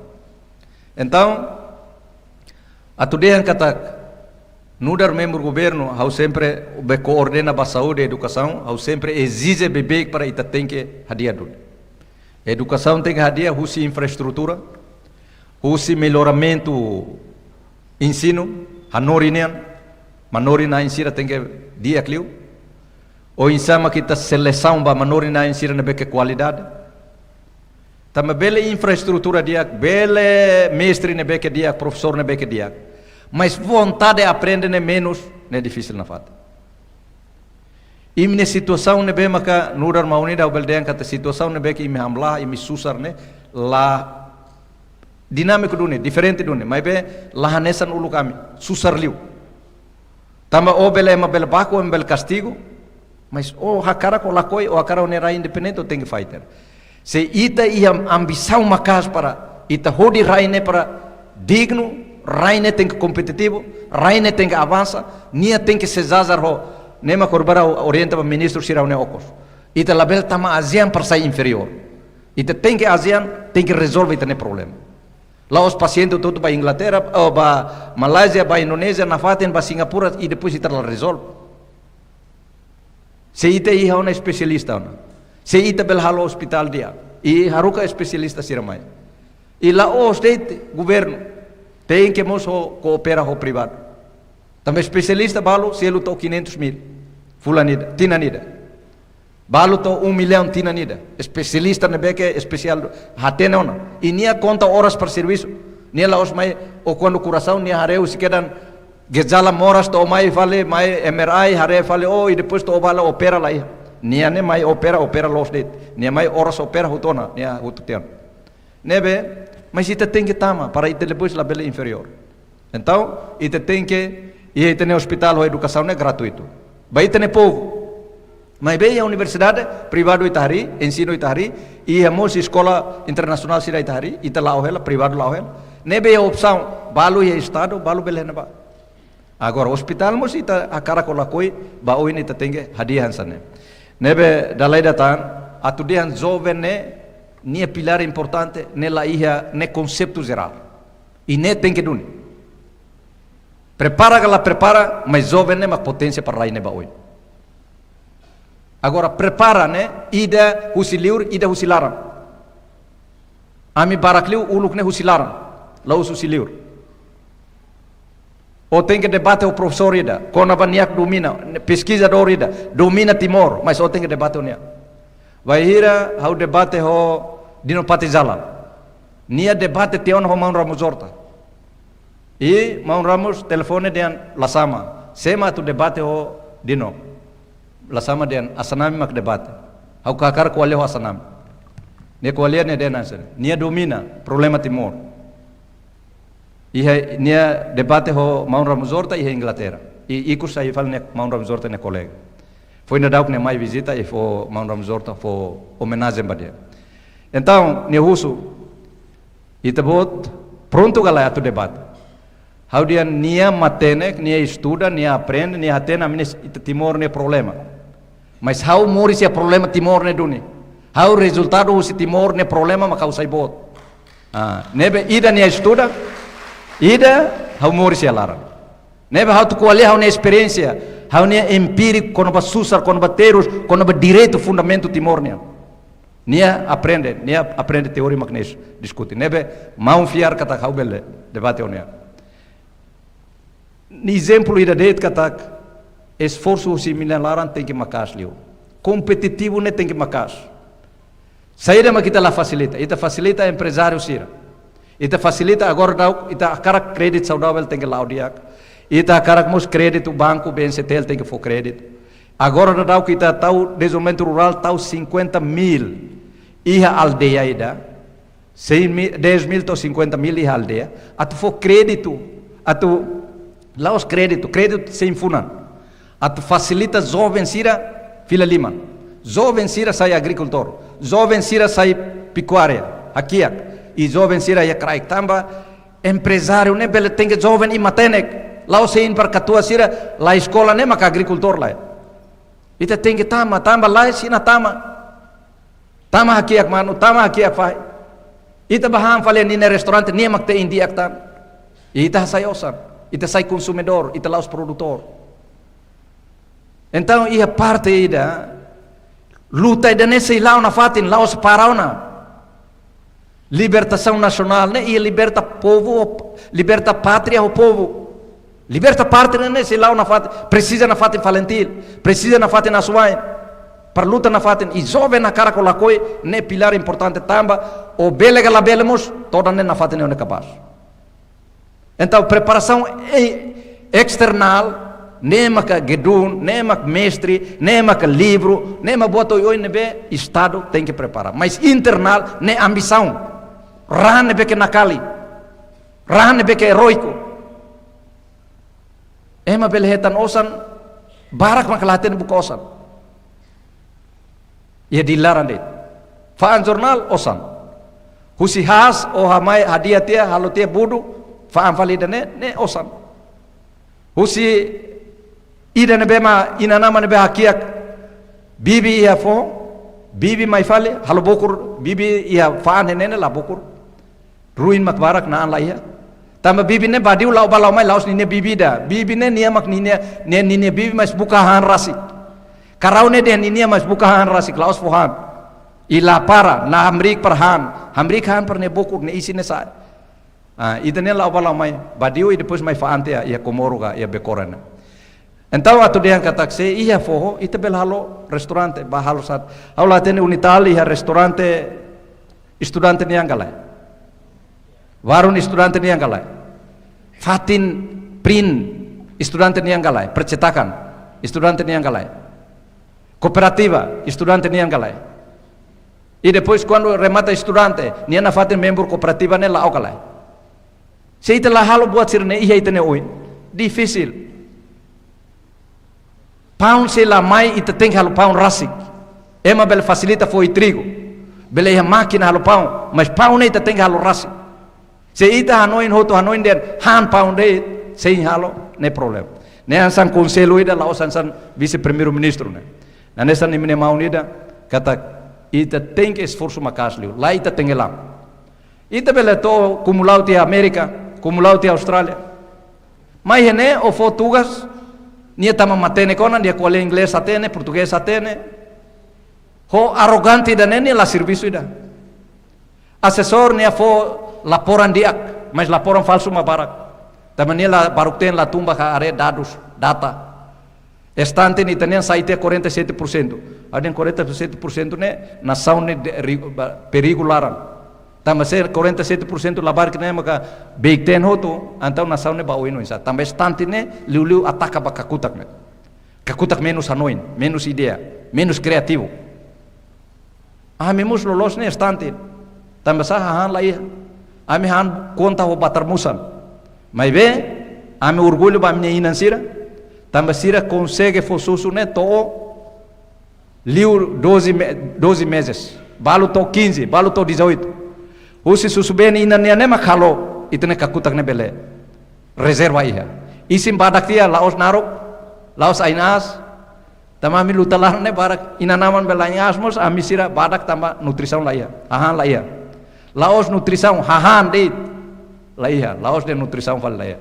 Entaun, atu dehan katak, nu'udar membru governu, ha'u sempre be koordena ba saúde, edukasaun, ha'u sempre ezije beibeik para ita tenke hadi'a duni. Edukasaun tenke hadi'a husi infraestrutura, husi melloramentu ensinu, hanorin nian, manorin-na'in sira tenke di'ak liu. Oinsá mak ita selesaun ba manorin-na'in sira ne'ebé ke kualidade. Tanba bele infraestrutura di'ak, bele mestre ne'ebé ke di'ak, profesór ne'ebé ke di'ak. Mas vontade aprende ne'e menus, ne'e difisil nafatin. Imi-nia situasaun ne'ebé maka nu'udar maun ida ha'u bele dehan katak situasaun ne'ebé ke imi hamlaha, imi susar ne'e, la dinámiku duni, diferente duni, maibé la hanesan uluk ami, susar liu. Tanba ó bele ema bele baku, ema bele kastigu, mas ó hakarak ka lakohi, ó hakarak ó-nia rai independente, ó tenke fighter. Se ita iha ambisaun maka'as para ita hodi rai ne'e para dignu, rai ne'e tenke kompetitivu, rai ne'e tenke avansa, nia tenke sei jazar ho, ne'e mak horibainrua orienta ba ministru sira ha'u-nia okos. Ita labele tama ASEAN para sai inferiór. Ita tenke ASEAN, tenke rezolve ita-nia problema. La'ós pasiente hotu-hotu ba Inglaterra, ou ba Malázia, ba Indonézia, nafatin ba Singapura, i depois ita la rezolve. Se ita iha ona espesialista ona. Se ita bele halo ospitál di'ak. I haruka espesialista sira mai. I la'ós de'it governu. Tenke mós ho koopera ho privadu. Tanba espesialista balu selu to'o quinhentos mil. Fulan ida, tinan ida. Balu to'o um milhão tinan ida. Espesialista ne'ebé ke espesiál hatene ona. I nia konta oras para servisu. Nia la'ós mai, ó kuandu kurasaun nia haree husi kedan gejala moras to'o mai fali, mai M R I haree fali, oh, i depois to'o bá la opera la iha. Nia ne'e mai opera, opera loos de'it. Nia mai oras opera hotu ona, nia hotu tiha ona. Ne'ebé, mas ita tenke tama, para ita depois labele inferiór. Entaun, ita tenke, iha ita-nia ospitál ho edukasaun ne'e gratuitu. Ba ita-nia povu. Maibé iha universidade privadu ita harii, ensinu ita harii, iha mós eskola internasionál sira ita harii, ita la'o hela, privadu la'o hela. Ne'ebé opsaun, balu iha estadu, balu bele iha ne'ebá. Agora, ospitál mós ita hakarak ka lakohi, ba oin ita tenke hadi'a hanesan ne'e. Ne'ebé dala ida tan, atu dehan joven ne'e, nia pilár importante, ne'e la iha, ne'e konseitu jerál. I ne'e tenke duni. Prepara ka la prepara, mas joven ne'e mak poténsia para rai ne'e ba oin. Agora prepara ne'e, ida husi liur, ida husi laran. Ami barak liu uluk ne'e husi laran, la'ós husi liur. Ó tenke debate ho profesór ida, kona-ba nia domina, peskizadór ida, domina Timor, mas ó tenke debate ho nia. Bainhira ha'u debate ho Dino Patijalal. Nia debate tiha ona ho Maun Ramos Horta. I Maun Ramos telefone dehan la sama. Sé mak atu debate ho Dino? La sama dehan Assanami mak debate. Ha'u hakarak ko'alia ho Assanami. Nia ko'alia, nia dehan hanesan ne'e. Nia domina problema Timor. Iha, nia debate ho Maun Ramos Horta iha Inglaterra. I ikus sai fali ne'e Maun Ramos Horta nia kolega. Foin daudauk nia mai vizita i fó Maun Ramos Horta fó omenajen ba nia. Entaun, nia husu, ita-boot prontu ka lae atu debate? Ha'u dehan nia matenek, nia estuda, nia aprende, nia hatene ami-nia, ita Timor nia problema. Mas ha'u moris iha problema Timor ne'e duni. Ha'u rezultadu husi Timor nia problema mak ha'u sai boot. Ah, ne'ebé ida nia estuda, ida ha'u moris iha laran. Ne'ebé ha'u atu ko'alia ha'u-nia esperiénsia, ha'u-nia empíriku kona-ba susar, kona-ba terus, kona-ba direitu fundamentu Timor nian. Nia aprende, nia aprende teoria mak nia diskute. Ne'ebé maun fiar katak ha'u bele debate ho nia. Nia ezemplu ida de'it katak esforsu husi imi-nia laran tenke maka'as liu. Kompetitivu ne'e tenke maka'as. Saida mak ita la fasilita? Ita fasilita emprezáriu sira. Ita fasilita agora daudauk, ita hakarak kréditu saudavel tenke la'o di'ak. Ita hakarak mós kréditu banku, B N C T L tenke fó kréditu. Agora daudauk ita tau dezenvolvimentu rurál tau cinquenta mil iha aldeia ida. Cem mil, dez mil to'o cinquenta mil iha aldeia. Atu fó kréditu, atu la'ós kréditu, kréditu sein funan. Atu fasilita joven sira fila liman. Joven sira sai agrikultór. Joven sira sai pekuária, hakiak. I joven sira iha kraik tanba emprezáriu ne'e bele tenke joven i matenek. La'ós sein para katuas sira la eskola ne'e maka agrikultór lae. Ita tenke tama, tanba lae sira tama. Tama hakiak manu, tama hakiak fahi. Ita bá han fali iha ninia restaurante, nia mak te'in di'ak tan. Ita hasai osan, ita sai konsumidór, ita la'ós produtór. Entaun, iha parte ida, luta ida-ne'e sei la'o nafatin, la'ós para ona. Libertasaun nasionál ne'e, iha liberta povu, liberta pátria ho povu. Liberta pátria ne'e sei la'o nafatin, presiza nafatin FALINTIL, presiza nafatin asuwa'in. Para luta nafatin, i joven hakarak ka lakohi, ne'e pilár importante tanba, ó bele ka labele mós, todan ne'e nafatin ne'e ó-nia kabaas. Entaun, preparasaun e-, esternál, ne'e maka gedung, ne'e maka mestre, ne'e maka livru, ne'e maka buat oioin ne'ebé estadu tenke prepara. Mas internál, ne'e ambisaun. Ran ne'ebé ke nakali. Ran ne'ebé ke eróiku. Ema bele hetan osan, barak maka la hatene buka osan. Iha Dili laran de'it. Fa'an jornál osan. Husi haas, ó hamai hadi'a tiha, halo tiha budu, fa'an fali ida-ne'e, ne'e osan. Husi ida ne'ebé mak, inan-aman ne'ebé hakiak bibi iha foho, bibi mai fali, halo bokur, bibi iha fa'an ne'e ne'e la bokur. Ruin mak barak, na'an la iha. Tanba bibi ne'e badiu la'o bá la'o mai, la'ós ninia bibi ida. Bibi ne'e nia mak ninia, ne'e ninia bibi, mas buka han rasik. Karau ne'e dehan ninia, mas buka han rasik, la'ós fó han. I la para, la hamriik para han. Hamriik han para nia bokur, nia isin ne'e sa'e. Ah, ida-ne'e la'o bá la'o mai, badiu i depois mai fa'an tiha, iha Comoro ka, iha Becora ne'e. Entaun atu dehan katak se iha foho, ita bele halo restaurante, bá halo sat. Ha'u la hatene UNITAL iha restaurante estudante nian ka lae. Warung estudante nian ka lae. Fatin print estudante nian ka lae. Percetakan estudante nian ka lae. Kooperativa estudante nian ka lae. I depois kuandu remata estudante, nia nafatin membru kooperativa ne'e la'o ka lae. Se ita la halo buat sira-ne'e iha ita-nia oin, difisil. Paun sei la mai, ita tenke halo paun rasik. Ema bele fasilita fó trigu. Bele iha mákina halo paun, mas paun ne'e ita tenke halo rasik. Se ita hanoin hotu, hanoin dehan han paun de'it, sein halo, ne'e problema. Ne'e hanesan konsellu ida la'ós hanesan vise-primeiru-ministru ne'e. Hanesan imi-nia maun ida katak ita tenke esforsu maka'as liu, lae ita tenggelam. Ita bele to'o kumulau tiha Amérika, kumulau tiha Austrália. Mai iha ne'e o fó tugas, nia tama matenek ona, nia ko'alia inglés hatene, portugés hatene. Ho arrogante ida-ne'e nia la servisu ida. Asesór nia fó laporan di'ak, mas laporan falsu mak barak. Tanba nia la baruk-teen, la tun ba haree dadus, data. Estante nia ita-nian sai tiha quarenta e sete por cento. Ha'u dehan quarenta e sete por cento ne'e nasaun ne'e de-, ri-, ba-, perigu laran. Tanba se quarenta e sete por cento labarik ne'e maka beik-teen hotu, entaun nasaun ne'e ba oin oinsá. Tanba estante ne'e liuliu ataka ba kakutak ne'e. Kakutak menus hanoin, menus ideia, menus kreativu. Ami mós loloos ne'e estante. Tanba sá, hahán la iha. Ami han konta ho batar-musan. Maibé, ami orgullu ba ami-nia inan sira. Tanba sira konsege fó susu ne'e to'o liu doze me-, doze meses. Balu to'o quinze, balu to'o dezoito. Husi susu-been inan nian ne'e mak halo ita-nia kakutak ne'e bele rezerva iha. Isin badak tiha, la'ós naruk, la'ós ain aas. Tanba ami luta laran ne'e barak, inan-aman bele ain aas mós, ami sira badak tanba nutrisaun la iha, hahán la iha. La'ós nutrisaun, hahán de'it la iha, la'ós dehan nutrisaun fali la iha.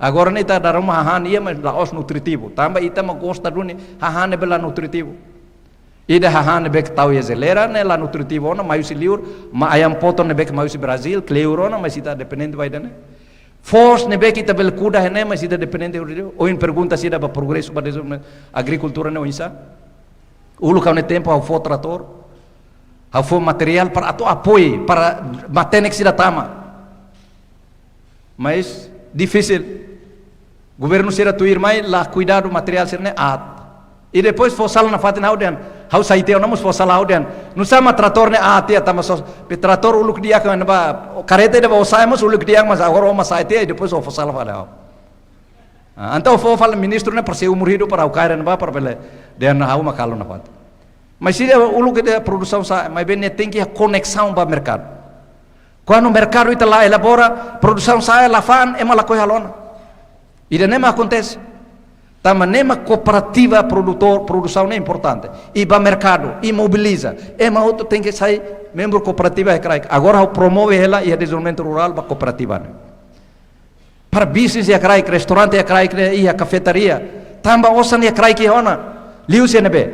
Agora ne'e ita dala ruma hahán iha, mas la'ós nutritivu. Tanba ita mak gosta duni hahán ne'ebé la nutritivu. Ida hahán ne'ebé tau iha jeleira ne'e la nutritivu ona, mai husi liur, mak ayam potong ne'ebé mai husi Brazil, kleur ona, mas ita dependente ba ida-ne'e. Foos ne'ebé ita bele kuda iha ne'e, mas ita dependente hodi. Ohin pergunta sira ba progresu ba dezenvolvimentu agrikultura ne'e oinsá. Uluk ha'u-nia tempu ha'u fó tratór, ha'u fó materiál para atu apoiu, para matenek sira tama. Mas difisil. Governu sira tuirmai la kuidadu materiál sira-ne'e aat. I depois fó sala nafatin ha'u dehan, ha'u sai tiha ona mós fó sala ha'u dehan. Nusá mak tratór ne'e aat tiha tanba só, be tratór uluk di'ak ne'ebá, karreta ida ba o sa'e mós uluk di'ak mas agora o mak sa'e tiha i depois o fó sala fali ha'u. Ah, entaun o fó fali ministru ne'e para sei umur hidup para ha'u kaer ne'ebá para bele dehan ha'u mak halo nafatin. Mas sira uluk ida produsaun sa'e, maibé ne'e tenke iha koneksaun ba merkadu. Kuandu merkadu ita la elabora, produsaun sa'e la fa'an, ema lakohi halo ona. Ida-ne'e mak akontese. Tanba ne'e mak kooperativa produtór, produsaun ne'e importante. I ba merkadu, i mobiliza. Ema hotu tenke sai membru kooperativa iha kraik. Agora ha'u promove hela iha dezenvolvimentu rurál ba kooperativa ne'e. Para bisnis iha kraik, restaurante iha kraik ne'e, iha kafetaria. Tanba osan iha kraik iha ona. Liuhusi ne'ebé?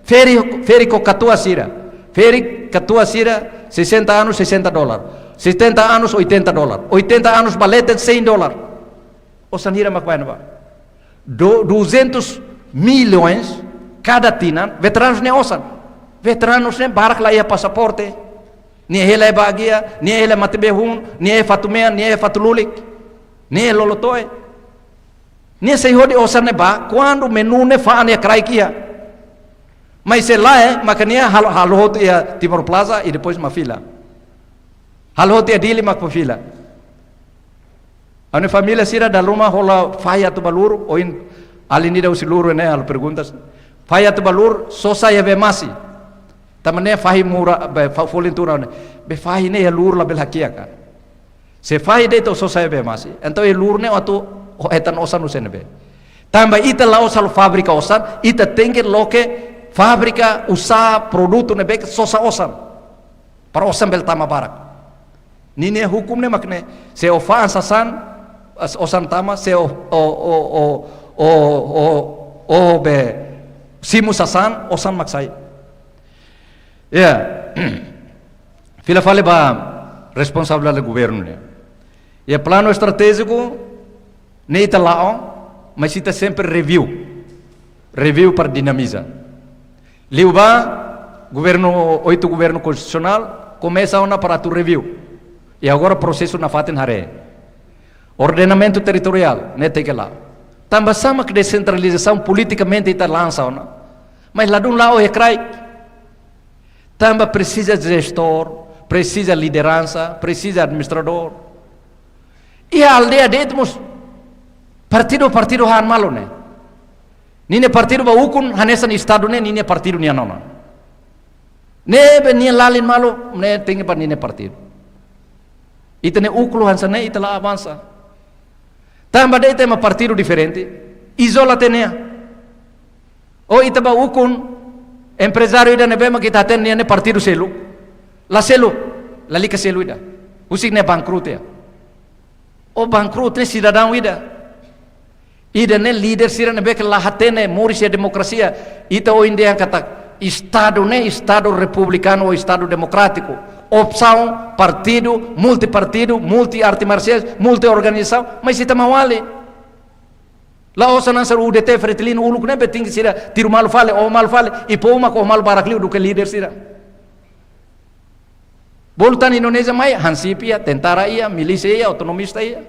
Ferik, ferik ho katuas sira. Ferik katuas sira, sessenta anos, sessenta dólar. Setenta anos, oitenta dólar. Oitenta anos ba leten, cem dólar. Osan hira mak bá iha ne'ebá? Do-, duzentos milhões kada tinan, veteranus nia osan. Veteranus ne'e barak la iha pasaporte. Nia hela iha bagia, nia hela matebian hun, nia iha fatin mean, nia iha fatin lulik, nia iha lolotoe. Nia sei hodi osan ne'ebá, kuandu menu ne'e fa'an iha kraik iha. Mas se lae, maka nia halo, halo hotu iha Timor Plaza i depois mak fila. Halo hotu iha Dili mak fila. Ha'u-nia família sira dala ruma hola fahi atu ba lur, ohin alin ida husi lur ne'e halo perguntas. Fahi atu ba lur, sosa iha bee-masi. Tanba ne'e fahi murah, be fa-, folin tun ona. Be fahi ne'e iha lur labele hakiak ka. Se fahi de'it o sosa iha bee-masi. Entaun iha lur ne'e atu hetan osan husi ne'ebé? Tanba ita la'ós halo fábrika osan, ita tenke loke fábrika uza produtu ne'ebé ke sosa osan. Para osan bele tama barak. Ninia hukum ne'e mak ne'e, se o fa'an sasán, as-, osan tama, se o, o, o, o, o, o, o be simu sasán, osan mak sai. Ya. Fila fali ba responsabilidade governu ne'e. Ya, planu estratéjiku ne'e ita la'o, mas ita sempre review. Review para dinamiza. Liu ba, governu, oitu governu konstitusionál, komesa ona para atu review. I agora prosesu nafatin haree. Ordenamentu territoriál, ne'e tenke la'o. Tanba sá mak desentralizasaun politikamente ita lansa ona. Mas ladún la'o iha kraik. Tanba presiza jestór, presiza lideransa, presiza administradór. Iha aldeia de'it mós partidu, partidu han malu ne'e. Ninia partidu ba ukun hanesan estadu ne'e ninia partidu nian ona. Ne'ebé nia lalin malu, ne'e tenke ba ninia partidu. Ita-nia ukun hanesan ne'e, ita la avansa. Tanba de'it ema partidu diferente, izola tiha ona. Ou ita bá ukun emprezáriu ida ne'ebé mak ita hatene nia ne'e partidu seluk. La seluk, lalika selu ida. Husik ne'e bangkrut ya. Ou bangkrut ne'e sidadaun ida. Ida-ne'e líder sira ne'ebé ke la hatene moris iha demokrasia. Ita ohin dehan katak Estadu ne'e Estadu republikanu ou Estadu demokrátiku. Opsaun, partidu, multipartidu, multi arte marsiais, multi organizasaun, mas ita maun-alin. La'ós hanesan U D T, Fretilin, uluk ne'ebé tinggi sira tiru malu fali, oho malu fali, i povu mak oho malu barak liu duké líder sira. Bolu tan Indonézia mai, hansip iha, tentara iha, milísia iha, autonomista iha.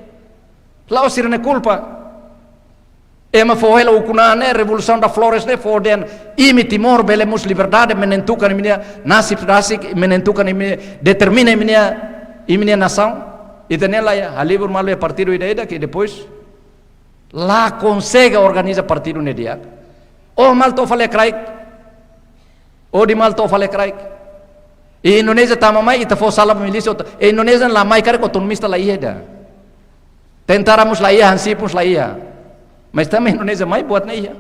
La'ós sira-nia kulpa. Ema fó hela ukun-an ne'e, Revolução das Flores ne'e, fó dehan imi Timor bele mosu liberdade, menentukan imi-nia nasib rasik, menentukan imi, determina imi-nia, imi-nia nasaun. Ita-nia la iha, halibur malu iha partidu ida-idak, i depois la konsege organiza partidu ne'e di'ak. Oho malu to'o fali iha kraik. Oho de'it malu to'o fali iha kraik. I Indonézia tama mai, ita fó sala ba milísia, oto-, i Indonézia la mai karik autonomista la iha ida. Tentara mós la iha, hansip mós la iha. Mas tanba Indonézia mai buat ne'e iha.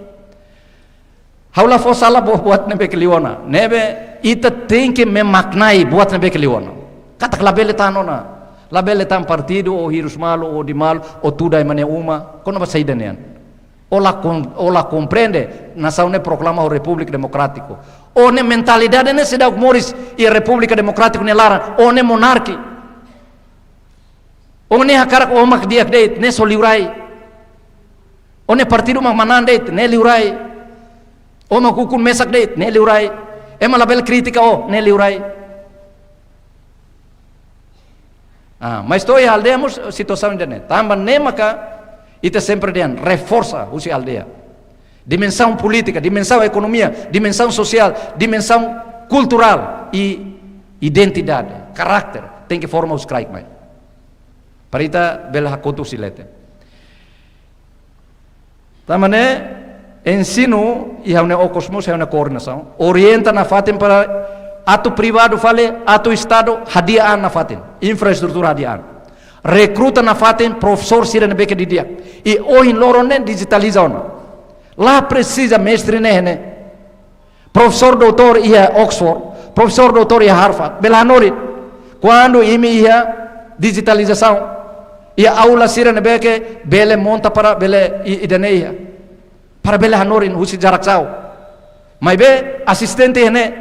Ha'u la fó sala ba buat ne'ebé ke liu ona. Ne'ebé ita tenke memaknai buat ne'ebé ke liu ona. Katak labele tan ona. Labele tan partidu, ou hirus malu, ou de'it malu, ou tuda ema nia uma. Kona-ba saida nian. Ó la kom-, ó la komprende, nasaun ne'e proklama ho Repúblika Demokrátiku. Ó-nia mentalidade ne'e seidauk moris iha Repúblika Demokrátiku nia laran, ó ne'e monarki. Ó ne'e hakarak ó mak di'ak de'it, ne'e só liurai. Ó-nia partidu mak manán de'it, ne'e liurai. Ó mak ukun mesak de'it, ne'e liurai. Ema labele kritika ó, ne'e liurai. Ah, mas to'o iha aldeia mós situasaun ida-ne'e. Tanba ne'e maka ita sempre dehan reforsa husi aldeia. Dimensaun polítika, dimensaun ekonomia, dimensaun sosiál, dimensaun kulturál i identidade, karakter, tenke forma husi kraik mai. Para ita bele hakotu husi leten. Tanba ne'e, ensinu iha ha'u-nia okos mós, iha ha'u-nia koordenasaun. Orienta nafatin para atu privadu fali, atu Estadu hadi'a an nafatin. Infraestrutura hadi'a an. Rekruta nafatin profesór sira ne'ebé ke didi'ak. I ohin loron ne'e dijitaliza ona. La presiza mestre ne'e ne'e. Profesór doutór iha Oxford, profesór doutór iha Harvard, bele hanorin. Kuandu imi iha dijitalizasaun, iha aula sira ne'ebé ke bele monta para bele i-, ida-ne'e iha. Para bele hanorin husi jarak jauh. Maibé asistente ne'e,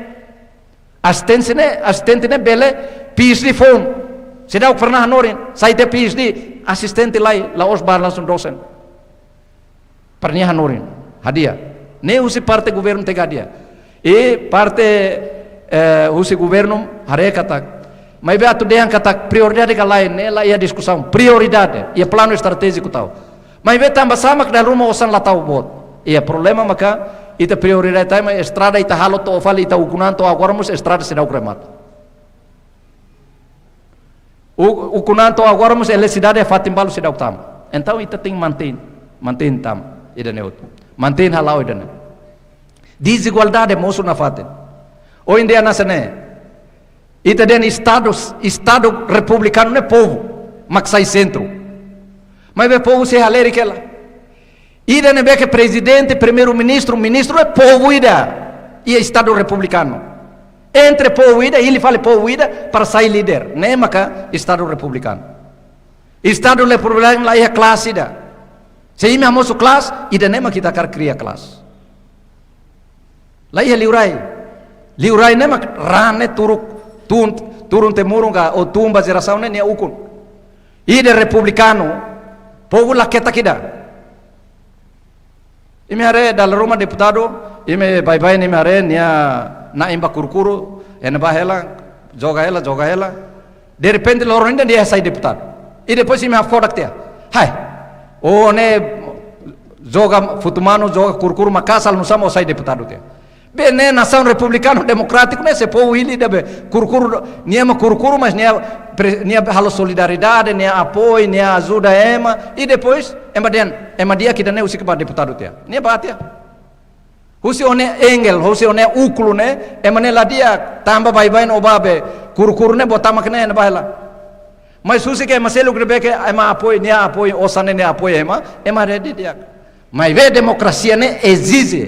asistente ne'e, asistente ne'e bele P H D foun. Seidauk pernah hanorin, sai tiha P H D, asistente lai, la'ós ba langsung dosen. Para nia hanorin, hadi'a. Ne'e husi parte governu tenke hadi'a. I parte, eh, husi governu haree katak. Maibé atu dehan katak prioridade ka lae, ne'e la iha diskusaun. Prioridade, iha planu estratéjiku tau. Maibé tanba sá mak dala ruma osan la tau boot. Iha problema maka ita prioridade tau mai estrada ita halo to'o fali ita ukun-an to'o agora mós estrada seidauk remata. U-, ukun-an to'o agora mós eletrisidade iha fatin balu seidauk tama. Entaun ita tenke mantein, mantein tama ida-ne'e hotu. Mantein hala'o ida-ne'e. Dezigualdade mosu nafatin. Ohin dehan hanesan ne'e. Ita dehan Estadu, Estadu republikanu ne'e povu mak sai sentru. Maibé povu sei halerik hela. Ida ne'ebé ke prezidente, primeiru-ministru, ministru ne'e povu ida. Iha Estadu republikanu. Entre povu ida, hili fali povu ida, para sai líder. Ne'e maka Estadu republikanu. Estadu republikanu la iha klase ida. Se imi hamosu klase, ida-ne'e mak ita hakarak kria klase. La iha liurai. Liurai ne'e mak raan ne'e turuk, tun-, turun temurun ka, ou tun ba jerasaun ne'e nia ukun. Ida republikanu, povu la ketak ida. Imi haree dala ruma deputadu, imi baibain imi haree nia na'in ba kuru-kuru, iha ne'ebá hela, joga hela, joga hela. Derrepente loron ida nia sai deputadu. I depois imi hakfodak tiha. Hai. Ó ne'e joga futu manu, joga kuru-kuru maka'as, halo nusá mak ó sai deputadu tiha. Be ne'e nasaun republikanu demokrátiku ne'e se povu hili ida be kuru-kuru, nia ema kuru-kuru mas nia pre-, nia halo solidariedade, nia apoiu, nia ajuda ema. I depois, ema dehan, ema di'ak ida-ne'e husik ba deputadu tiha. Nia bá tiha. Husi ó-nia engel, husi ó-nia ukun ne'e, ema ne'e la di'ak, tanba baibain ó bá be kuru-kuru ne'e botama kene ne'ebá hela. Mas husik ema seluk ne'ebé ke ema apoiu, nia apoiu, osan ne'e nia apoiu ema, ema haree didi'ak. Maibé demokrasia ne'e ezije,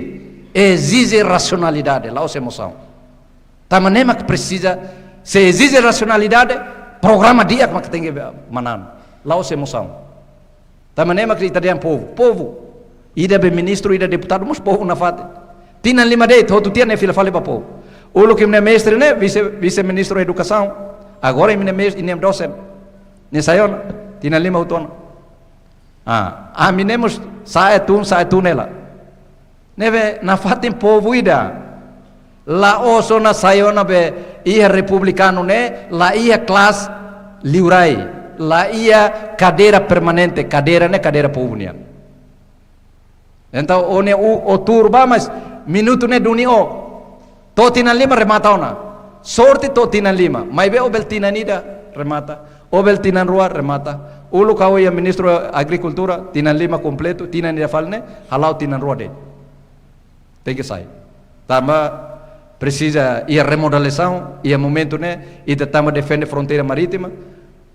ezije rasionalidade, la'ós emosaun. Tanba ne'e mak presiza, se ezije rasionalidade, programa di'ak mak tenke manán, la'ós emosaun. Tanba ne'e mak ita dehan povu, povu. Ida be ministru, ida deputadu, mós povu nafatin. Tinan lima de'it, hotu tiha ne'e fila fali ba povu. Uluk imi-nia mestre ne'e, vise, vise-ministru edukasaun. Agora imi-nia mes-, imi-nia dosen. Ne'e sai ona, tinan lima hotu ona. Ah, ami ne'e mós sa'e tun, sa'e tun hela. Ne'ebé nafatin povu ida. La'ós ona sai ona be iha republikanu ne'e, la iha kelas liurai, la iha kadeira permanente, kadeira ne'e kadeira povu nian. Entaun, ó-nia u-, ó tuur ba, mas minutu ne'e duni ó. To'o tinan lima remata ona. Sorte to'o tinan lima. Maibé ó bele tinan ida remata. Ó bele tinan rua remata. Uluk ha'u iha Ministru Agrikultura, tinan lima kompletu, tinan ida fali ne'e, hala'o tinan rua de'it. Tenke sai. Tanba presiza iha remodelasaun, iha momentu ne'e, ita tama defende fronteira marítima.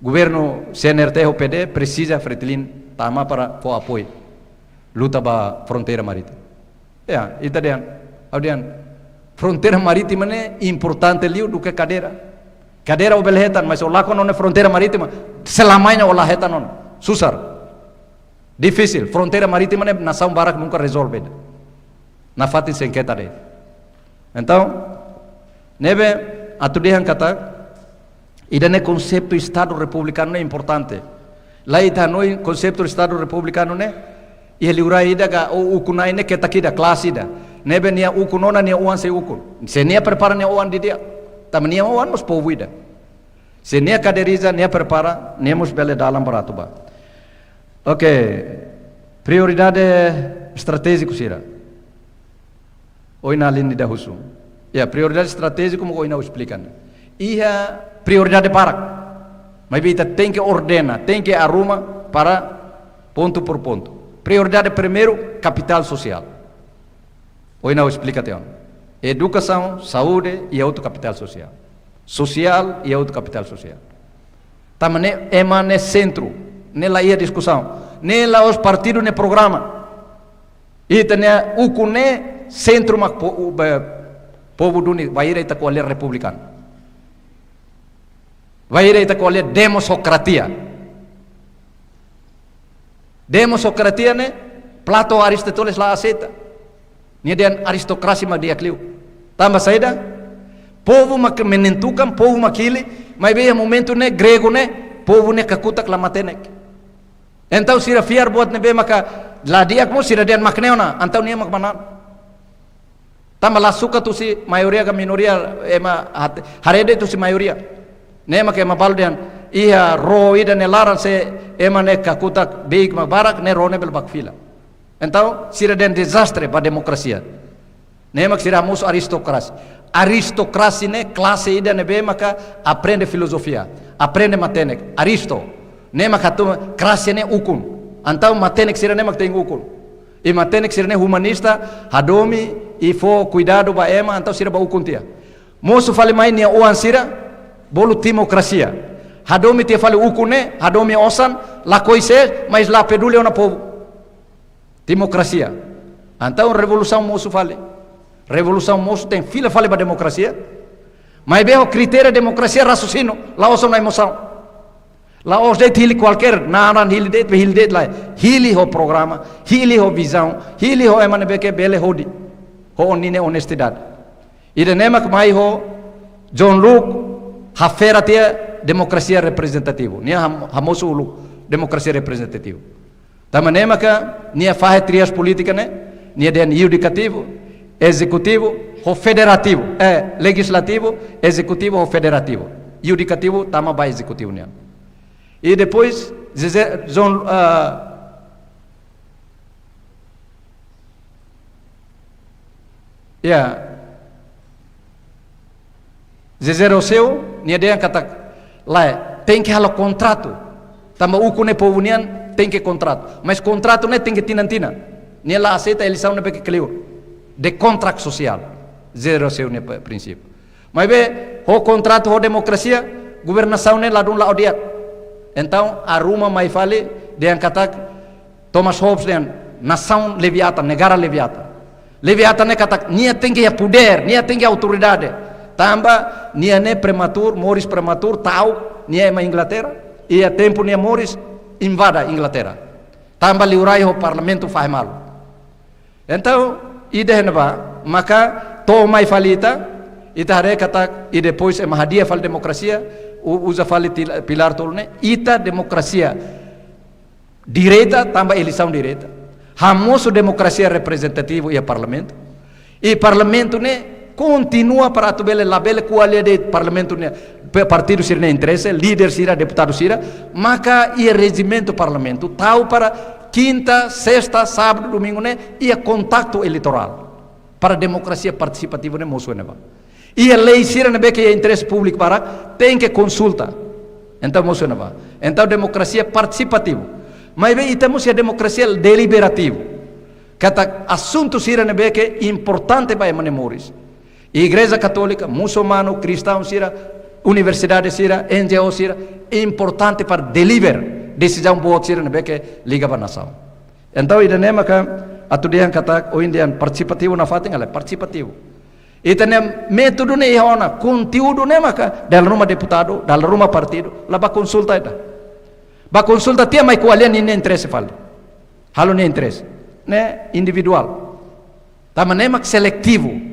Governu C N R T ho P D presiza Fretilin tama para fó apoiu. Luta ba fronteira marítima. Ya, ita dehan, ha'u dehan, fronteira marítima ne'e importante liu duké kadeira. Kadeira ó bele hetan, mas ó lakon ó-nia fronteira marítima, selamanya ó la hetan ona. Susar. Difisil, fronteira marítima ne'e nasaun barak nunka rezolve. Nafatin sengketa de'it. Entaun, ne'ebé atu dehan katak, ida-ne'e konseitu Estadu Republikanu ne'e importante. Lae, ita hanoin konseitu Estadu Republikanu ne'e, iha liurai ida ka ó ukun-na'in ne'e ketak ida, klase ida. Ne'ebé nia ukun ona nia oan sei ukun. Se nia prepara nia oan didi'ak. Tanba nia oan mós povu ida. Se nia kadeiriza, nia prepara, nia mós bele dalan para atu bá. Oke, prioridade estratéjiku sira. Ohin alin ida husu. Ya, prioridade estratéjiku mak ohin ha'u esplika. Iha prioridade barak. Maibé ita tenke ordena, tenke arruma para pontu por pontu. Prioridade primeiru, kapitál sosiál. Ohin ha'u esplika tiha ona. Edukasaun, saúde, iha hotu kapitál sosiál. Sosiál, iha hotu kapitál sosiál. Tanba ne'e ema ne'e sentru, ne'e la iha diskusaun. Ne'e la'ós partidu nia programa. Ita-nia ukun ne'e sentru mak po-, u-, be-, povu duni, bainhira ita ko'alia republikanu. Bainhira ita ko'alia demosokratia. Demosokratia ne'e, Plato, Aristóteles la aseita. Nia dehan aristokrasia mak di'ak liu. Tanba saida? Povu mak menentukan, povu mak hili, maibé iha momentu ne'e, Gregu ne'e, povu nia kakutak la matenek. Entaun sira fiar buat ne'ebé maka la di'ak mós sira dehan mak ne'e ona, entaun nia mak manán. Tanba la suka husi maioria ka minoria, ema hat-, haree de'it husi maioria. Ne'e mak ema balu dehan, iha ró ida nia laran se ema ne'e kakutak beik mak barak, ne'e ró ne'e bele baku fila. Entaun, sira dehan dezastre ba demokrasia. Ne'e mak sira hamosu aristokrasia. Aristokrasia ne'e klase ida ne'ebé maka aprende filozofia, aprende matenek. Aristo. Ne'e mak hatun krasia ne'e ukun. Entaun matenek sira ne'e mak tenke ukun. I matenek sira ne'e humanista, hadomi, i fó kuidadu ba ema, entaun sira bá ukun tiha. Mosu fali mai nia oan sira, bolu timokrasia. Hadomi tiha fali ukun ne'e, hadomi osan, lakohi sé, mas la peduli ona povu. Timokrasia. Entaun revolusaun mosu fali. Revolusaun mosu tenke fila fali ba demokrasia. Maibé ho kritéria demokrasia, raciocínio, la'ós ona emosaun. La'ós de'it hili kualkér, naran hili de'it, hili de'it lae. Hili ho programa, hili ho vizaun, hili ho ema ne'ebé ke bele hodi. Ho ninia onestidade. Ida-ne'e mak mai ho John Locke, hafera tiha demokrasia reprezentativu. Nia ham-, hamosu uluk demokrasia reprezentativu. Tanba ne'e maka nia fahe trias polítika ne'e, nia dehan yudikativu, ezekutivu, ho federativu, eh, lejizlativu, ezekutivu, ho federativu. Yudikativu tama ba ezekutivu nian. I depois, José, John, ah, ya, José Rousseau, nia dehan katak, lae, tenke halo kontratu. Tanba ukun ne'e povu nian, tenke kontratu. Mas kontratu ne'e tenke tinan-tinan. Nia la aseita eleisaun ne'ebé ke kleur. De kontrak sosiál. José Rousseau nia pe-, prinsípiu. Maibé, ho kontratu, ho demokrasia, governasaun ne'e ladún la'o di'ak. Entaun, arruma mai fali, dehan katak Thomas Hobbes dehan nasaun Leviatan, negara Leviatan. Leviatan ne'e katak nia tenke iha podér, nia tenke iha autoridade. Tanba nia ne'e prematur, moris prematur, ta'uk, nia ema Inglaterra, iha tempu nia moris invade Inglaterra. Tanba liurai ho parlamentu fahe malu. Entaun, ida-ne'e ba, maka to'o mai fali ita, ita haree katak, i depois ema hadi'a fali demokrasia, u-, uza fali til-, pilar tolu ne'e, ita demokrasia direta, tanba eleisaun direta. Hamosu demokrasia reprezentativu iha parlamentu. I parlamentu ne'e kontinua para atu bele, labele ko'alia de'it parlamentu ne'e, pe-, partidu sira-nia interese, líder sira, deputadu sira, maka iha rejimentu parlamentu, tau para kinta, sesta, sábadu, domingu ne'e, iha kontaktu eleitorál. Para demokrasia partisipativu ne'e mosu iha ne'ebá. Iha lei sira ne'ebé ke iha interese públiku barak, tenke konsulta. Entaun mosu iha ne'ebá. Entaun demokrasia partisipativu. Maibé ita mós iha demokrasia deliberativu. Katak asuntu sira ne'ebé ke importante ba ema nia moris. Igreja Katólika, musulmanu, kristaun sira, universidade sira, N G O sira, importante para deliver desizaun boot sira ne'ebé ke liga ba nasaun. Entaun, ida-ne'e maka atu dehan katak, ohin dehan partisipativu nafatin, ale partisipativu. Ita-nia métodu ne'e iha ona, konteúdu ne'e maka, dala ruma deputadu, dala ruma partidu, la bá konsulta ida. Bá konsulta tiha mai ko'alia ninia interese fali. Halo nia interese. Ne'e individuál. Tanba ne'e mak seletivu.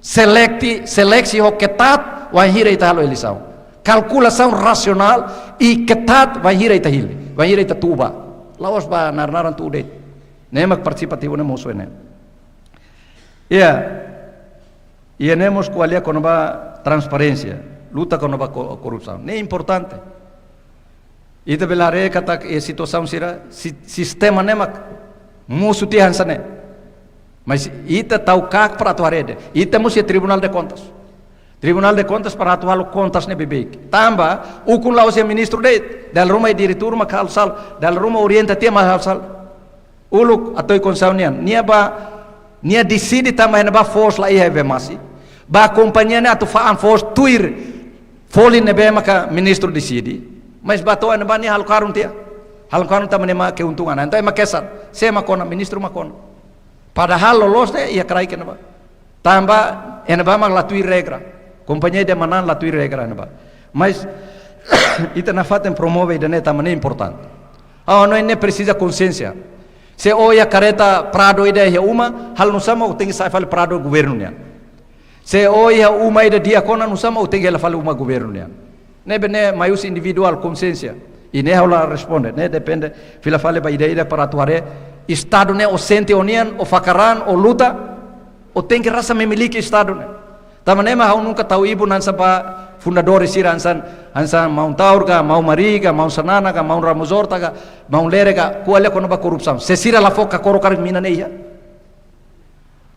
Selekti, seleksi ho ketat, wainhira ita halo eleisaun. Kalkulasaun rasionál i ketat, wainhira ita hili, wainhira ita tuba. La'ós ba nar-naran tude. Ne'e mak partisipativu ne'e mosu iha ne'e. Iha, iha ne'e mós ko'alia kona-ba transparénsia, luta kona-ba ko-, korrupsaun. Ne'e importante. Ita bele haree katak iha situasaun sira, si-, sistema ne'e mak mosu tiha hanesan ne'e. Mas ita tau kak para atu haree de'it. Ita mós iha Tribunal de Contas. Tribunal de Contas para atu halo kontas ne'e beibeik. Tanba, ukun la'ós iha ministru de'it. Dala ruma iha diretór mak halo sala. Dala ruma orienta tiha mak halo sala. Uluk Atoy Conceição nian, nia bá, nia deside tanba iha ne'ebá foos la iha Evermasi. Bá kompañia ne'e atu fa'an foos tuir folin ne'ebé maka ministru deside. Mas bá to'o iha ne'ebá nia halo karun tiha. Halo karun tanba nia mak keuntungan. Entaun ema kesar. Sé mak kona, ministru mak kona. Padahal loloos ne'e iha kraik iha ne'ebá. Tanba iha ne'ebá mak la tuir regra. Kompañia ida manán la tuir regra iha ne'ebá. Mas ita nafatin promove ida-ne'e tanba ne'e importante. Ha'u hanoin ne'e presiza konsiénsia. Se ó iha kareta Prado ida iha uma, halo nusá mak ó tenke sa'e fali Prado governu nian. Se ó iha uma ida di'ak ona, nusá mak ó tenke hela fali uma governu nian. Ne'ebé ne'e mai husi individuál konsiénsia. I ne'e ha'u la responde, ne'e depende, fila fali ba ida-idak para atu haree, Estadu ne'e ó sente ó-nian, ó fakar an, ó luta, ó tenke rasa memiliki Estadu ne'e. Tanba ne'e mak ha'u nunka tau ibun hanesan ba fundadores sira hanesan, hanesan maun Taur ka, maun Mari ka, maun Xanana ka, maun Ramos Horta ka, maun Lere ka, ko'alia kona-ba korrupsaun. Se sira la fó kakorok karik mina ne'e iha.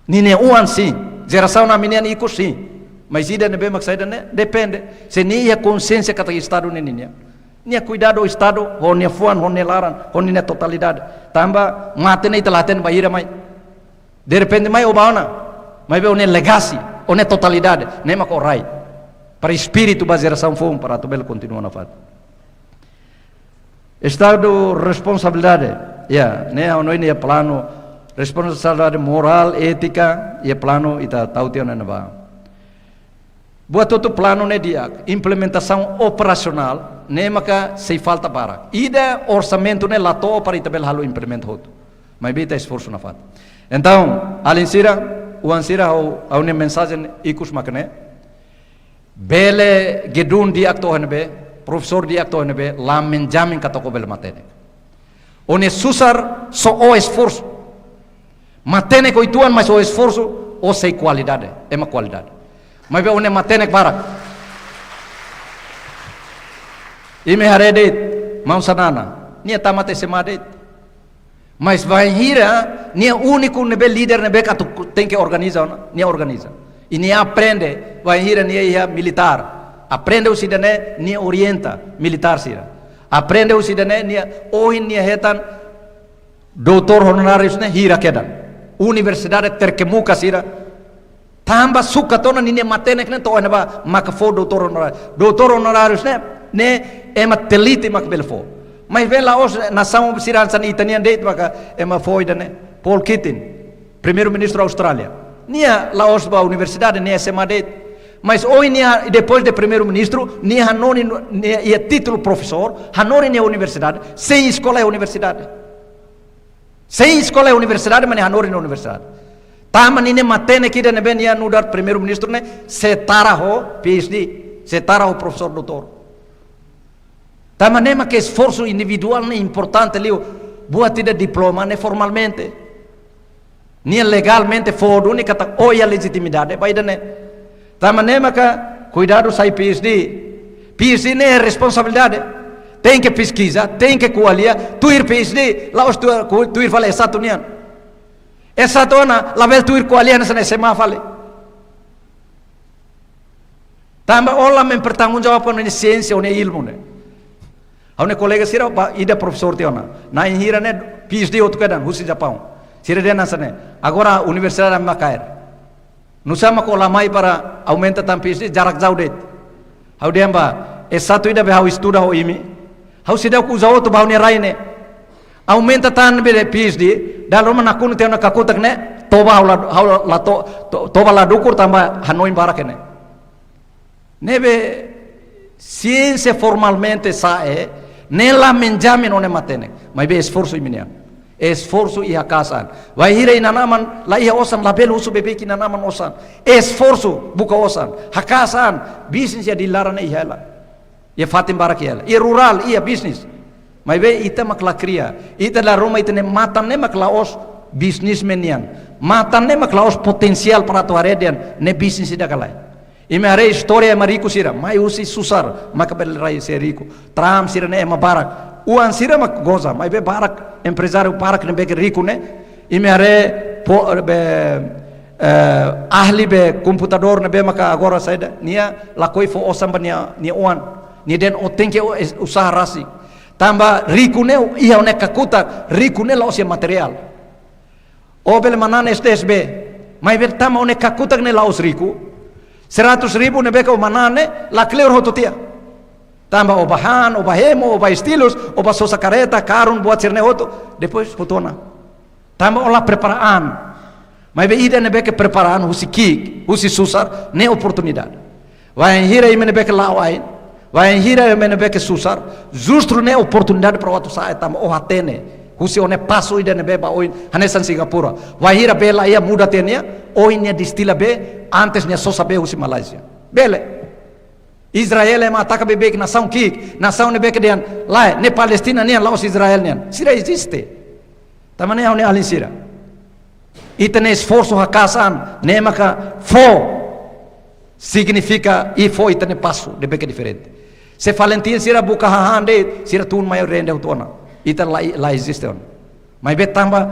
Ninia oan sin, jerasaun ami-nian ikus sin. Mas ida ne'ebé mak saida ne'e, depende. Se nia iha konsiénsia katak Estadu ne'e ninia. Nia kuidadu Estadu, ho nia fuan, ho nia laran, ho nia totalidade. Tanba mate ne'e ita la hatene bainhira mai. Derrepente mai ó bá ona, maibé ó-nia legasi, ó-nia totalidade, ne'e mak ó rai. Para espíritu ba jerasaun foun, para atu bele kontinua nafatin. Estadu responsabilidade, ya, ne'e ha'u hanoin iha planu, responsabilidade morál, étika, iha planu ita tau tiha ona iha ne'ebá. Buat hotu planu ne'e di'ak, implementasaun operasionál, ne'e maka sei falta barak. Ida orsamentu ne'e la to'o para ita bele halo implementa hotu. Maibé ita esforsu nafatin. Entaun, alin sira, oan sira, ha'u, ha'u-nia mensajen ikus mak ne'e. Bele gedung di'ak to'o iha ne'ebé, profesór di'ak to'o iha ne'ebé, la menjamin katak ó bele matenek. Ó-nia susar só ó esforsu. Matenek ó uitoan, mas ó esforsu, ó sei kualidade, ema kualidade. Maibé ó-nia matenek barak. Imi haree de'it, maun Xanana, nia tamat S M A de'it. Mas bainhira, nia úniku ne'ebé líder ne'ebé atu tenke organiza ona, nia organiza. I nia aprende, bainhira nia iha militár. Aprende husi ida-ne'e, nia orienta militár sira. Aprende husi ida-ne'e, nia ohin nia hetan doutór honorárius ne'e hira kedan. Universidade terkemuka sira. Tanba sukat ona ninia matenek ne'e to'o iha ne'ebá maka fó doutór honorárius. Doutór honorárius ne'e ne'e ema teliti mak bele fó. Maibé la'ós nasaun sira hanesan ita-nian de'it maka ema fó ida-ne'e. Paul Keating, Primeiru-Ministru Austrália. Nia la'ós ba universidade, nia S M A de'it. Mas ohin nia, depois de Primeiru-Ministru, nia hanorin, nia iha títulu profesór, hanorin nia universidade, sein eskola iha universidade. Sein eskola iha universidade, mas nia hanorin universidade. Tanba ninia matenek ida ne'ebé nia nu'udar Primeiru-Ministru ne'e, setara ho P H D, setara ho profesór doutór. Tanba ne'e mak esforsu individuál ne'e importante liu, buat ida diploma ne'e formalmente. Nia legalmente fó duni katak ó iha lejitimidade ba ida-ne'e. Tanba ne'e maka kuidadu sai P H D. P H D ne'e responsabilidade. Tenke peskiza, tenke ko'alia, tuir P H D, la'ós tuir, tuir fali S satu nian. S satu ona, labele tuir ko'alia hanesan S M A fali. Tanba ó la mempertanggungjawabkan ó-nia siénsia, ó-nia ilmu ne'e. Ha'u-nia kolega sira ba ida profesór tiha ona. Na'in hira ne'e P H D hotu kedan, husi Japaun. Sira dehan hanesan ne'e. Agora universidade ami mak kaer. Nusá mak ó la mai para aumenta tan P H D, jarak jauh de'it. Ha'u dehan ba, S satu ida be ha'u estuda ho imi. Ha'u seidauk uza hotu ba ha'u-nia rai ne'e. Aumenta tan be P H D, dala ruma nakonu tiha ona kakutak ne'e, toba ha'u la, ha'u la to-, to-, toba la dukur tanba hanoin barak ne'e. Ne'ebé siénsia formalmente sa'e, ne'e la menjamin ó-nia matenek. Maibé esforsu imi-nian. Esforsu i haka'as an. Wainhira inan-aman la iha osan, labele husu beibeik inan-aman osan. Esforsu buka osan. Haka'as an. Bisnis iha Dili laran ne'e iha hela. Iha fatin barak iha hela. Iha rurál, iha bisnis. Maibé ita mak la kria. Ita dala ruma ita-nia matan ne'e mak la'ós bisnismen nian. Matan ne'e mak la'ós potensiál para atu haree dehan ne'e bisnis ida ka lae. Imi haree istória ema riku sira, mai husi susar, maka bele rai ser riku. Trump sira ne'e ema barak. Oan sira mak goza, maibé barak, emprezáriu barak ne'ebé ke riku ne'e. Imi haree po, be, eh, ahli be komputadór ne'ebé maka agora saida, nia lakohi fó osan ba nia, nia oan. Nia dehan ó tenke o-, es-, usaha rasik. Tanba riku ne'e iha ó-nia kakutak, riku ne'e la'ós iha materiál. Ó bele manán S D S B, maibé tanba ó-nia kakutak ne'e la'ós riku. Seratus ribu ne'ebé ke ó manán ne'e, la kleur hotu tiha. Tanba ó bá han, ó bá hemu, ó bá estilus, ó bá sosa karreta, karun, buat sira-ne'e hotu, depois hotu ona. Tanba ó la prepara an. Maibé ida ne'ebé ke prepara an husi ki'ik, husi susar, ne'e oportunidade. Wainhira imi ne'ebé ke la'o ain, wainhira imi ne'ebé ke susar, justru ne'e oportunidade para ó atu sa'e tanba ó hatene. Husi ó-nia pasu ida ne'ebé ba oin, hanesan Singapura. Wainhira bee la iha, muda tiha nia, oin nia destila bee, antes nia sosa bee husi Malázia. Bele. Israel ema ataka beibeik, nasaun ki'ik, nasaun ne'ebé ke dehan, lae, ne'e Palestina nian, la'ós Israel nian. Sira eziste. Tanba ne'e ha'u-nia alin sira. Ita-nia esforsu haka'as an, ne'e maka fó signifika i fó ita-nia pasu, ne'ebé ke diferente. Se Falintil sira buka hahán de'it, sira tun mai rende hotu ona. Ita la, la eziste ona. Maibé tanba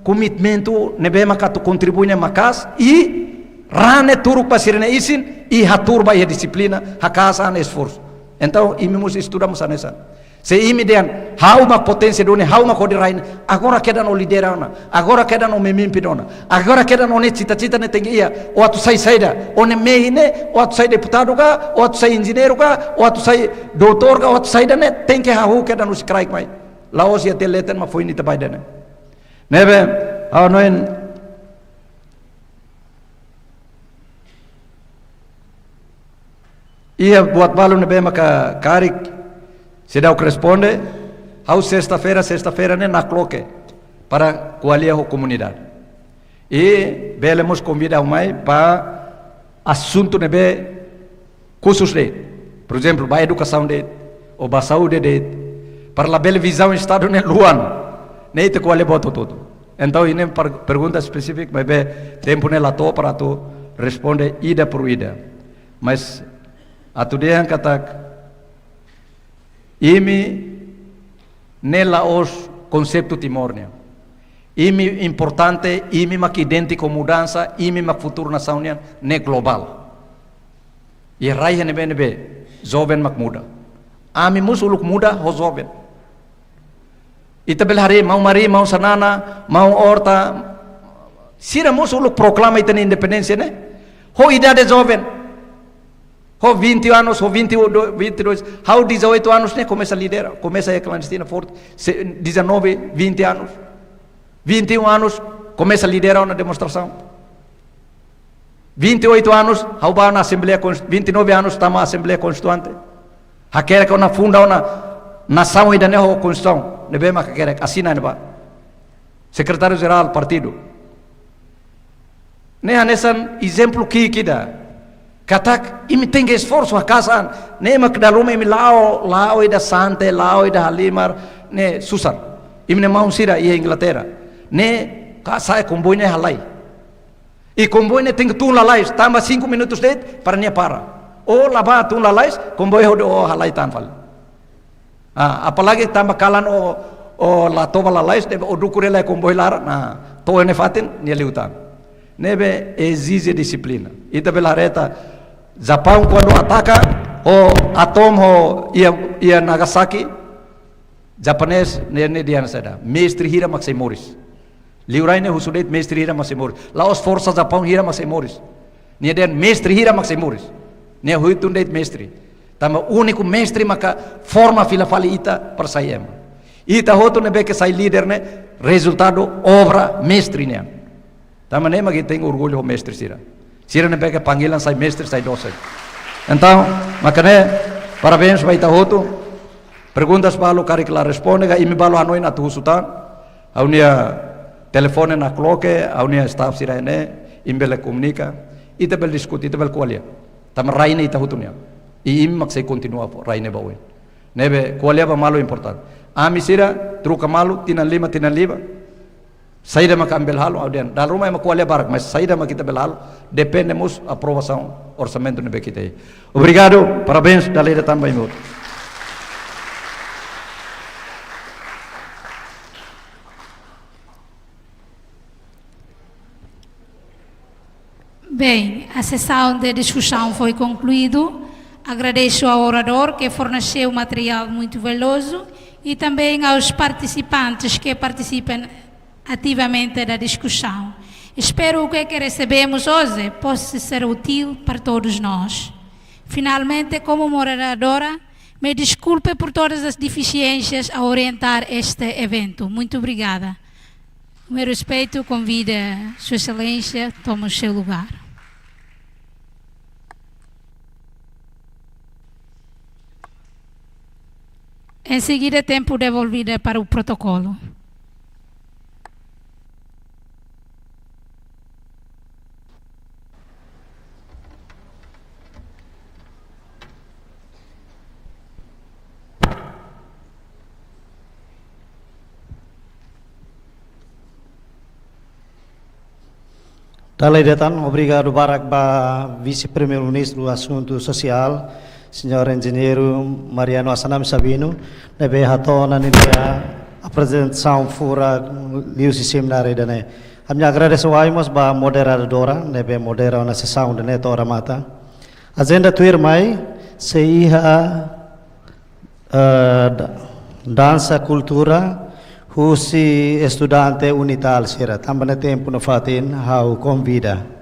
komitmentu ne'ebé maka atu kontribui ne'e maka'as, i raan ne'e turuk ba sira-nia isin, i hatuur ba iha dixiplina, haka'as an, esforsu. Entaun, imi mós estuda mós hanesan. Se imi dehan, ha'u mak poténsia duni, ha'u mak hodi rai ne'e, agora kedan ó lidera ona, agora kedan ó memimpin ona, agora kedan ó-nia cita-cita ne'e tenke iha, ó atu sai saida, ó-nia mehi ne'e, ó atu sai deputadu ka, ó atu sai enjeñeiru ka, ó atu sai doutór ka, ó atu saida ne'e, tenke hahú kedan husi kraik mai. La'ós iha tiha leten mak foin ita ba ida-ne'e. Ne'ebé, ha'u hanoin, iha buat balu ne'ebé maka karik seidauk responde, ha'u sesta-feira, sesta-feira ne'e nakloke para ko'alia ho komunidade. I bele mós konvida ha'u mai ba asuntu ne'ebé khusus de'it. Por ezemplu, ba edukasaun de'it, ou ba saúde de'it. Para labele vizaun Estadu ne'e luan. Ne'e ita ko'alia buat hotu-hotu. Entaun, ida-ne'e per-, pergunta espesífika, maibé tempu ne'e la to'o para atu responde ida por ida. Mas atu dehan katak, imi ne'e la'ós konseitu Timor nian. Imi importante, imi mak idéntiku mudansa, imi mak futuru nasaun nian, ne'e globál. Iha rai iha ne'ebé-ne'ebé, joven mak muda. Ami mós uluk muda ho joven. Ita bele haree, maun Mari, maun Xanana, maun Horta, sira mós uluk proklama ita-nia independénsia ne'e ho idade joven. Ho vinte anos, ho vinte e dois, vinte e dois, ha'u dezoito anos ne'e komesa lidera, komesa iha klandestina forte, se, dezanove, vinte anos. Vinte e um anos, komesa lidera ona demonstrasaun. Vinte e oito anos, ha'u bá ona Assembleia Konst-, vinte e nove anos, tama Assembleia Konstituinte. Hakerek ona funda ona nasaun ida-ne'e ho Konstituisaun. Ne'ebé mak hakerek, asina ne'ebá. Sekretáriu Jerál partidu. Ne'e hanesan ezemplu ki'ik ida. Katak, imi tenke esforsu, haka'as an. Ne'e mak dala ruma imi la'o, la'o ida Sante, la'o ida halimar, ne'e susar. Imi-nia maun sira iha Inglaterra. Ne'e ka sa'e komboiu ne'e halai. I komboiu ne'e tenke tun lalais, tanba cinco minutos de'it para nia para. Ó la bá tun lalais, komboiu hodi ó halai tan fali. Ah, apalagi tanba kalan ó, ó la toba lalais, ne'ebé ó dukur hela iha komboiu laran, ah, to'o iha ne'e fatin, nia liu tan. Ne'ebé ezije dixiplina. Ita bele haree katak Japaun kuandu ataka, ho atom ho iha, iha Nagasaki, japonés ne'e, ne'e dehan saida, mestre hira mak sei moris. Liurai ne'e husu de'it mestre hira mak sei moris. La'ós forsa Japaun hira mak sei moris. Nia dehan mestre hira mak sei moris. Nia husu de'it mestre. Tanba úniku mestre maka forma fila fali ita para sai ema. Ita hotu ne'ebé ke sai líder ne'e rezultadu obra mestre nian. Tanba ne'e mak ita tenke orgullu ho mestre sira. Sira ne'ebé ke panggilan sai mestre, sai dosen. Entaun, maka ne'e, parabéns ba ita hotu. Perguntas balu karik la responde, ka imi balu hanoin atu husu tan. Ha'u-nia telefone nakloke, ha'u-nia staff sira iha ne'e, imi bele komunika, ita bele diskute, ita bele ko'alia. Tanba rai ne'e ita hotu nian. I imi mak sei kontinua fó rai ne'e ba oin. Ne'ebé ko'alia ba malu importante. Ami sira, troka malu, tinan lima, tinan lima. Saida mak ami bele halo, ha'u dehan. Dala ruma ema ko'alia barak, mas saida mak ita bele halo, depende mós aprovasaun orsamentu ne'ebé ke ita iha. Obrigadu, parabéns, dala ida tan ba imi hotu. Bem, a sessão de discussão foi concluída. Agradeço ao orador que forneceu material muito valioso e também aos participantes que participam ativamente da discussão. Espero que o que recebemos hoje possa ser útil para todos nós. Finalmente, como moderadora, me desculpe por todas as deficiências a orientar este evento. Muito obrigada. Com meu respeito, convido Sua Excelência, toma o seu lugar. Em seguida, tempo devolvido para o protocolo. Dala ida tan, obrigadu barak ba Vise-Primeiru-Ministru Asuntu Sosiál, Señór Enjeñeiru Mariano Assanami Sabino, ne'ebé hato'o ona ninia aprezentasaun furak liuhusi semináriu ida-ne'e. Ami agradese wa'in mós ba moderadora, ne'ebé modera ona sesaun ida-ne'e to'o remata. Ajenda tuirmai, sei iha, eh, da-, dansa kultura, husi estudante UNITAL sira. Tanba ne'e tempu nafatin, ha'u konvida.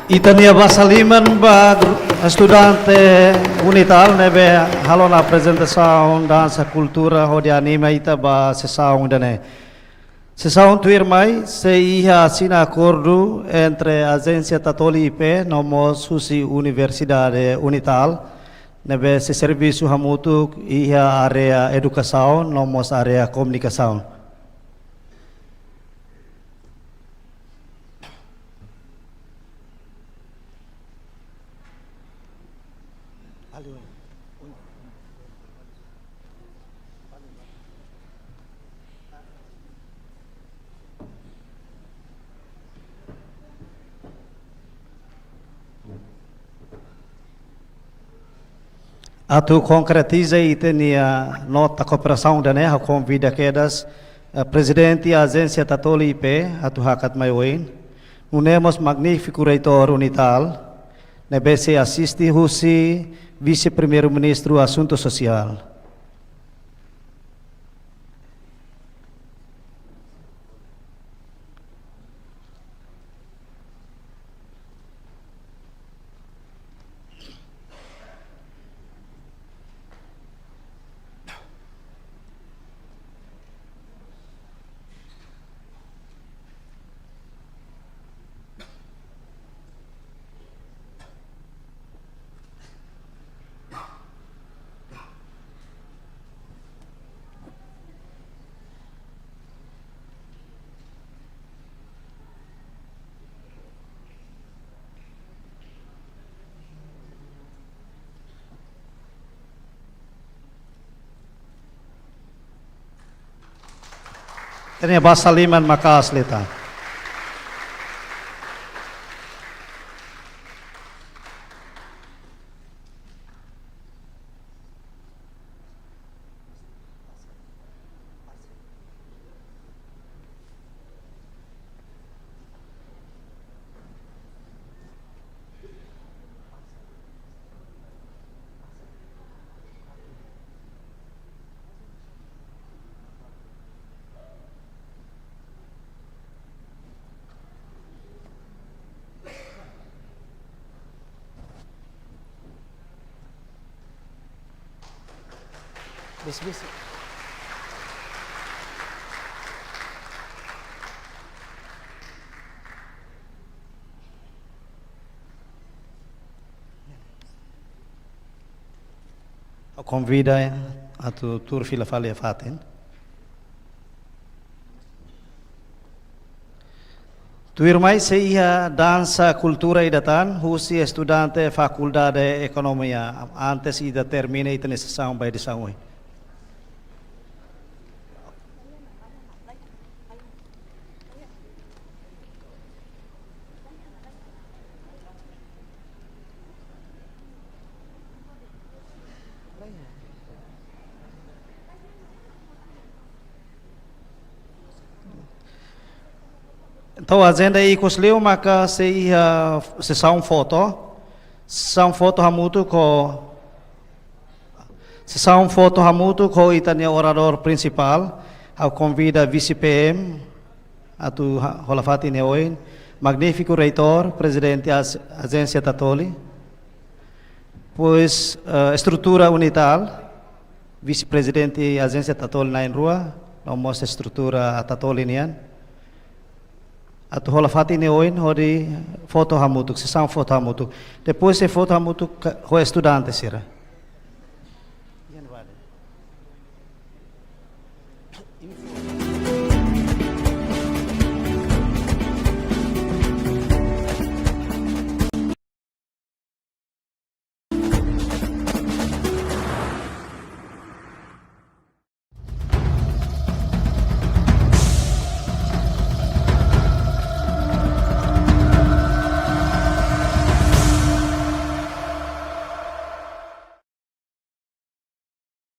Ita-nia basa liman ba gru-, estudante UNITAL ne'ebé halo ona aprezentasaun dansa kultura hodi anima ita ba sesaun ida-ne'e. Sesaun tuirmai sei iha asina akordu entre Ajénsia Tatoli I P no mós husi Universidade UNITAL, ne'ebé sei servisu hamutuk iha área edukasaun no mós área komunikasaun. Atu konkretiza ita-nia nota kooperasaun ida-ne'e, ha'u konvida kedas, eh, Prezidente Ajénsia Tatoli I P, atu hakat mai oin. Nune'e mós magnífiku reitór UNITAL, ne'ebé sei asiste husi Vise-Primeiru-Ministru Asuntu Sosiál. Ita-nia basa liman maka'as liután. Bis, bis. Ha'u konvida atu tuur fila fali iha fatin. Tuirmai sei iha dansa kultura ida tan, husi estudante Fakuldade Ekonomia, antes ita termina ita-nia sesaun ba edisaun ohin. Entaun, ajenda ikus liu maka sei iha sesaun foto. Sesaun foto hamutuk ho, sesaun foto hamutuk ho ita-nia oradór prinsipál. Ha'u konvida Vise-PM atu ha-, hola fatin iha oin. Magnífiku Reitór, Prezidente Aj-, Ajénsia Tatoli. Depois, eh, estrutura UNITAL, Vise-Prezidente Ajénsia Tatoli na'in-rua, no mós estrutura Tatoli nian. Atu hola fatin iha oin hodi foto hamutuk, sesaun foto hamutuk. Depois sei foto hamutuk ka-, ho estudante sira.